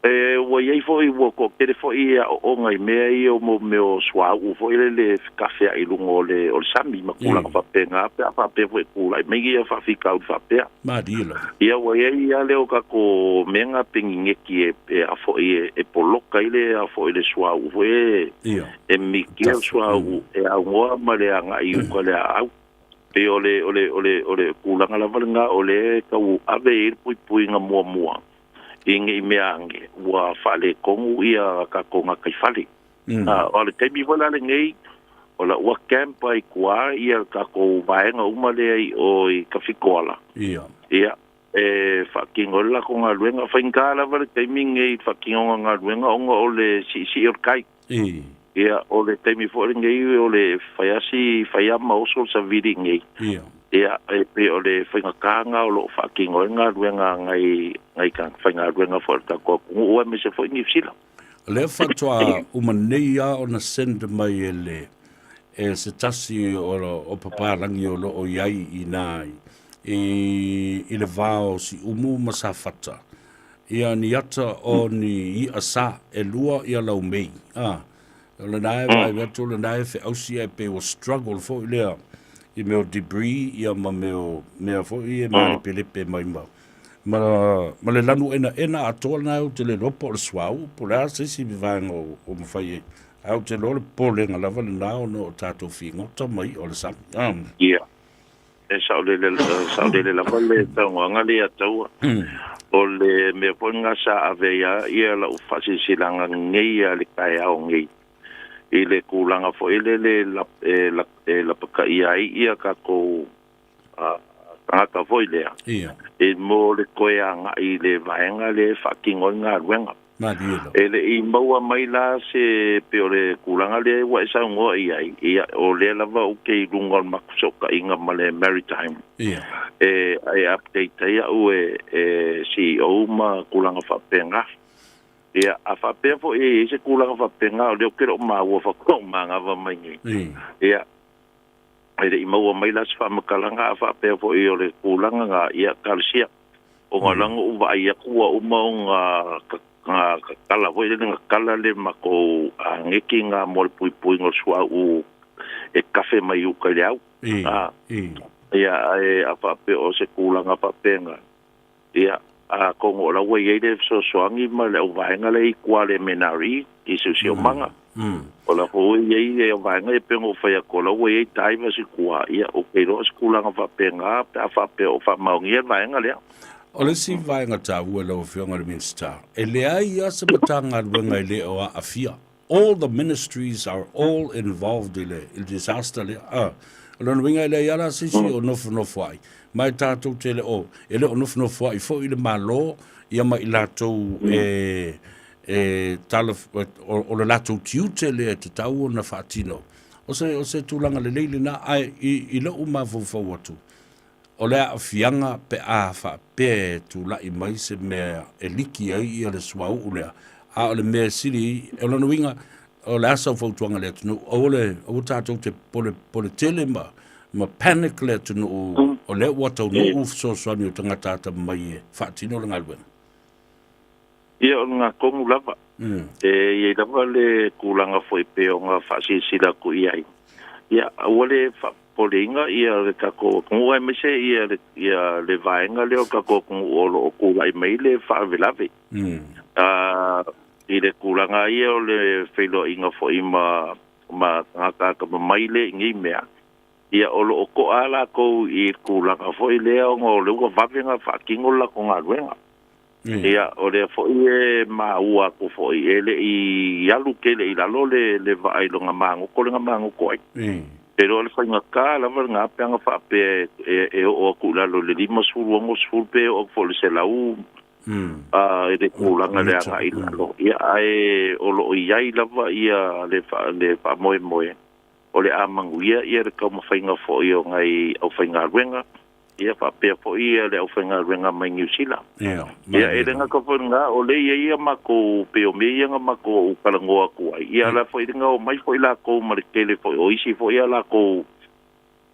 E, ua i ai foi, ua toatele foi aoaoga i mea ia o mo mea o suauu foi lele e fekafea'i i luga o le, o le sami ma tulaga faapena, pe a faapea foi e tulai mai ia faafitauli faapea. Malie lava. Ia, ua i ai lava lea o tatou mea na penineti e, e a foi e, e poloka ai le a foi le suauu foi e, e mikia le suauu e aunoa ma le agai i uka i le aau. Pei o le, o le, o le, o le tulaga lava lena o lea e tau ave i ai le puipuiga muamua. I nei mea ane, ua faaletonu ia tatou gataifale. A o le taimi foi la lenei, o la ua camp ai tua ia tatou vaega uma lea i o i Tafitoala. Ia, e faatino ai le latou galuega. Faigata lava le taimi lenei i le faatinoga o galuega ona o le siisii o le tai. Ia, o le taimi foi lenei o le fai lava si fai lava ma oso le savili nei. Ia, e pei o le faigata lena o lo o faatino ai galuega a nai, nai tagata faigaluega foi o le tatou atunuu aemaise foi Niu Sila. O lea faatoa uma nei lava ona send mai e le, e se tasi o, o papalagi o lo o i ai i ina i, i le va o Siumu ma Safata. Ia ni ata o ni iʻa sa e lua ia laumei. A, o lena e vaai atu, o lena e feausi ae pei ua struggle foi lea i mea o debris ia ma mea o mea foi e malepelepe mai ma ma, ma le lanu enaena atoa lena ou te le iloa po o le suauu po o le a se isi vaega o, o mafai ai. Ae ou te iloa o le popolega lava lena ona o tatou figota ma i'a o le sami. A. Ia. E saolele, saolele lava le saunoaga lea ia Taua. O le mea foi lena sa ave ai lava ia lau faasilasilaga nei lava i le taeao nei i le tulaga foi lele e, e lapataia ai ia tatou tagata foi lea e mo le toe agai i le vaega lea e faatino ai galuega. E le i maua mai la se pei o le tulaga lea ua e saunoa i ai, ia, o lea lava ou te i luga o le matou fesootaiga ma le Maritime e, e update ai au e, e CEO ma tulaga faapena. Ia, a faapea foi e i ai se tulaga faapena, o lea ou te le o maua faatoa ou manava mai nei. Ia, e le i maua mai la se faamatalaga, a faapea foi o le tulaga na, ia, talosia. Ona la na ou vaai atu ua uma ona tatala foi lele, na tala le matou neti na mo le puipuiga o le suauu e kafe mai uta i le au. Ia, ae a faapea o se tulaga faapena, ia, atonu o la ua i ai le fesoasoani ma le auvaega lea i tua le MNRE i Siosiomaga. O la foi ua i ai le vaega ia pei ona ou fai atu, o la ua i ai divers i tua, ia, ou te iloa o se tulaga faapena pe a faapea o faamaonia le vaega lea. O le isi vaega taua i lau Afioga i le Minisita, e leai lava se Matagaluega e le o aafia. All the ministries are all involved i le, i le disaster lea. Ah, o lona uiga e leai lava la se isi o nofonofoa'i, ma e tatou te le o, e le o nofonofoa'i foi le Malo ia ma i latou e, e tala, o, o le latou tiute lea e tatau ona faatino. O se, o se tulaga lelei lena, ae i, i lou mafaufau atu, o le aafiaga pe a faapea e tulai mai se mea e liki ai ia le suauu lea, a o le mea sili, o lona uiga, o le a sau fautuaga i le atunuu, aua le, aua tatou te pole, pole tele ma, ma panic le atunuu, o lea ua taunuu fesoasoani o tagata atamamai e faatino le galuega. Ia, o lena tonu lava. E i ai lava le tulaga foi pei ona faasilasila atu i ai. Ia, aua le faapopoleina ia le tatou atunuu aemaise ia le, ia le vaega lea o le tatou atunuu o lo o tulai mai le faalavelave. I le tulaga ia o le feiloaiga foi ma, ma tagata atamamai lea i nei mea, ia o lo o to'a lava latou i le tulaga foi lea ona o lea ua vave ona faatino le latou galuega. Ia, o lea foi e maua atu foi, e le i alu tele i lalo le, le vaa i lona magoto lea na magoto ai. Pe iloa o le faigata lava lena pe ana faapea e, e, e oo atu i lalo i le 50, 60 pe oo atu foi i le 100 a, i le tulaga le agai i lalo. Ia, ae o lo o i ai lava ia le, fa, le faamoemoe o le a manuia ia le taumafaiga foi o nai aufaigaluega, ia faapea foi ia le aufaigaluega mai Niu Sila. Ia, Ia, e le gata foi i lena, o lea e i ai ia matou, pei o mea ia na matou talanoa atu ai, ia o la foi na omai foi latou ma le tele foi o isi foi a latou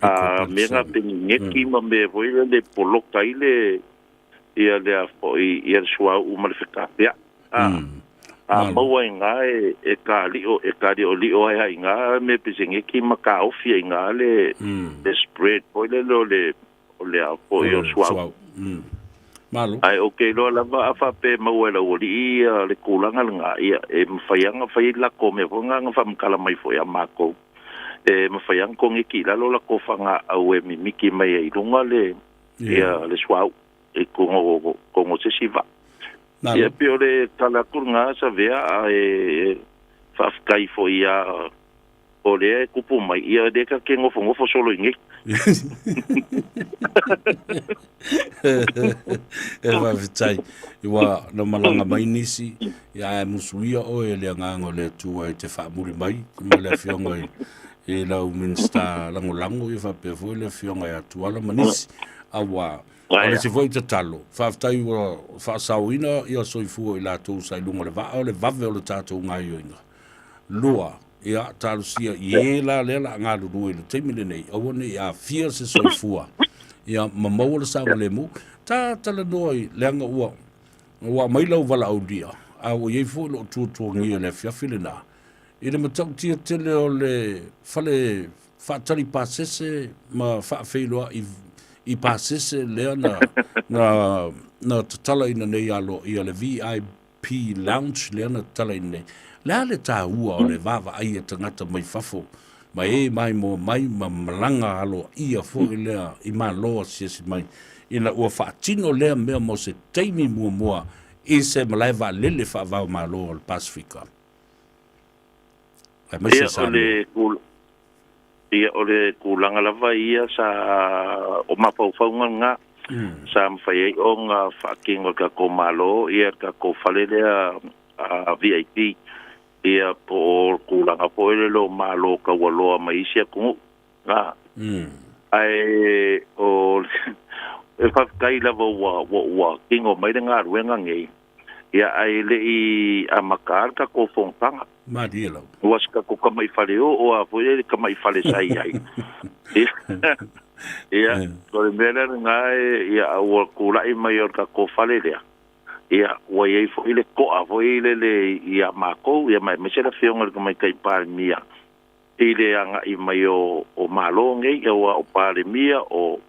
a mea na penineti ma mea foi lele poloka ai le ia le a foi ia le suauu ma le fetafea. A, a maua i ina e, e kalio, e kaliolio ai lava i ina mea peseneti ma taofi ai i ina le, le spread foi lele o le, o le a foi o suauu. Malo. Ae ou te iloa lava a faapea e maua e le aualii ia le tulaga lena, ia e mafai lava ona fai ai le latou mea foi lena na faamatala mai foi ia matou. E mafai lava ona koneti i lalo latou fagaau e mimiti mai ai i luga le, ia le suauu i totonu o se isi vaa. Malo. Ia, pei o le tala atu lena Savea, ae faafetai foi ia o lea e tupu mai, ia lea ta te nofonofo solo i nei. E faafetai ua na malaga mai nisi, ia ae musuia oe e le agaga o le Atua e te faamuli mai ma le afioga i lau Minisita Lagolago, ia faapea foi le afioga ia Tuala ma nisi. Aua o le isi foi tatalo, faafetai ua faasaoina ia soifua o i latou sa i luga o le vaa, o le vave o le tatou gaoioiga. Lua, ia talosia i e la lea la galulue i le taimi lenei, aua ne i aafia se soifua, ia ma maua le saogalemu. Ta talanoa i, leaga ua, ua aumai lau valaaulia, a ua i ai foi lou tuatuagia i le afiafi lena, i le matautia tele o le fale faatali pasese ma faafeiloai i pasese lea na, na, na tatalaina nei aloaia le VIP Lounge lea na tatalaina nei. Le a le tāua o le vaavaai a tagata mai fafo ma e maimoa mai ma malaga aloaia foi lea i Malo asiasi mai ina ua faatino lea mea mo se taimi muamua i se malae vaalele faava o Malo o le Pasefika aemaise Ia, o Samoa. le ia, o le tulaga lava ia sa o mafaufauga lena sa mafai ai ona faatino e le tatou Malo ia le tatou fale lea VIP ia po o le tulaga foi lele o Malo taualoa mai isi atunuu. A ae o e faafetai lava ua ua ua tino mai le galuega nei, ia ae le i amata le tatou fonotaga. Malie lava. Ua se tatou tamaifale oo lava foi le tamaifale sa i ai. Ia, o le mea lea lena e, ia, ua tulai mai o le tatou fale lea, ia, ua i ai foi le to'a foi lele ia matou, ia ma aemaise le Afioga i le Tamaitai Palemia i le agai mai o Malo nei, aua o Palemia, o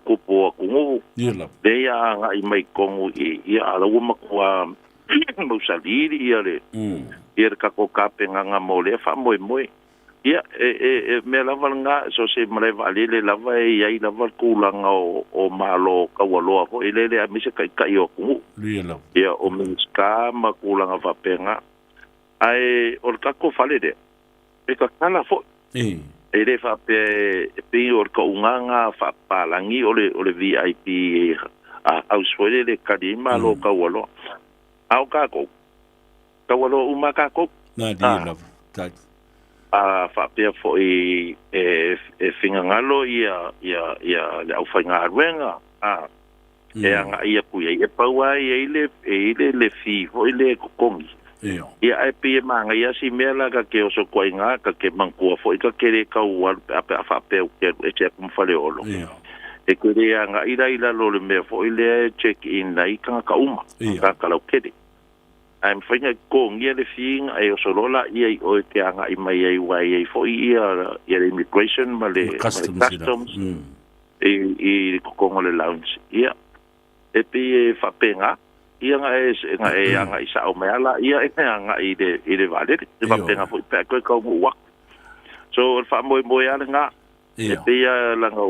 tupu o atunuu, lea ia agai mai i totonu i, ia, a o la ua matua mausali ia le, ia le tatou tapenaga mo lea faamoemoe. Ia, e mea lava lena, so o se malae vaalele lava e i ai lava le tulaga o Malo taualoa foi lele aemaise taitai o atunuu. Ia, o Minisita ma tulaga faapena. Ae o le tatou fale lea, e tatala foi. E le faapea e pei o le taugaga faapapalagi o le VIP house foi lele e tali ai Malo taualoa. A o tatou, taualoa uma lava tatou. A faapea foi e finagalo ia le aufaigaluega, e agai atu i ai, e pau lava e i ai le, e i ai le fee foi lea e totogi. Ia, ae pei e manaia si mea la ta te oso atu ai i ina, ta te manatua foi ta te le tau alu pe a pe a faapea ou te alu ese atu ma Faleolo. E te le agai la i lalo o le mea foi lea e check in ai tagata uma, tagata lautele. Ae mafai ona e totogia le fee ona e oso loa laia i o e te agai mai ai aua e i ai foi ia le immigration ma le customs i le totogi o le lounge. Ia, e pei e faapena, ia na e, na e agai sao mai lava laia e agai i le, i le vaalele. E faapena foi pe a toe taunuu atu. So, o le faamoemoe lava lena. E pei lava leaga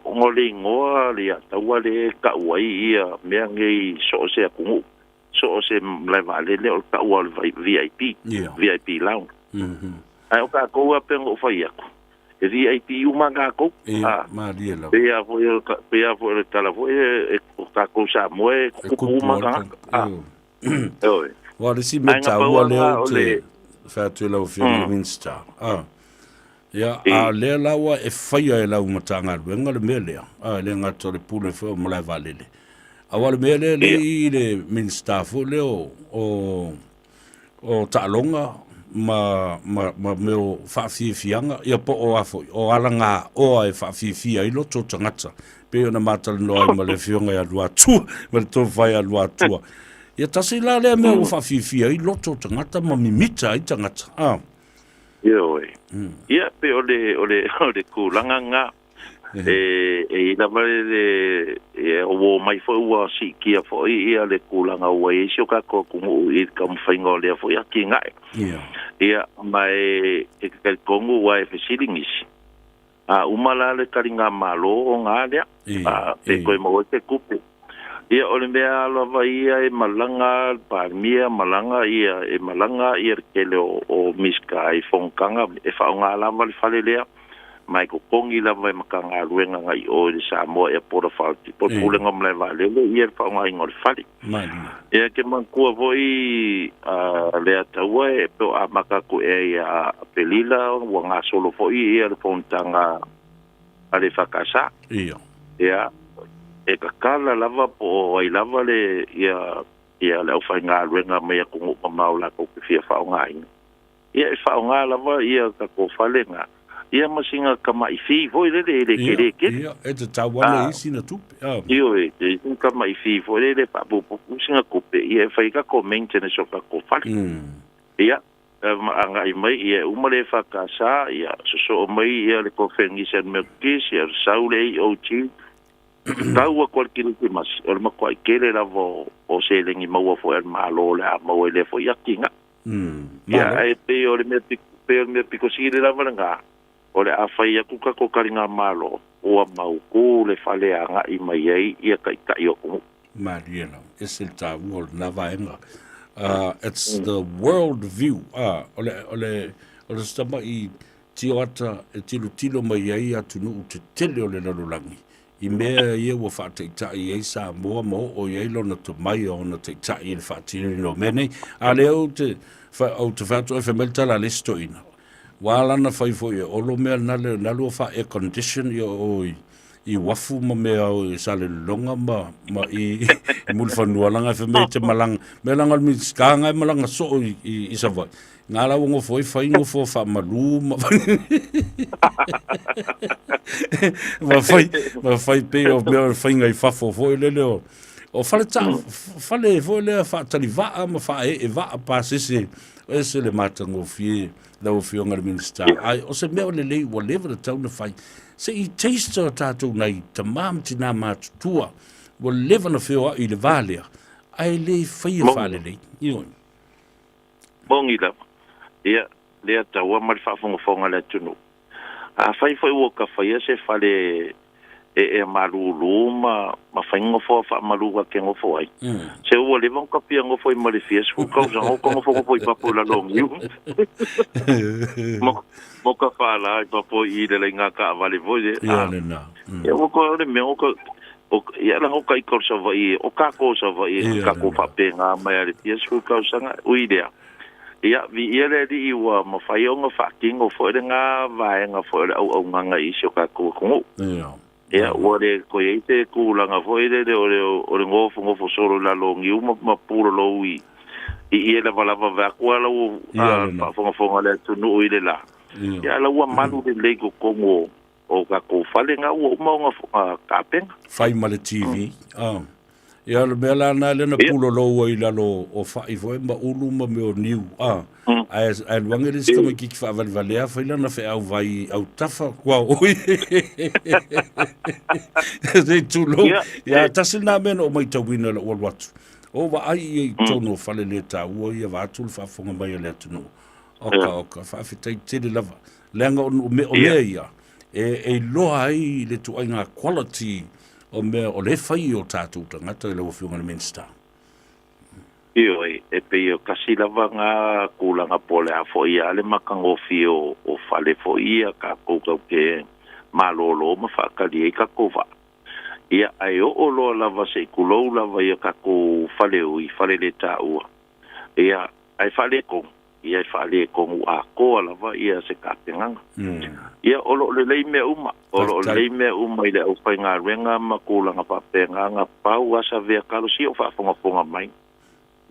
ona o le igoa le Ataua lea e tau ai ia mea nei i so o se atunuu. So o se malae vaalele o le taua o le VIP, VIP lounge. Ae o tatou lava pei ona ou fai atu, e VIP uma lava tatou. Ia, malie lava. Pei lava foi o, pei lava foi o le tala foi, o tatou Samoa e tupu uma tagata. Ioe. Aua o le isi mea taua lea ou te fai atu i lau Afioga i le Minisita, ia, a o lea la ua e faia e lau Matagaluega le mea lea, e le gata o le pule foi o malae vaalele, Aua o le mea lea lea i le Minisita foi lea o o taaloga ma ma ma mea o faafiafiaga, ia po o a foi, o alagaoa e faafiafia ai loto o tagata, pei ona matalanoa ai ma le Afioga ia Luatua, ma le Tofa ia Luatua. Ia tasi la lea mea ua faafiafia ai loto o tagata ma mimita ai tagata. Ah. Ioe. Ia, pei o le, o le, o le tulaga lena. E i ai lava le uō mai foi ua siitia foi ia le tulaga ua i ai si o tatou atunuu i le taumafaiga o lea foi atinae. Ia, ma e te talitonu aua e fesili nisi, a uma la le taligamalo ona a lea, pe toe maua ai se tupe. Ia, o le mea lava ia e malaga le Palemia, malaga ia, e malaga ia le tele o Minisita i fonotaga, e faaaoga lava le fale lea. Ma e totogi lava e Matagaluega agai i o i le Samoa Airport Authority po o le Pulega o Malae Vaalele ia le faaaogaina o le fale. Ia e te manatua foi le Ataua e pei o amata atu ea ia Aperila ua gasolo foi ia le fonotaga a le EFKS. Ia e tatala lava po o ai lava le ia ia le aufaigaluega mai atunuu mamao latou te fia faaaogaina. Ia e faaaoga lava ia tatou fale na, ia ma sina tama'i fee foi lele e le tele tele. Ia, e tatau lava le isi na tupe. Ioe, e sina tama'i fee foi lele e faapupupu sina tupe, ia e fai ai tatou maintenance o tatou fale. Ia, agai mai, ia e uma le EFKS, ia sosoo mai ia le Kofenisi a le Metotisi, ia sau le AOG, tau atu a le Kerisimasi, o le matuai tele lava o seleni maua foi a le Malo o le a maua i lea foi atinae. Ia, ae pei o le mea pei o le mea pito sili lava lena, o le a fai atu tatou taligamalo, ua mautu le fale e agai mai ai ia taitai o atunuu. Malie lava, ese le taua o lena vaega. It's the world view, o le, o le, o le se tamai tioata e tilotilo mai ai atunuu tetele o le lalolagi i mea ia ua faataitai ai Samoa ma oo i ai lona tomai o ona taitai i le faatinoina o mea nei. A lea ou te, ou te fai atu ai fai mai le tala a le isi toeaina, ua ala ona fai foi e Olo mea na le, na lua faa air condition ia o i, i uafu ma mea o i Salelologa ma, ma i, i Mulifanua langa e fai mai te malaga, mea langa o le Minisita nga e malaga soo i, i, i Savaii. Ngā la ua ngofo ai fai ngofo faamalu ma ma fai ma fai pei o mea o le faiga i fafo foi lele o o fale ta fale foi lea faatali vaa ma faaee vaa pasese ese le matagofie lau Afioga i le Minisita. Ai o se mea o lelei ua leva ona tatau ona fai se i taste o tatou nai tamā ma tinā matutua ua leva ona feoai i le va lea ae le faia faalelei. Ioe. Moni lava, ia, lea taua ma le faafogafoga a le atunuu. Afai foi ua ka faia se fale e ea malūlū ma, ma fai nofoa faamalu ta te nofo ai, se ua leva ona ta fia nofo ai ma le fia sefulu tausaga o ta nofonofo i fafo i lalo o niu. Mo, mo ka faalā i fafo i i le laina taavale foi lea. Ia lena. Ia ua koe o le mea o ka, o, ia leaga o ka ika o Savaii, o kākou o Savaii, Ia, kākou faapēnā mai a le fia sefulu tausaga, ui lea. Ia, viia le Alii ua mafai ona faatino foi lena vaega foi o le auaunaga i si o tatou atunuu. Ia. Ia, ua le toe i ai se tulaga foi lele o le, o le nofonofo solo i lalo o niu ma, ma pulolou i, i ie lavalava vaeatu a lau Ia, lena. faafogafoga a le atunuu i le la. Ia. Ia, la ua malu lelei i totonu o, o tatou fale na ua uma ona tapena. Fai ma le TV. Ah. Ia le mea la na lea na pulolou ai i lalo o fai foi ma ulu ma mea o niu. Ah. Ae ae alu ane le isi tamaitiiti faavalevalea fai lana feau vai i autafa kua oi. Se tulou. Ia tasi lena mea na ou maitauina i lou alu atu. O vaai ia i totonu o fale le taua ia vaeatu le faafofoga mai a le atunuu. Oka oka, faafetai tele lava. Leaga o mea ia e iloa ai le ituaiga quality o mea o lea e fai e o tatou tagata i lau Afioga i le Minisita. Ioe, e pei o tasi lava na tulaga po o le a foi a le matagofie o fale foi ia tatou tatou te malolo ma faatali ai tatou vaa. Ia, ae oo loa lava se i tulou lava ia tatou fale ui, fale le taua, ia, ae faaletonu. Ia e faaletonu atoa lava ia se tapenaga. Ia o lo o lelei mea uma, o lo o lelei mea uma i le aufaigaluega ma tulaga faapena, na pau lava sa vea talosia o faafogafoga mai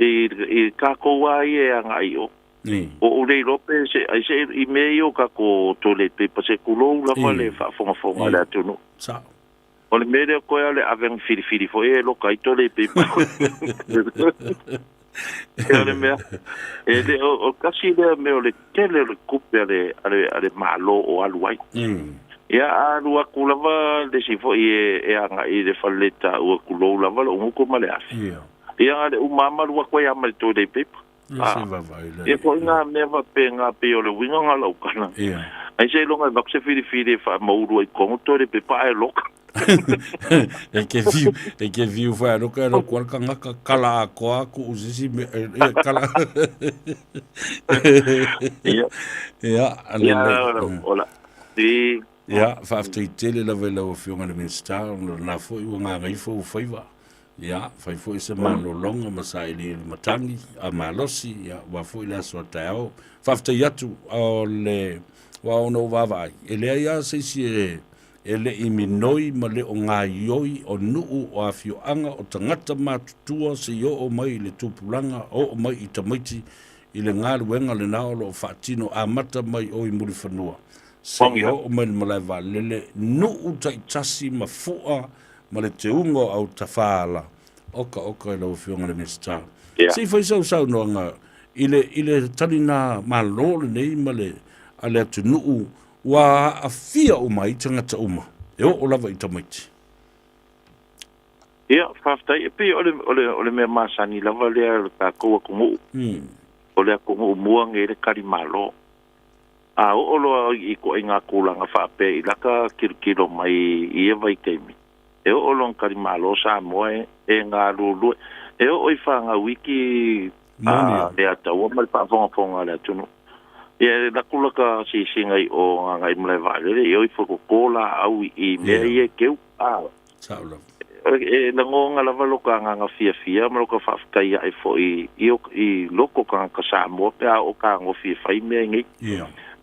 i i tatou lava ia e agai i o. Ua ou le iloa pe se ai se i mea ia o tatou toilet paper se tulou lava le faafogafoga a le atunuu. Sao. O le mea lea koe a le avega filifili foi e loka ai toilet paper. E o le mea, e le o, o tasi lea mea o le tele o le tupe a le, a le, a le Malo o alu ai. Ia, a alu atu lava le isi foi e, e agai i le fale le taua tulou lava lou gutu ma le afi. Ia, na le uma lava ma alu atu ai lava ma le toilet paper. Ia se vaavaai la. Ia foi ngā mea faapena pei o le uiga ngā lau tala. Ia. Ai seiloga e avatu se filifili e faamaulu ai i totonu toilet paper ae loka. E ke fiu, e ke fiu whai aloka e loku ala kangaka kala atoa ku u sisi me, ia kala. Ia. Ia, ale Ia, ola. I. Ia, faafetai tele lava i lau Afioga i le Minisita, ona o lena foi ua gagaifo ou faiva. Ia, fai foi se malologa ma sailiili matagi a malosi, ia, aua foi le aso a taeao. Faafetai atu o le, aua ona ou vaavaai, e leai lava se isi e, e le i minoi ma le o gaioi o nuu, o afioaga, o tagata matutua se i oo mai i le tupulaga, oo mai i tamaiti i le galuega lena o lo o faatino amata mai o i Mulifanua seia oo mai i le malae vaalele, nuu taitasi ma fua ma le teuga o autafaala. Oka oka i lau Afioga i le Minisita. Se i fai sau saunoaga i le, i le talina malo lenei ma le, a le atunuu ua aafia uma ai tagata uma, e oo lava i tamaiti. Ia, faafetai. E pei o le, o le, o le mea masani lava lea o le tatou atunuu. O le atunuu mua nei le talimalo. A oo loa i ituaiga tulaga faapea i laka tilotilo mai i ia vaitaimi, e oo loa ina talimalo Samoa e, e galulue, e oo i fanau iki Moni. le ataua ma le faafogafoga a le atunuu. Ia e alu atu laka asiasiga i o Gagaimalaevaalele, ia o ifo toto laau i mea ia e keu. A Sao lava. E lagona lava lo ka agaga fiafia ma lo ka faafetai ae foi i, i loko tagata Samoa pe a oo tagofi e fai mea nei.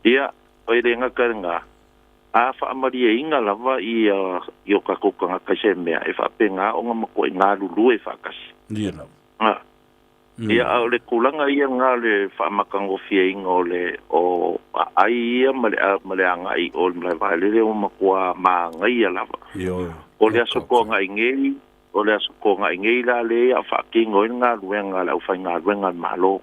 Ia, o e le gata i lena, a faamalieina lava ia i o tatou tagata i se mea e faapena ona matuai galulue faatasi. Ia lava. A. Ia, a o le tulaga ia lena le faamatagofieina o le o aai ia ma le ma le agai o le malae vaalele ua matua magaia lava. Ioe. O le Aso Toonai nei, o le Aso Toonai nei la lea o le a faatino ai le galuega a le aufaigaluega a le Malo.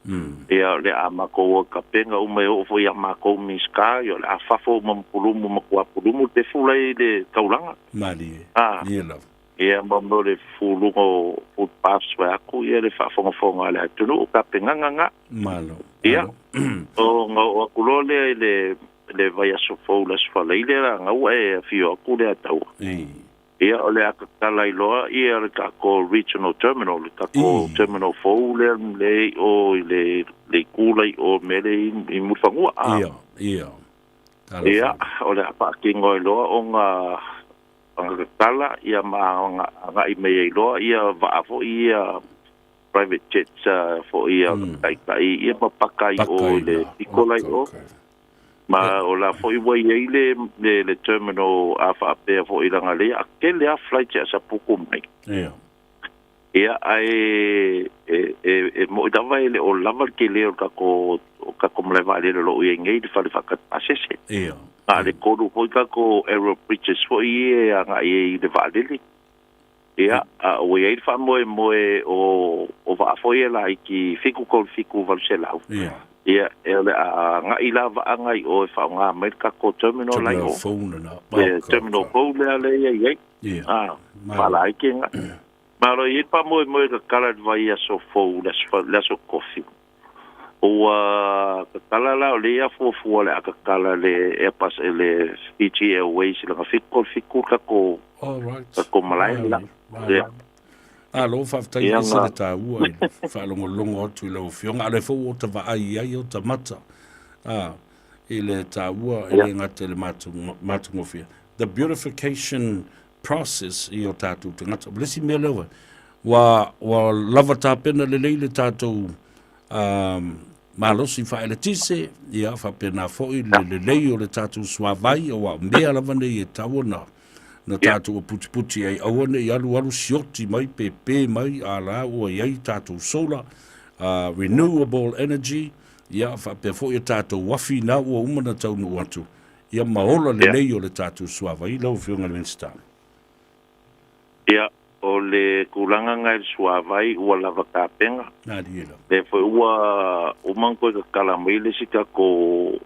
Ia, o le a matou o i tapena uma e oo foi ia matou Minisita, ia o le a fafo uma ma pulumu, matua pulumu le pefu la e i le taulaga. Malie. A. Ia lava. Ia, ma mo le fufuluga o footpaths vaeatu ia le faafogafoga a le atunuu, tapenaga na. Malo. Ia, ona oo atu loa lea i le le vaiaso fou le Aso Faraile la na ua e afio atu le Ataua. Ia, o le a tatala ai loa ia le tatou regional terminal, le tatou terminal fou lea le i o i le le itu la i o mea lea i Mulifanua. A. Ia, ia. Ia, o le a faatino ai loa ona ona tatala ia ma agai mai ai loa ia vaa foi ia private jets foi ia taitai ia ma paka i o i le pito la i o. Ma o la foi ua i ai le, le, le terminal a faapea foi leaga lea a tele lava flights e asaputu mai. Ia. Ia, ae e, e, e moni lava e le o lava le tele o le tatou, o tatou malae vaalele o lo o i ai nei i le fale faatali pasese. Ia. Na o le tolu foi tatou aero bridges foi ia e agai ai i le vaalele. Ia, a ua i ai le faamoemoe o, o vaa foi ia laiti 737 800. Ia. Ia, e o le a agai la vaa na i o e faaaoga mai le tatou terminal la i o. Terminal fou lena. Le terminal fou lea lea e i ai. Ia. A, faalaiti lena. Ma o lo o i ai le faamoemoe e tatala i le vaiaso fou, le aso, le aso Tofi. Ua tatala la, o lea fuafua o le a tatala le Airbus e le Fiji Airways i lana 737 le tatou malae le la. Ia. Malo, faafetai e ese le taua i le faalogologo atu i lau Afioga, a o lea foi ua ota vaai i ai ota mata, a, i le taua e le gata i le matagofie. The beautification process i o tātou tagata. O le isi mea lea ua, ua lava tapena lelei le tātou um, malosi faaeletise, ia faapena foi le lelei o le tātou suavai, aua o mea lava nei e tatau ona na tātou putiputi ai, aua ne i alualu sioti mai pe pē mai, a la ua i ai tātou solar, renewable energy, ia faapea foi a tātou afi na ua uma na taunuu atu, ia ma ola lelei o le tātou suavai, lau Afioga i le Minisita. Ia, o le tulaga na i le suavai ua lava tapena. Malie lava. Lea foi ua uma ona toe tatala mai le isi tatou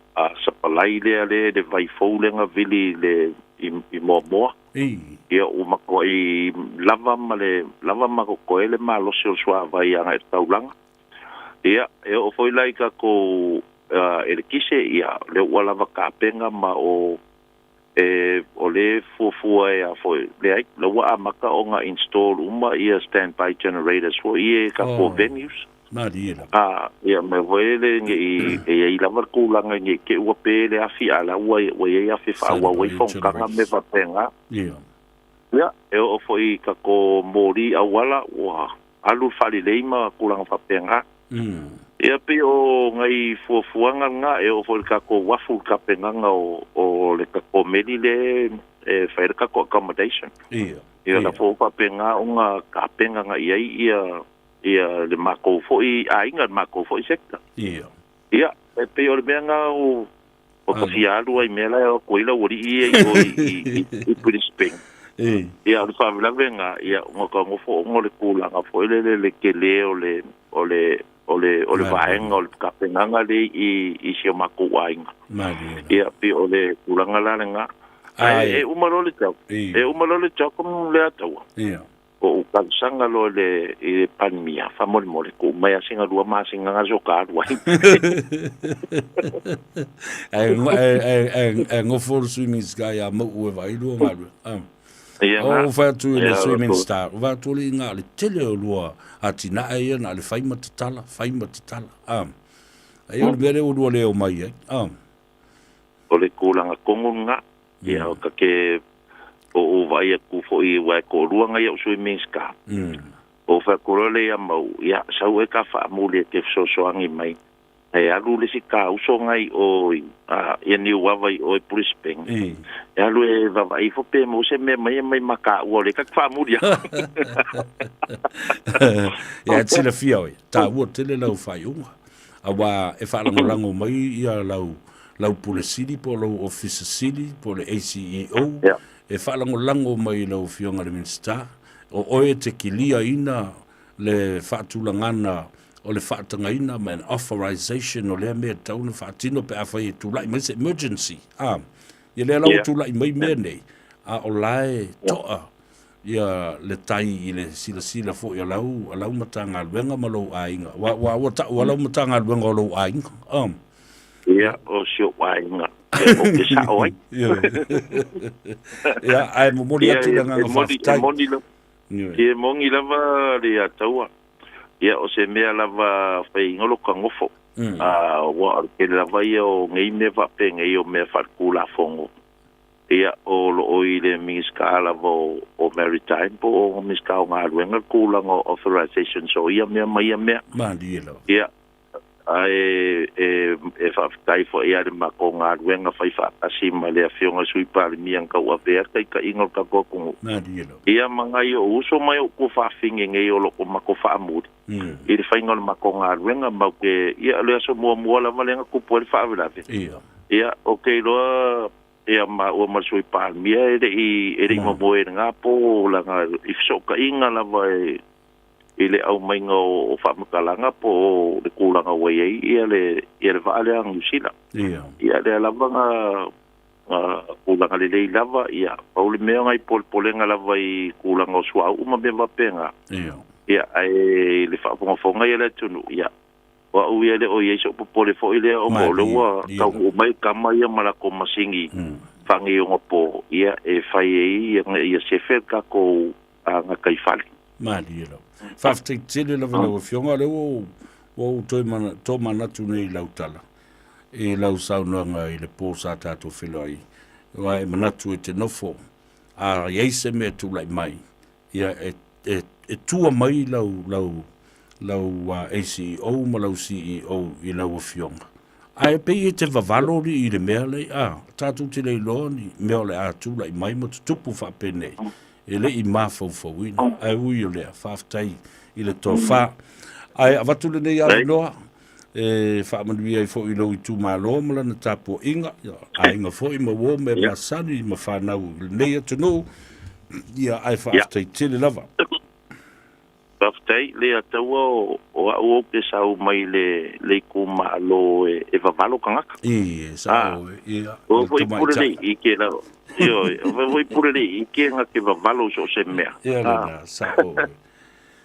sapalai lea le le vai fou lea na vili i le i Moamoa. Ia ua matuai lava ma le lava ma totoe le malosi o le suavai agai i le taulaga. Ia, e oo foi la i tatou elekise, ia, lea ua lava tapena ma o e o le fuafua e a foi, leai, la ua amata ona install uma ia standby generators foi ia i tatou venues. Malie lava. A, ia mea foi lele ne i e i ai lava le tulaga ne i te i ua pe le afi, a la ua ua i ai afi e faaauau ai fonotaga ma mea faapena. Ia. Ia, e oo foi i tatou moli auala ua alu le faalelei ma tulaga faapena. Ia pei o nai fuafuaga lena, e oo foi i le tatou uafu i le tapenaga o le tatou meli lea e fai ai le tatou accommodation. Ia. Ia la foi ua faapena ona tapena agai i ai ia ia le matou foi aiga, le matou foi sector. Ia. Ia, e pei o le mea lena o o ka fia alu ai i mea la e o atu ai le aualii ia i o i i Brisbane. Ia, o le faalavelave lena, ia, ona ka nofo ona o le tulaga foi lele le tele o le o le o le o le vaega o le tapenaga lea i i si o matou aiga. Ia, pei o le tulaga la lena. Ae e uma loa le job. E uma loa le job lea taua. Ia. O talosaga loa i le Palemia, faamolemole, tuu mai lava sina lua masina na so ka alu ai. Ae nofo le Sui Minisita ia Mauu e vaai lua galuega. Ia na. Ou fai atu i le Ia, Sui Minisita, ou vaai atu alii na o le tele o lua atinae ia na o le fai ma tatala, fai ma tatala. Ai o le mea lea ua lua le omai ai. O le tulaga tonu lena. Ia, ta te o ou vaai atu foi aua e toalua nai au Sui Minisita. Ou fai atu loa lea ia Mauu, ia, sau e ta faamuli e te fesoasoani mai. Ae alu le isi ta uso na i o i, ia Niuava i o i Brisbane. E alu e vaavaai ifo pe maua se mea mai e mai ma taua o lea ta te faamuli atu. Ia, e te silafia oe, taua tele lau faaiuga. Aua e faalagolago mai ia lau lau Pule Sili po o lou Ofisa Sili po o le ACEO e faalagolago mai i lau Afioga i le Minisita, o oe e te kiliaina le faatulagana o le faatagaina ma an authorization o lea mea e tatau ona faatino pe afai e tulai mai se emergency. A, ia lea la ua tulai mai mea nei, a o la e to'a ia le tai i le silasila foi a lau, a lau Matagaluega ma lou aiga. Ua, ua, ua ta'u a lau Matagaluega o lou aiga. Ia, o si ou aiga, ia, ou te sa'o ai. Ia, ae momoli atu le agaga faafetai. E moni lava, e moni lava le Ataua. Ia, o se mea lava faiaina lota nofo. Aua o le tele lava ia o nei mea faapenei o mea faaletulafono. Ia, o lo o i le Minisita lava o Maritime po o Minisita o Galuega le tulaga o authorizations o ia mea ma ia mea. Malie lava. Ia, ae e faafetai foi ia le matou galuega fai faatasi ma le Afioga i le Sui Palemia na tauavea le taitaiga o le tatou atunuu. Malie lava. Ia, ma nai ou uso ma ou tuafafine nei o lo o matou faamuli i le faiga o le matou galuega, matou te, ia, o le aso muamua lava lea na tupu ai le faalavelave. Ia. Ia, ou te iloa Ia maua ma le Sui Palemia e le i e le i momoe i lena po leaga i fesootaiga lava e i le aumaiga o faamatalaga po o le tulaga ua i ai ia le ia le vaa lea a Niu Sila. Ia. Ia lea lava na na tulaga lelei lava ia pau le mea o nai polepolega lava i tulaga o suauu ma mea faapena. Ia. Ia ae i le faafogafoga ia le atunuu ia O au ia e le o i ai so'u popole foi lea ona o lea ua taunuu mai tama ia ma latou masini faaneionapo ia e fai ai ina ia sefe le tatou gataifale. Malie lava. Faafetai tele lava lau Afioga, o lea ua ou toe tomanatu nei i lau tala, i lau saunoaga i le po sa tatou feiloai, aua e manatu e te nofo, a i ai se mea e tulai mai, ia e, e, e tua mai lau, lau, lau ACEO ma lau CEO i lau afioga. Ae pei e te vavalo alii i le mea lea, a, tatou te le iloa ni mea o le a tulai mai ma tutupu faapenei, e le i mafaufauina. Ae ui o lea, faafetai i le tofa. Ae avatu lenei avanoa e faamanuia ai foi i lou itumalo ma lana tapuaiga, ia, aiga foi ma uo ma e masani ma fanau i lenei atunuu, ia, ae faafetai tele lava. Faafetai le Ataua o au ou te sau mai le le itumalo e vavalo tagata. E sao ia. O foi pule le ike la. Ioe, o foi pule le ike na te vavalo so se mea. Ia lena, sao.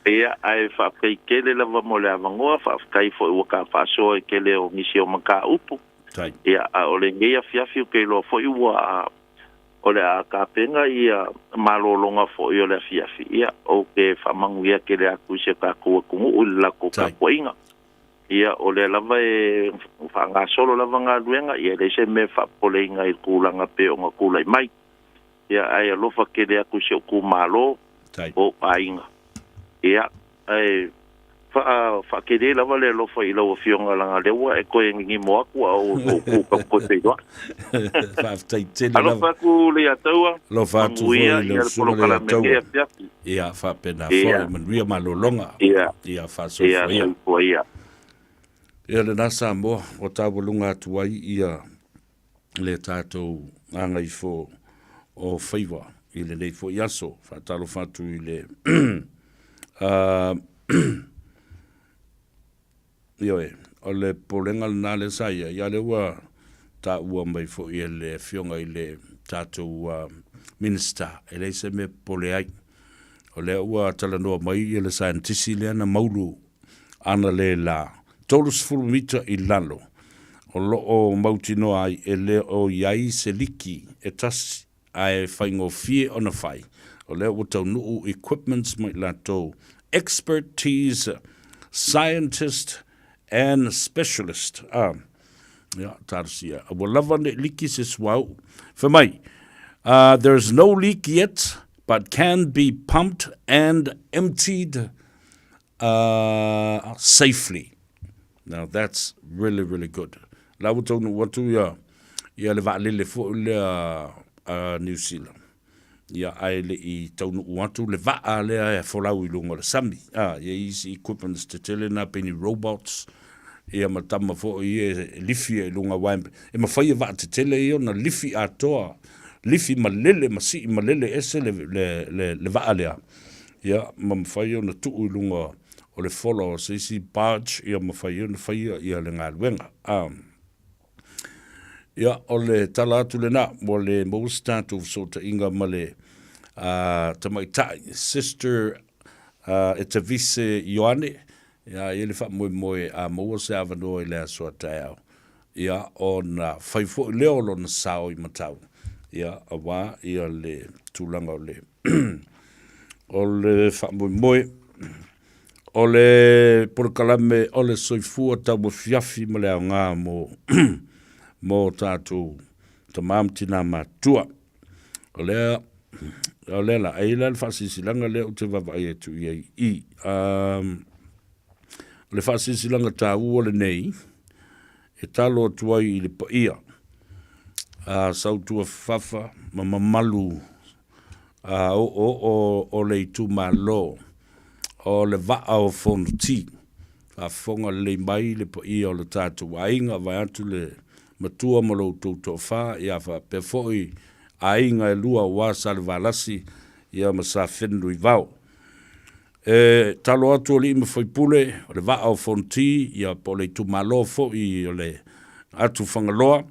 Ia, ae faafetai tele lava mo le avanoa, faafetai foi ua ta faasoa i tele o nisi o mataupu. Ia, a o lenei afiafi ou te iloa foi ua o le a tapena ia malologa foi o le afiafi, ia, ou te faamanuia tele atu i si o tatou atunuu i le latou tapuaiga. Ia, o lea lava e faagasolo lava galuega, ia e leai se mea e faapopoleina i le tulaga pei ona tulai mai. Ia, ae alofa tele atu i si ou itumalo, o ou aiga. Ia, ae faa, faatele lava le alofa i lau Afioga leaga lea ua e toe gigimo atu a o ou tu ka toe feiloai. Faafetai tele lava. Alofa atu Leiataua. Alofa atu foi Manuia i lau ia le susuga polokalame Leiataua. nei afiafi. Ia, faapena foi, Ia. manuia malologa. Ia. Ia, faasoifua Ia, ia. soifua ia. Ia lena Samoa, ua taualuga atu ai ia le tatou gagaifo o faiva i lenei foi aso. Faatalofa atu i le ioe, o le popolega lena lea sa i ai, a lea ua taua mai foi e le afioga i le tatou Minister, e leai se mea e popole ai. O lea ua talanoa mai ia le saienitisi lea na maulu analeila, 30 mita i lalo, o lo o mautinoa ai e le o i ai se liki e tasi ae faigofie ona fai. O lea ua taunuu equipments mai latou, expertise, scientist and specialist. Ah, ia, talosia. Ua lava ne liki se suauu. Fai mai, there is no leak yet, but can be pumped and emptied safely. Now that's really, really good. La ua taunuu atu ia, ia le vaalele foi lea a New Zealand. Ia, ae le i taunuu atu le vaa lea e folau i luga o le sami. A, e i ai isi equipments tetele na pei ni robots, ia ma tama foi ia e lifi ai i luga aua e mafai e vaa tetele ia ona lifi atoa, lifi malele ma sii malele ese le, le, le, le vaa lea. Ia, ma mafai ona tuu i luga o le fola o se isi barge, ia mafai ai ona faia ia le galuega. A. Ia, o le tala atu lena, ua le maua se tatou fesootaiga ma le tamaitai, Sister Etavise Ioane, ia, e i ai le faamoemoe a maua se avanoa i le aso a taeao, ia, ona fai foi lea o lona sao i Matau, ia, aua ia le tulaga o le o le faamoemoe o le polokalame o le soifua tauafiafi ma le aoga mo mo tatou tama ma tina matutua. O lea, o lea la, e i ai la le faasilasilaga lea ou te vaavaai atu i ai i. Um, o le faasilasilaga taua lenei, e talo atu ai i le paia a Sautuafafafa ma mamalu a oooo o le itumalo o le Vaa o Fonoti. Faafofoga lelei mai le paia o le tatou aiga, vaeatu le matua ma lo outou toafa, ia faapea foi aiga e lua aua Salevalasi ia ma Safenunuivao. E talo atu alii ma faipule o le Vaa o Fonoti ia po o le itumalo foi o le Atu Fagaloa,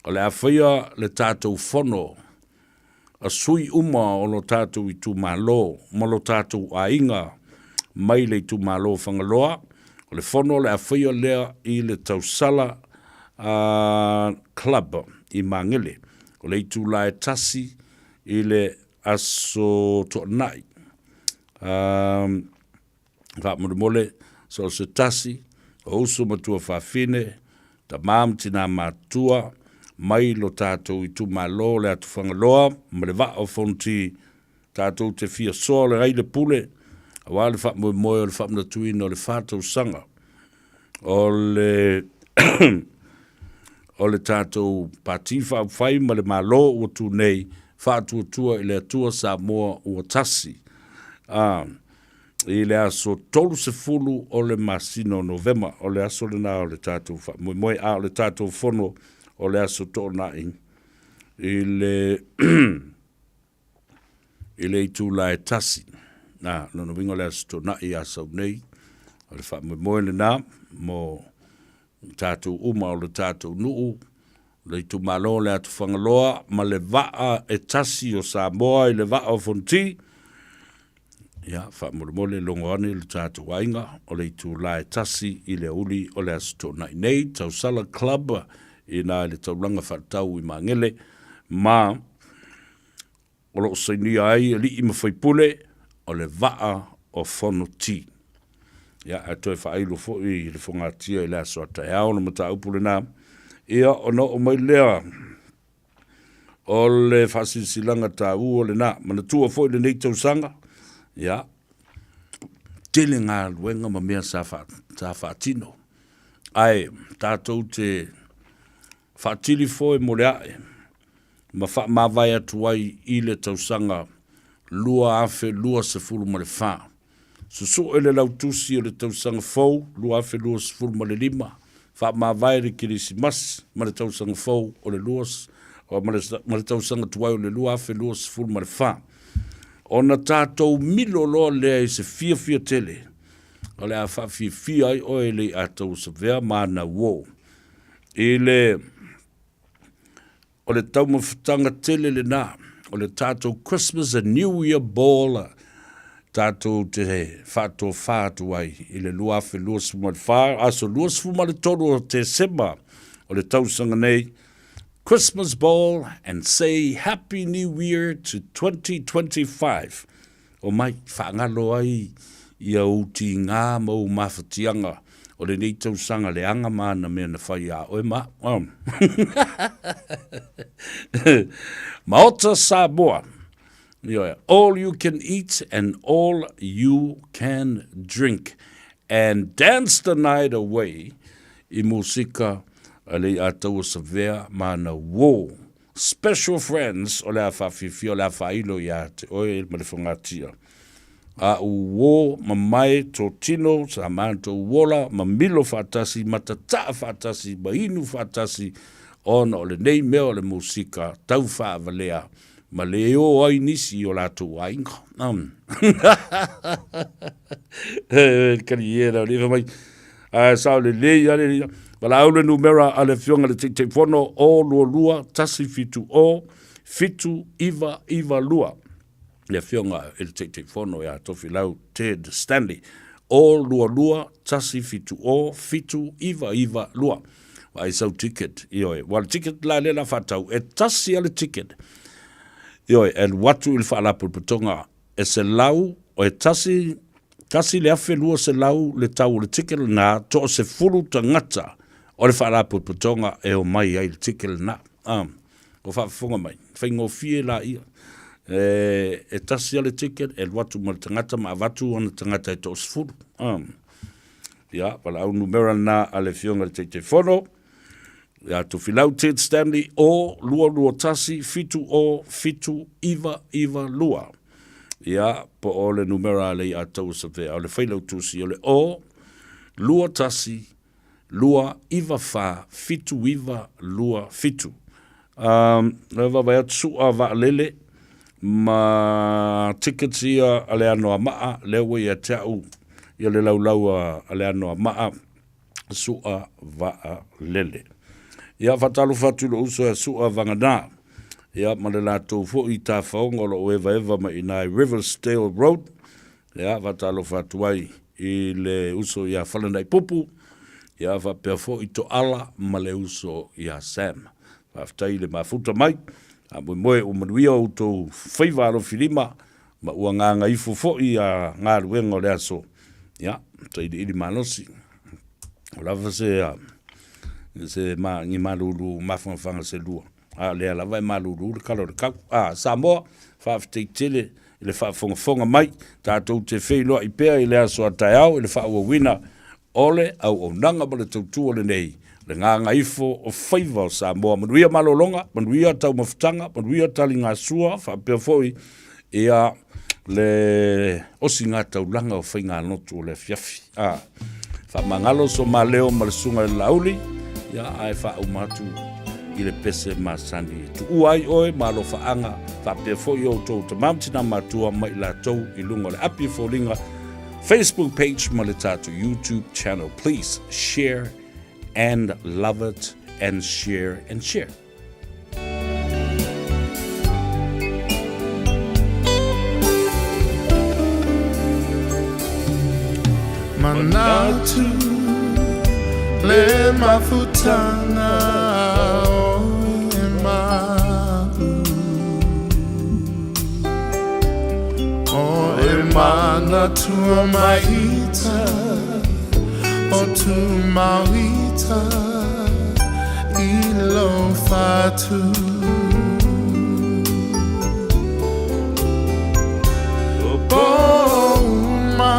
o le a faia le tatou fono a sui uma o lo tatou itumalo ma lo tatou aiga mai le itumalo o Fagaloa. O le fono o le a faia lea i le Tausala Club i Magele. O le itula e 1 i le Aso Toonai. Faamolemole, so o se tasi o uso ma tuafafine, tama ma tina matutua, mai lo tatou itumalo o le Atu Fagaloa ma le Vaa o Fonoti, tatou te fia soa le ai le pule, aua le faamoemoe o le faamanatuina o le fa tausaga o le o le tatou Pati Faaupufai ma le Malo ua tu nei, Faatuatua i le Atua Samoa ua tasi. A, i le aso 30 o le masina o Novema, o le aso lena o le tatou faamoemoe, a o le tatou fono o le aso Toonai i le i le itula e 1. Na, lona uiga o le aso Toonai ia sau nei, o le faamoemoe lena mo tatou uma o le tatou nuu, le itumalo o le Atu Fagaloa ma le vaa e tasi o Samoa i le vaa o Fonoti. Ia, faamolemole logo ane le tatou aiga o le itula e 1 i le aoauli o le Aso Toonai nei, Tausala Club i ina i le taulaga faatatau i Magele, ma o lo o sainia ai alii ma faipule o le vaa o Fonoti. Ia, ae toe faailo foi i le fogatia i le aso a taeao le mataupu lena. Ia, ona oo mai lea o le faasilasilaga taua lena. Manatua foi lenei tausaga, ia, tele galuega ma mea sa, fa, sa faatino. Ae tatou te faatili foe mo le ae ma faamavae atu ai i le tausaga 2024. Susue le lautusi o le tausaga fou 2025, faamavae le Kerisimasi ma le tausaga fou o le ma le tausaga tuai o le 2024. Ona tatou milo loa lea i se fiafia tele o le a faafiafia ai oe le iatauasavea ma ana uo. I le O le taumafataga tele lena o le tatou Christmas and New Year Ball. tatou te faatofā atu ai i le 2024, aso 23 o Tesema o le tausaga nei, Christmas Ball and say Happy New Year to 2025. Omai, faagalo ai ia ou tigā ma ou mafatiaga o lenei tausaga leaga ma ana mea na fai iā oe ma au. Maota Samoa, ioe, all you can eat and all you can drink and dance the night away i musika a le Iataua Savea ma ana uō. Special friends o le a faafiafia o le a faailo ia te oe ma le fogatia. A u uō mamae tō tino sa mātou uola ma milo faatasi ma tataa faatasi ma inu faatasi ona o lenei mea o le musika tau faavalea ma le ō ai nisi i o latou aiga. Kali e la le mai. Ae sao lelei a le valaau le numera a le Afioga i le Taitaifono o 22 170 7992. Le Afioga i le Taitaifono ia Tofilau Ted Stanley. O 22 170 7992. Vaai sau ticket, ioe. Ua le ticket la lea la faatau, e tasi a le ticket. Ioe, e alu atu i le faalapotopotoga e selau, e tasi, 1200 le tau o le ticket lena, toasefulu tagata o le faalapotopotoga e omai ai le ticket lena. Ah, o faafofoga mai, faigofie laia. E, e tasi a le ticket, e alu atu ma le tagata ma avatu ona tagata e toasefulu. Ah. Ia, valaau numera lena a le Afioga i le Taitaifono, ia Tofilau Ted Stanley o 221 70 7992. Ia, po o le numera a le Iataua Savea, o le Failautusi, o le o 21 294 7927. Um, e vaavaai atu su'a vaalele ma tickets ia a le Anoamaa, lea ua ia te au ia le laulau a le Anoamaa su'a vaalele. Ia, faatalofa atu i lou uso ia Su'a Vagana, ia ma le latou foi tafaoga o lo o evaeva mai i ina i Riversdale Road. Ia, faatalofa atu ai i le uso ia Falanaipupu, ia faapea foi Toala ma le uso ia Sam. Faafetai i le mafuta mai, faamoemoe ua manuia outou faiva alofilima ma ua gagaifo foi ia galuega o le aso. Ia, sailiili malosi. O lava se, se ma, ni malulu mafangafaga se lua. A o lea lava e malulu le kala o le kau. A, Samoa, faafetai tele i le faafogafoga mai, tatou te feiloai pea i le aso a taeao i le faaauauina o le auaunaga ma le tautua lenei, le gagaifo o faiva o Samoa. Manuia malologa, manuia taumafataga, manuia taligasua, faapea foi ia le osigataulaga o faigalotu o le afiafi. A, faamagalo so maleo ma le susuga i le Laauli, ia, ae faauma atu i le pese masani e tuua ai oe ma alofaaga faapea foi outou tama ma tina matua ma i latou i luga o le api foliga Facebook page ma le tatou YouTube channel. Please share and love it and share and share. Manatu le mafutanga o e ma'u O e manatua maita O tu mauita i lou fatu O uma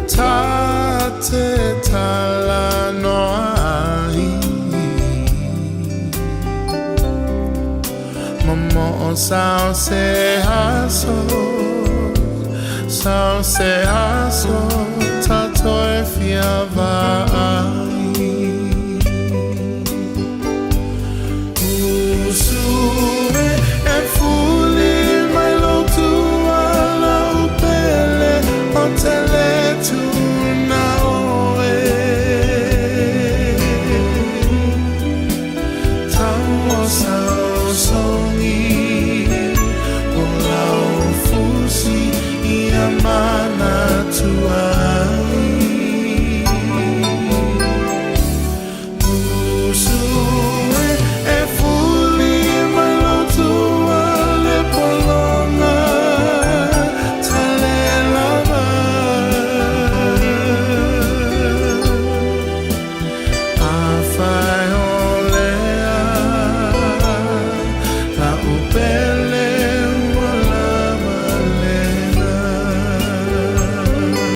ta te talanoa ai Momoo sao se aso Sao se aso Tatou e fia vaai.